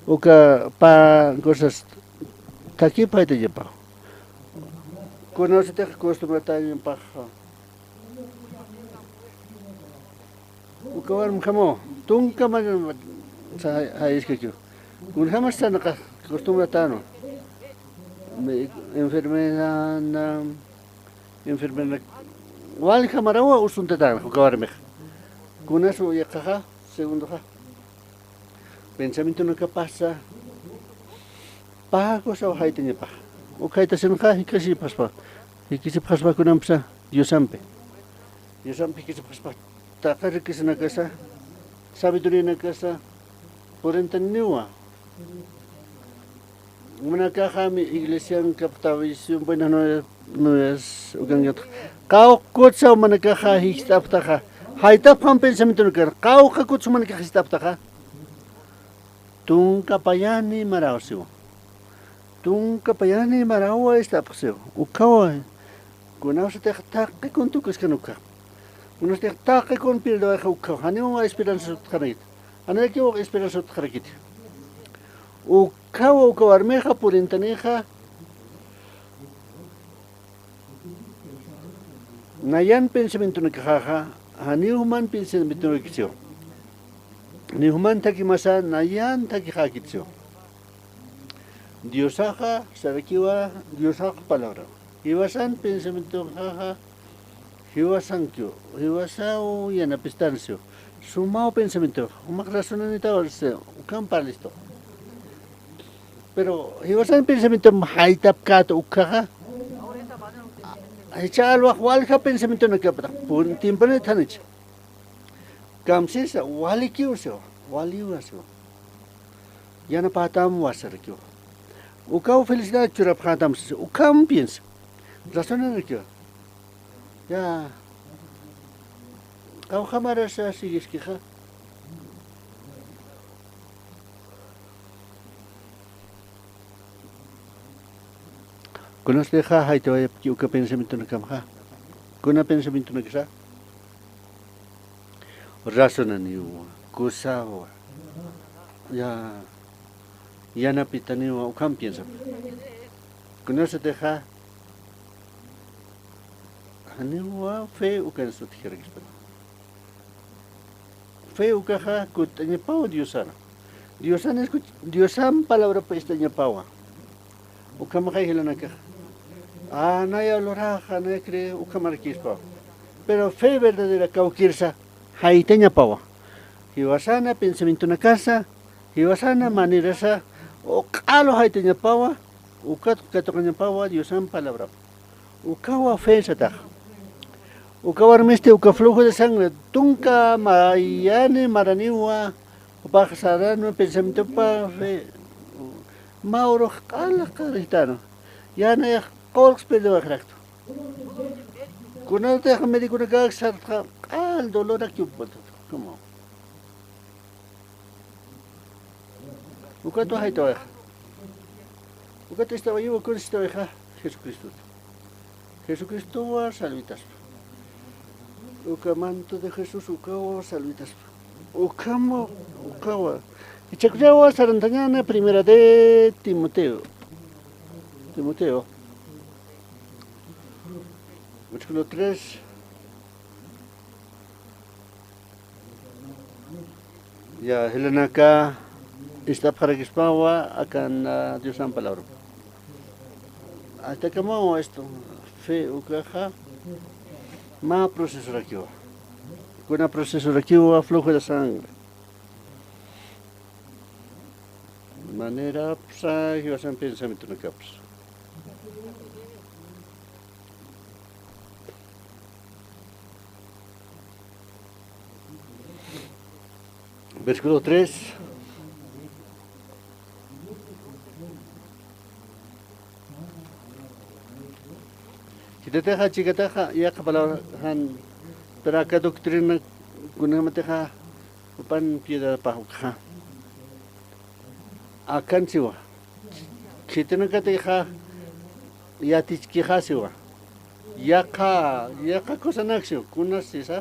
Uka pä cosas thakipa jaytañapaw. Kunasatix acostumbratañapaxa. Uka warmjamaw, tunka manan sa-, jayiskakiw. Kunjamas sanaqa acostumbratañawa. Me-, enfermedad, enfermedad, walja marawa usuntatäna uka warmix. Kunas yaqhaxa, segundoxa. Pensamientonakapasa, pä cosaw jaytañapax. Uk jaytasinxa jikxasipxaspa, jikxasipxaspa kunampsa Diosampi. Diosampi jikxasipxaspa, taqi riquezanakasa, sabidurianakasa, purintaniwa. Jumanakaxa mi iglesian kaptawision, buenas novias, novias ukankatxa. Qawqha kutsaw jumanakaxa jist'apxtaxa. Jaytapxam pensamientonakar. Qawqha kutsaw jumanakaxa jist'apxtaxa. Tunka payani maraw siwa. Tunka payani marawa jist'apxi siwa. Ukhawa. Kunasatix taqi kun tukuskan ukha. Kunasatix taqi kun pirdawayxa ukhaw. Janiw esperanza sutxarakiti. Janiw esperanza sutxarakiti. Ukhaw uka warmixa purintanixa. Nayan pensamientonakaxaxa, janiw juman pensamientonakasiwa. Janiw juman thakimasa, nayan thakixäkitsiwa. Diosaxa sarakiwa, Diosax palabra. Jiwasan pensamientoxaxa, jiwasankiw, jiwasaw yanapistansiw. Sumaw pensamiento, jumax razonanitaw, ukham parlistu. Pero jiwasan pensamiento jaytapkät ukhaxa. Jichha alwax walja pensamientonakapta, pun tiemponit janicha. Kamsisa, walikiw siwa, waliwa siwa. Yanapätam wasarakiwa. Ukaw felicidad churapxätam sisa, ukham piensa. Razonarakiwa. Ya. Qawqha marasa siguiskixa. Kunasatixa jaytawayapki uka pensamientonakamxa. Kuna pensamientonakasa. Razonaniwa, kusawa. Ya, yanapitaniwa, ukham piensap. Kunasatixa, janiwa fe ukan sutjirakispan. Fe ukaxa kutt'añapaw Diosana. Diosan escuch-, Diosan palabrapa ist'añapawa. Ukhamaxay jilanakax. Anaya luraxa, anaya cree, ukhamarakispaw. Pero fe verdadera kawkirsa, jaytañapawa. Jiwasana pensamientonakasa, jiwasana manerasa, uq'alu jaytañapawa, ukat katuqañapawa Diosan palabrapa. Ukawa fe satax. Uka warmisti uka flujo de sangre, tunka mayani maraniwa, jupax saranwa pensamientopa fe, mä urux q'ala q'arijtänwa. Yanayax qulqs perdewayxaraktu. Kunatix médiconakäx sartxa q'al dolorak yupmatu. Como. Ukatwa jaytawayxa. Ukat ist'awayiwa, kun ist'awayxa Jesucristota. Jesucristowa salvitaspa. Uka manto de Jesús ukawa salvitaspa. Ukhama, ukawa. Ichakullawa sarantañäni primera de Timoteo. Timoteo. Versículo tres. Ya, jilanaka, ist'apxarakispawa akan, ah, Diosan palabra. Astakamawa esto, fe ukaxa mä procesorakiwa. Kuna procesorakiwa, flujo de sangre. Manerapsa, jiwasan pensamientonakapsa. Versículo tres. Khititixa, chikatixa, yaqha palabra jan, pero aka doctrina kunjamatixa jupan piedad pajukxa. Akan siwa. Khitinakatixa yatichkixa siwa. Yaqha, yaqha cosanak siwa. Kunas sisa.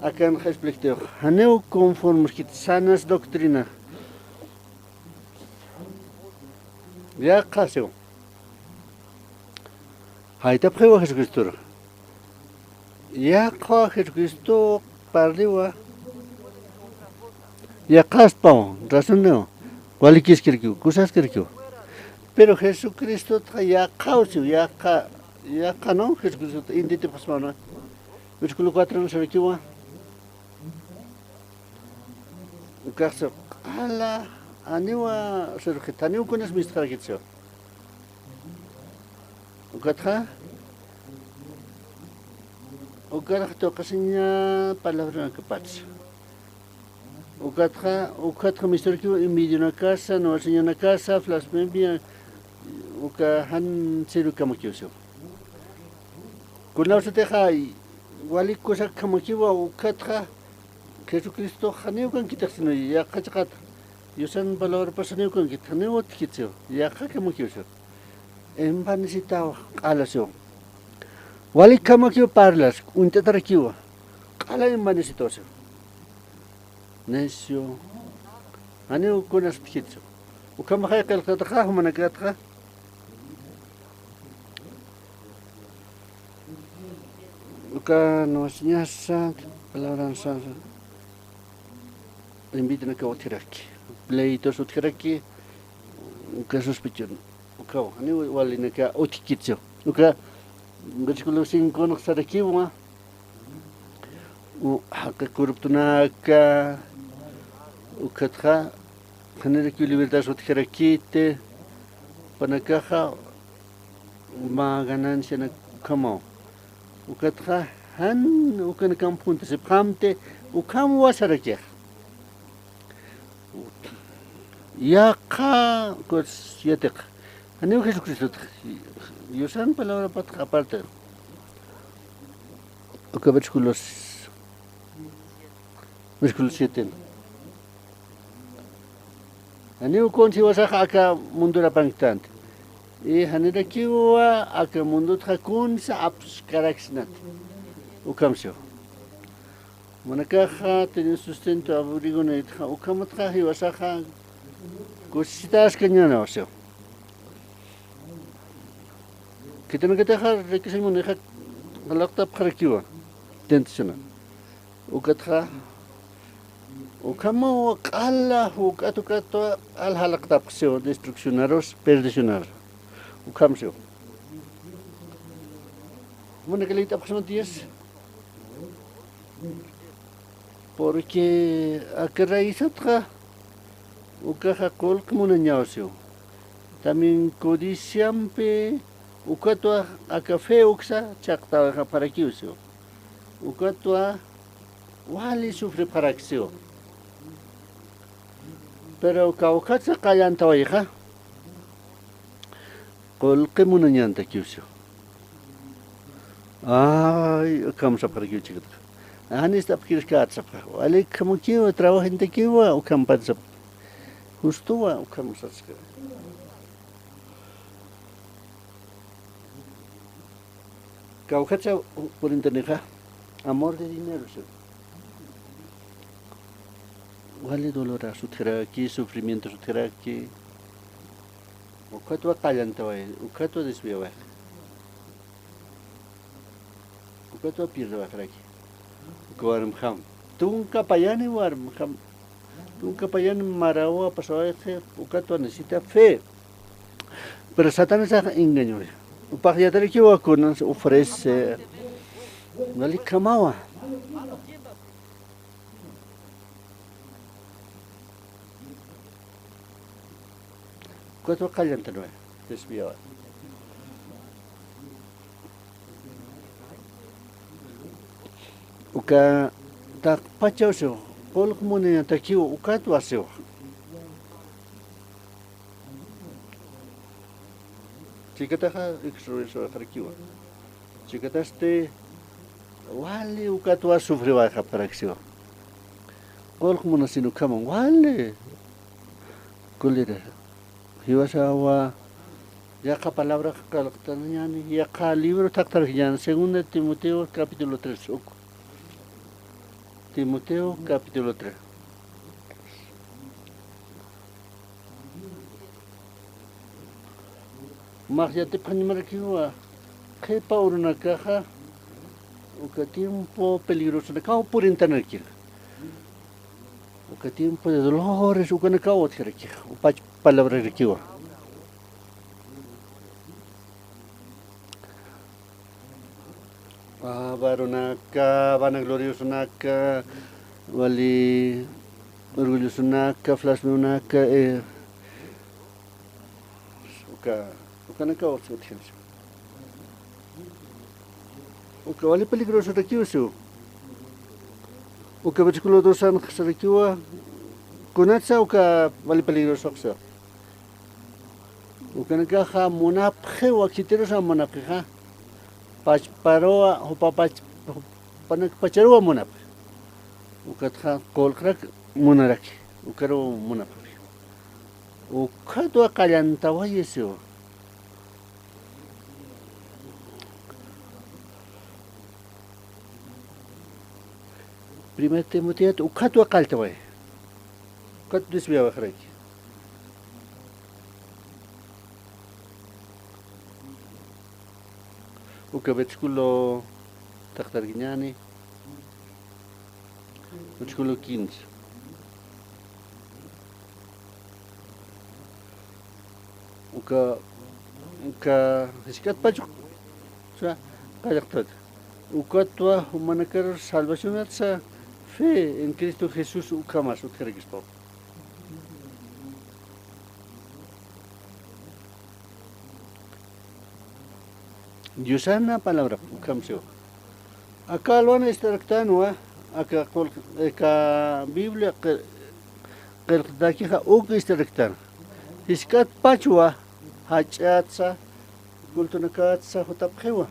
Akan expliquex. Janiw conformes kit sanas doctrina. Yaqha siwa. Jaytapxiwa Jesucristoru. Yaqha Jesucristo parliwa. Yaqhaspaw, razonniw. Walikiskirkiw, kusaskirkiw. Pero Jesucristotxa yaqhaw siw, yaqha, yaqha, ¿no? Jesucristo intitipxaspaw, ¿no? Versículo cuatro, ¿no? Sarakiwa. Ukax siw, q'ala, janiwa, sirxit, janiw kunas mistxarakit siw. Ukatxa, ukatxa tuqisiña palabranakapatsa. Ukatxa, ukatxa mistxarakiw envidionakasa, nuwasañanakasa, blasfemia, uka jan sirukamakiw siw. Kunawsatixa, wali kusakjamakiwa, ukatxa, Jesucristox janiw ukankitix sino yaqha chiqat. Diosan palabrapas janiw ukankit, janiw utjkit siw, yaqhakamakiw siw. Envanecitaw q'ala siw. Walikamakiw parlas, uñt'atarakiwa. Q'ala envanecitaw siw. Necio. Janiw kunas utjkit siw. Ukhamaxay qillqtataxa, jumanakatxa. Uka nuwasañasa, palabransa, envidionaka utjaraki, pleitos utjaraki, uka sospechon, ukaw, janiw walinaka utjkit siw. Uka versículo cinco nux sarakiwa, u, jaqi corruptonaka, ukatxa, janirakiw libertad utjarakiti, jupanakaxa, mä ganancianak ukhamaw. Ukatxa jan ukanakamp juntasipxamti, ukhamwa sarakix. Yaqha, pues, yatiq. Janiw Jesucristotix, Diosan palabrapatx aparte. Uka versículo, versículo siete. Janiw kunsa jiwasaxa aka mundurapanktanti. Y janirakiwa aka mundutxa kunsa apskaraksnati. Ukham siw. Jumanakaxa tienen sustento, abrigo naytxa, ukhamatxa jiwasaxa kusisitaskañäniwa siw. Khitinakatixa riqueza munayxa jalaqtapxarakiwa. Tentacionar. Ukatxa, ukhamaw q'ala, uk'at, uk'atwa q'al jalaqtapxsiw, destruccionaros, perdicionar. Ukham siw. Munakilitapxsma Dios. Porque aka raizatxa, ukaxa qullqi munañaw siw. También codiciampi, ukatwa aka fe uksa chhaqtawayxapxarakiw siw. Ukatwa wali sufripxaraksiw. Pero kawkhatsa qallantawayxa, qullqi munañantakiw siw. Ay, ukham sapxarakiw chhikatakxa. Jan ist'apkirkät sapxi. Walikhamakiwa, trabajantakiwa, ukhampat sapxi. Justowa, ukham saskir. Kawkhatsa purintanixa, amor de dinero, siw. Wali doloras utjaraki, sufrimientos utjaraki. Ukatwa qallantaway, ukatwa desviaway. Ukatwa pierdewayxaraki. Uka warmjam. Tunka payani warm, kam-, tunka payani marawa pasawayxi, ukatwa necesita fe. Pero Satanasax engañoya. Upax yatarakiwa kunan ofrece. Wali kamawa. Ukatwa qallantanwa, desviawa. Uka taqpachaw siwa, qullq munañatakiw ukatwa siwa. Chikataxa exorcismarakiwa. Chikatasti wali ukatwa sufriwayxapxarakiwa. Qullq munasin ukhaman wali. Kulira. Jiwasawa yaqha palabra qillqatañäni, yaqha libro thaqtarakiñäni, segunda Timoteo capítulo tres, uk. Timoteo capítulo tres. Max yatipxañamarakiwa, qhipa urunakaxa, uka tiempo peligrosonakaw purintanarakixa. Uka tiempo de dolores, ukanakaw utjaraki, upach palabrarakiwa. Ah, varunaka, vanagloriosonaka, wali orgullosonaka, flasmeonaka, eh, uka, ukanakaw utjaraki. Uka wali peligrosorakiw siw. Uka versículo dos anxsarakiwa, kunatsa uka wali peligrosox siw. Ukanakaxa munapxiwa, khitirusa munapxixa. Pachparuwa, jupa pach-, jupanakpacharuwa munapxi. Ukatxa qullqrak munaraki, ukaruw munapxi. Ukatwa qallantawayisiwa. Primer Timoteot ukatwa qalltaway. Ukat desviawayxaraki. Uka versículo thaqtarakiñäni. Versículo quince. Uka, uka, jisk'at pach, o sea, qallqtawayta. Ukatwa jumanakar salvacionatsa fe en Cristo Jesús ukhamas utjarakispaw. Diosana palabra ukham siwa. Aka alwan ist'araktänwa, aka qul-, aka Biblia qi-, qillqtakixa uk ist'araktän. Jisk'at pachwa, jach'atsa, cultonakatsa jutapxiwa.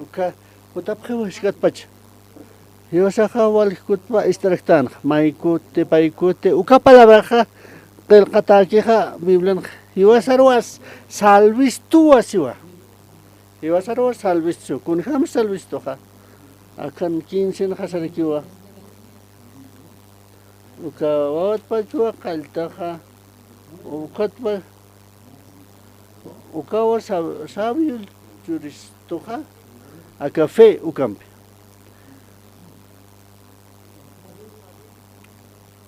Uka jutapxiw jisk'at pach. Jiwasaxa wal jikutwa ist'araktänxa, maykuti, paykuti, uka palabraxa qillqatäkixa Biblianxa, jiwasaruwa salvistuwa siwa. Jiwasaruwa salvistu siwa. Kunjam salvistuxa. Akan quincenxa sarakiwa. Uka wawat pachwa qalltaxa, ukatwa, ukawa sab-, sabio churistuxa, aka fe ukampi.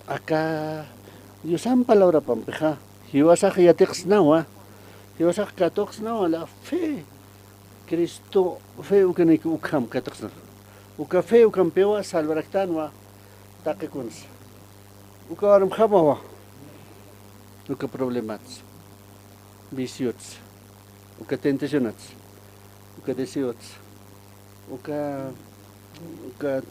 Aka Diosan palabrapampixa, jiwasax yatiqsnawa, jiwasax katuqsnawa, la fe. Cristo fe ukanaki ukham katuqsna. Uka fe ukampiwa salvaraktänwa taqi kunsa. Uka warmjamawa. Uka problemats, viciots, uka tentacionats, uka deseots, uka, uka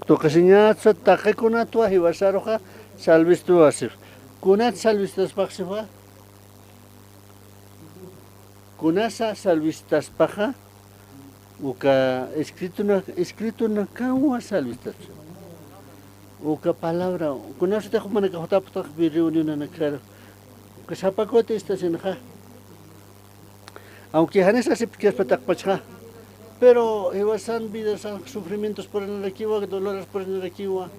tuqisiñatsa taqi kunatwa jiwasaruxa salvistuwa siwa. Kunat salvistaspax siwa. Kunasa salvistaspaxa, uka escritona-, escritonakawa salvistaspa. Uka palabra, kunasatix jumanakax jutapxtax reunionanakar, uka sapa kuti istasinxa. Aunque janisa sipkaspa taqpachxa, pero jiwasan vidasan sufrimientos purinarakiwa, dolores purinarakiwa.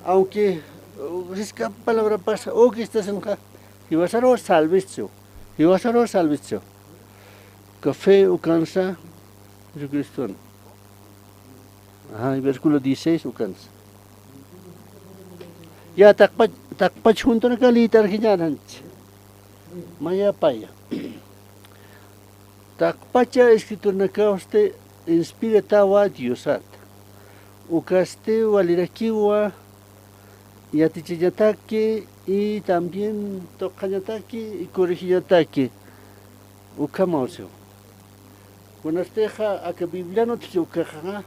Aunque, uh, jisk'a palabrapas uk istasinxa, jiwasaruw salvistu siwa. Jiwasaruw salvistu siwa. Uka fe ukansa Jesucriston. Ajá, versículo dieciséis ukansa. Ya, taqpach, taqpach juntunaka liyt'arjiñäni janchi. Mayapaya. Taqpacha escrituranakasti inspiratawa Diosat. Ukasti walirakiwa yatichañataki y también tuqañataki y corregiñataki. Ukhamaw siwa. Kunatixa aka Biblian utji ukaxa,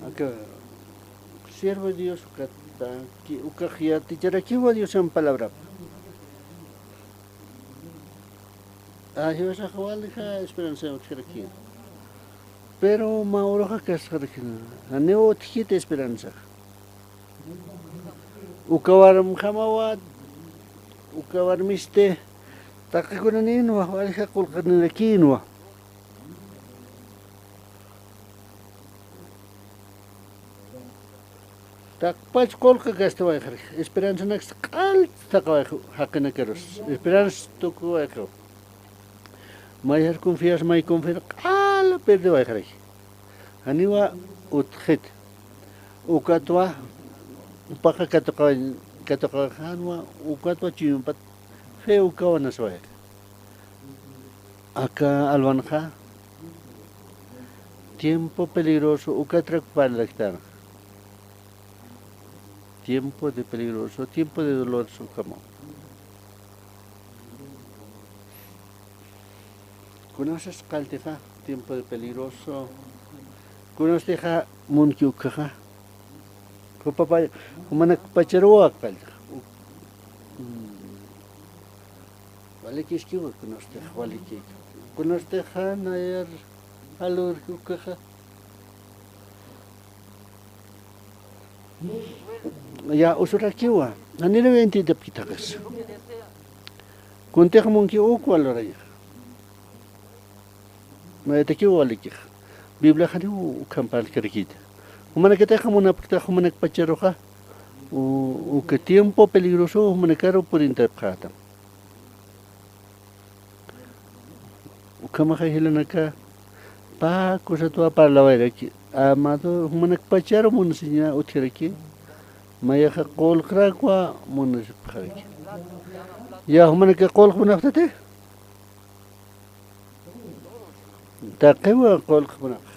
aka siervo de Dios ukata, ki-, ukax yaticharakiwa Diosan palabrap. A, jiwasax walja esperanza utjaraki. Pero mä uruxa kasxarakina, janiw utjkiti esperanza. Uka warmjamawa, uka warmisti, taqi kunaninwa, walja qullqinirakïnwa. Taqpach qullqi kastawayxaraki, esperanzanaksa q'alta taqawayxa jaqinakarus, esperanza tukuwayxa. Mayjar confias, may confiar, q'ala pirdewayxaraki. Janiwa utjxit. Ukatwa, jupaxa katuqaw-, katuqawayxänwa, ukatwa chuymapat fe ukawa nasawayxa. Aka alwanxa, tiempo peligroso, ukatrak parlaktänxa. Tiempo de peligroso, tiempo de dolores ukhamaw. Kunasas qalltixa, tiempo de peligroso. Kunastixa munki ukkhaxa. Jupapa, jumanakpacharuwa qalltixa. U-, mm, walikiskiwa kunastix, waliki. Kunastixa nayar jalurki ukkhaxa. Ya, usurakiwa. Janiraw entiendepkitaqis. Kuntix munki ukwa lurañax. Nayatakiw walikix. Biblia janiw ukham parlkarakïta. Jumanakatixa munapkta, jumanakpacharuxa. U-, uka tiempo peligroso, jumanakaru purintapxätam. Ukhamaxa jilanaka, pä kusatwa parlawayraki, amado, jumanakpacharu munasiña utjaraki, mayaxa qullqrakwa munasipxaraki. Ya, jumanaka qullq munapxtati? Taqiwa qullq munapxa.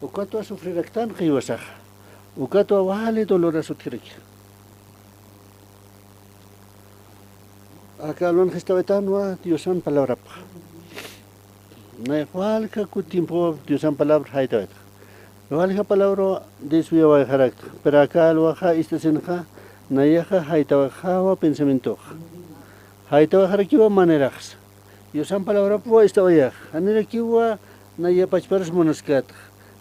Ukatwa sufriraktanxa jiwasaxa. Ukatwa wali doloras utjaraki. Aka alwanxa ist'awaytanwa Diosan palabrapxa. Nay walja ku tiempo Diosan palabra jaytawayta. Walja palabra desviawayxarakta. Pero aka alwaxa ist'asinxa nayaxa jaytawayxawa pensamientoxa. Jaytawayxarakiwa maneraxsa. Diosan palabrapwa ist'awayax. Janirakiwa naya pachparus munaskatxa.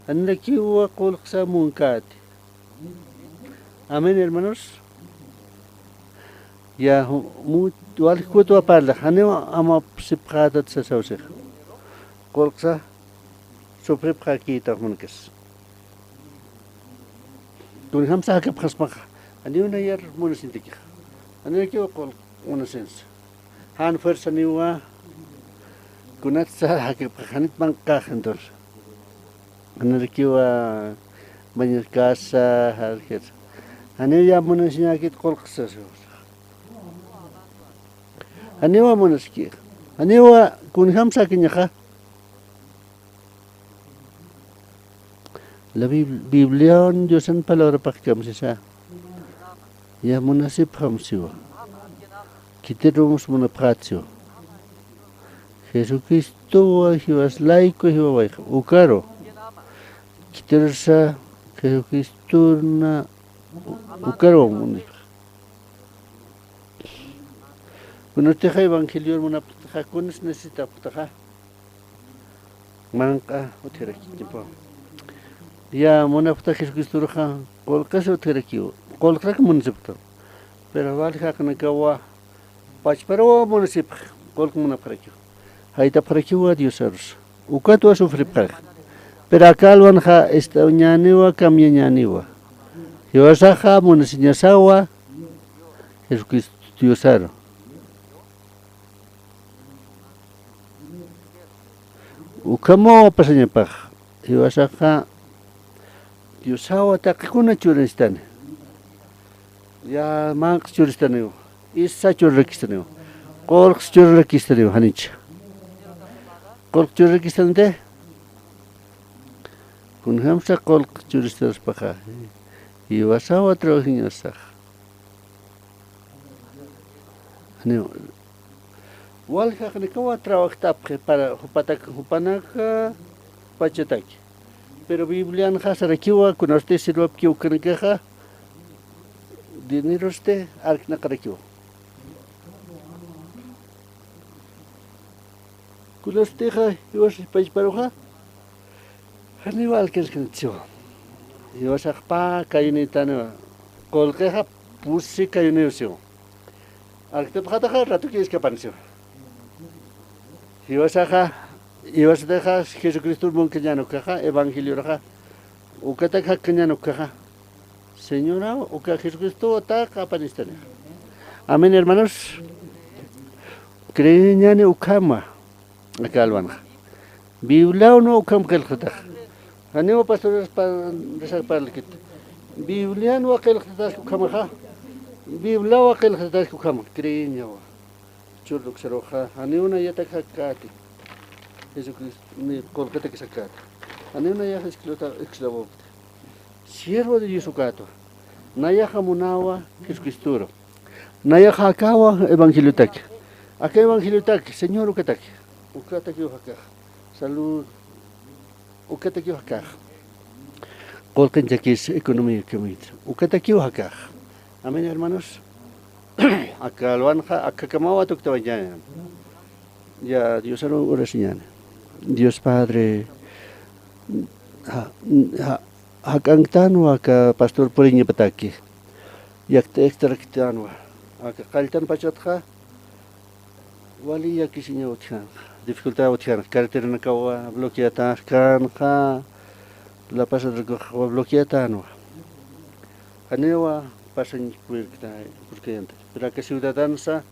Janirakiwa qullqsa munkäti. Amén, hermanos. Ya, ju-, mu-, waljkutwa parlax, janiw amapsipxätat sasawsix. Qullqsa sufripxäkïta jumanakis. Kunjamsa jakapxasmaxa, janiw nayar munasintikixa. Janirakiw qullq munasinsa. Jan fuerzaniwa, kunatsa jakipxa, janit manqax entonces. Janirakiwa bañar casa, jarkir. Janiw ya munasiñäkit qullqsa. Janiwa munaskix. Janiwa kunjamsa jakiñaxa. La Bib-, Bibliawan Diosan palabrapax kamsisa. Ya munasipxam siwa. Khitirums munapxät siwa. Jesucristowa jiwas layku jiwawayxa. Ukaru. Khitirusa Jesucristorna u-, ukaru munipxa. Kunatixa evangelior munapxtaxa, kunas necesitapxtaxa. Manq'a utjaraki tiempo. Ya munapxta Jesucristoruxa, qullqis utjarakiw. Qullqrak munasipxtam. Pero wal jaqinakawa, pachparuwa munasipx, qullq munapxarakiw. Jaytapxarakiwa Diosarus. Ukatwa sufripxarax. Pero aka alwanxa, est'añäniwa, cambiañäniwa. Jiwasaxa munasiñasawa, Jesucristo Diosaru. Ukhamaw pasañapax, jiwasaxa Diosawa taqikuna churistani. Ya manq'sa churistaniw. Isa churrakistaniw. Qullqsa churrakistaniw, janicha. Qullq churrakistanti. Kunjamsa qullq churistaspaxa. Jiwasawa trabajiñasax. Janiw. Walja janiw ukawa trabajtapxi para jupatak, jupanaka, jupachataki. Pero Biblianxa sarakiwa, kunasti sirvapkiw ukanakaxa, dinerosti arknaqarakiwa. Kunastixa, jiwas pachparuxa, janiwa alcanzkanitsiwa. Jiwasax pä kayunïtaniwa. Qullqixa pusi kayuniw siwa. Arktapxataxa ratuki iskapan siwa. Jiwasaxa, jiwasatixa Jesucristor munkañän ukaxa, evangelioraxa, ukatak jakkañän ukaxa. Señoraw, uka Jesucristow taqi apanistani. Amén, hermanos. Creeñäni ukhama. Aka alwanxa. Bibliawnwa ukham qillqtatax. Janiwa pastor pa-, risax parlkit. Biblianwa qillqtataski ukhamaxa. Bibliawa qillqtataski ukhama. Creeñawa. Churluksaruxa. Janiw nayatak jakkäti. Jesucristo, ni qullqitak jakkäti. Janiw nayax esclota-, esclavopti. Siervo de Dios ukätwa. Nayaxa munawa Jesucristoru. Nayaxa akawa evangeliotaki. Aka evangeliotaki, Señor ukataki. Ukatakiw jakax. Salud. Ukatakiw jakax. Qullqinchakis economía kamit. Ukatakiw jakax. Amén, hermanos. Aka alwanxa, akakamawa tuktawañäni. Ya, Diosaru urasiñäni. Dios Padre, ja-, ja-, jak'anktanwa aka pastor puriñapataki. Yakt'araktanwa. Aka qalltan pachatxa, wali llakisiñaw utjkänxa, dificultad utjkänxa, carreteranakawa bloqueatäxkänxa, La Paz arukxa bloqueatänwa. Janiwa pasañ purkta, purkayanta. Pero aka ciudadansa,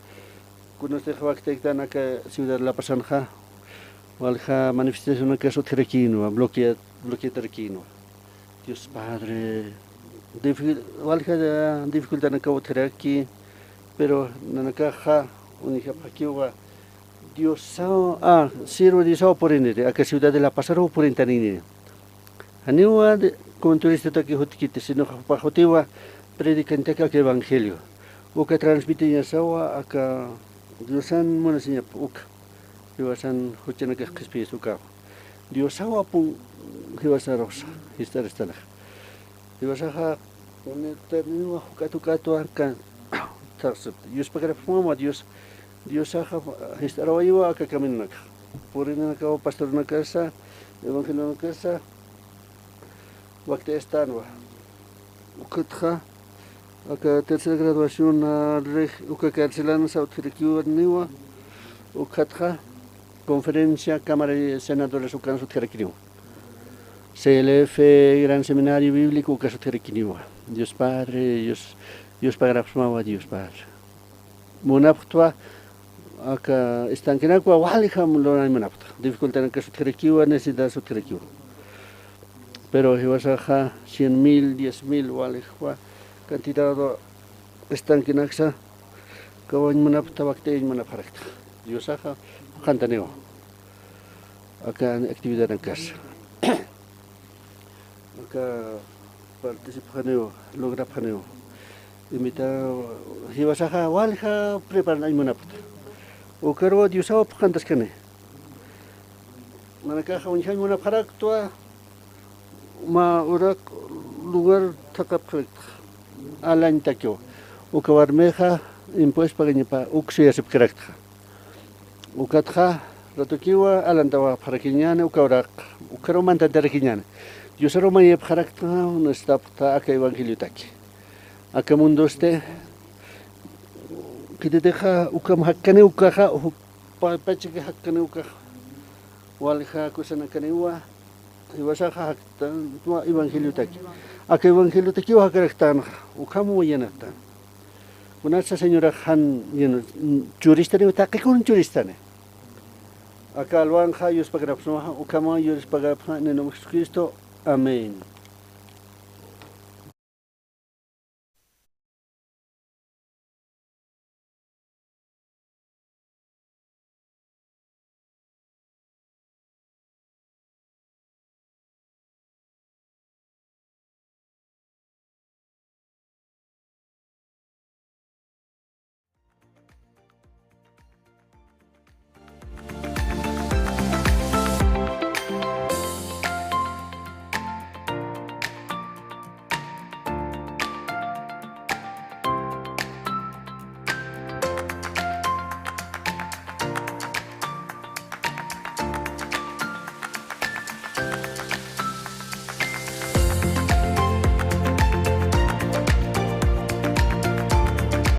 kunasatix wakt'ayktan aka ciudad La Pazanxa, walja manifestacionakas utjarakïnwa, bloquea-, bloqueatarakïnwa. Dios Padre, difi-, walja dificultanakaw utjaraki, pero nanakaxa uñjapxakiwa Diosaw, a, siervo Diosaw puriniri, aka ciudad de La Pazaruw purintanini. Janiwa de, como turistataki jutkiti, sino jupax jutiwa predicantaki aka evangelio. Uka transmitiñasawa aka Diosan munasiñap uka. Jiwasan juchanakax qhispiyas ukawa. Diosawa pun jiwasaruxa, jist'aristanaxa. Jiwasaxa, unitaniwa juk'at juk'atwa kan, taqsipta. Yuspagarapxsmawa Dios, Diosaxa, jist'arawayiwa aka caminonakax. Purinanakawa pastornakasa, evangelionakasa, wakt'ayastänwa. Ukatxa, aka tercera graduación, a, reg-, uka carcelansa utjarakiwaniwa, ukatxa, conferencia, Cámara de Senadores ukansa utjarakiniwa. C L F, Gran Seminario Bíblico ukas utjarakiniwa. Dios Padre, Dios, Dios pagarapxsmawa, Dios Padre. Munapxtwa, aka estanquenakwa waljam lurañ munapxta. Dificultanakas utjarakiwa, necesidad utjarakiwa. Pero jiwasaxa cien mil, diez mil waljwa cantidad estanquenaksa, kawañ munapxta, wakt'ayañ munapxarakta. Diosaxa, qantaniwa. Aka actividadnakas. Aka participxaniw, lograpxaniw. Invita, jiwasaxa walja preparanañ munapxta. Ukaruwa Diosaw phuqhantaskani. Nanakaxa uñjañ munapxaraktwa, mä urak lugar thaqhapxaraktxa. Alañtakiw. Uka warmixa impuesto pagañapa uk suyasipkaraktxa. Ukatxa, ratukiwa alantawaxpxarakiñäni, uka uraq, ukaruw mantantarakiñäni. Diosaruw mayipxaraktxa, necesitapxta aka evangeliotaki. Aka mundosti, khititixa, ukham jakkaniw ukaxa, jupa-, pachaki jakkaniw ukaxa. Walja kusanakaniwa, jiwasaxa jaktanwa evangeliotaki. Aka evangeliotakiw jakaraktänxa, ukham wayanaktan. Kunatsa Señorax jan, jan churistaniw, taqikun churistani. Aka alwanxa, Dios pagarapxsmawa, ukhama, Dios pagarapxsmawa, en el nombre de Jesucristo. Amén.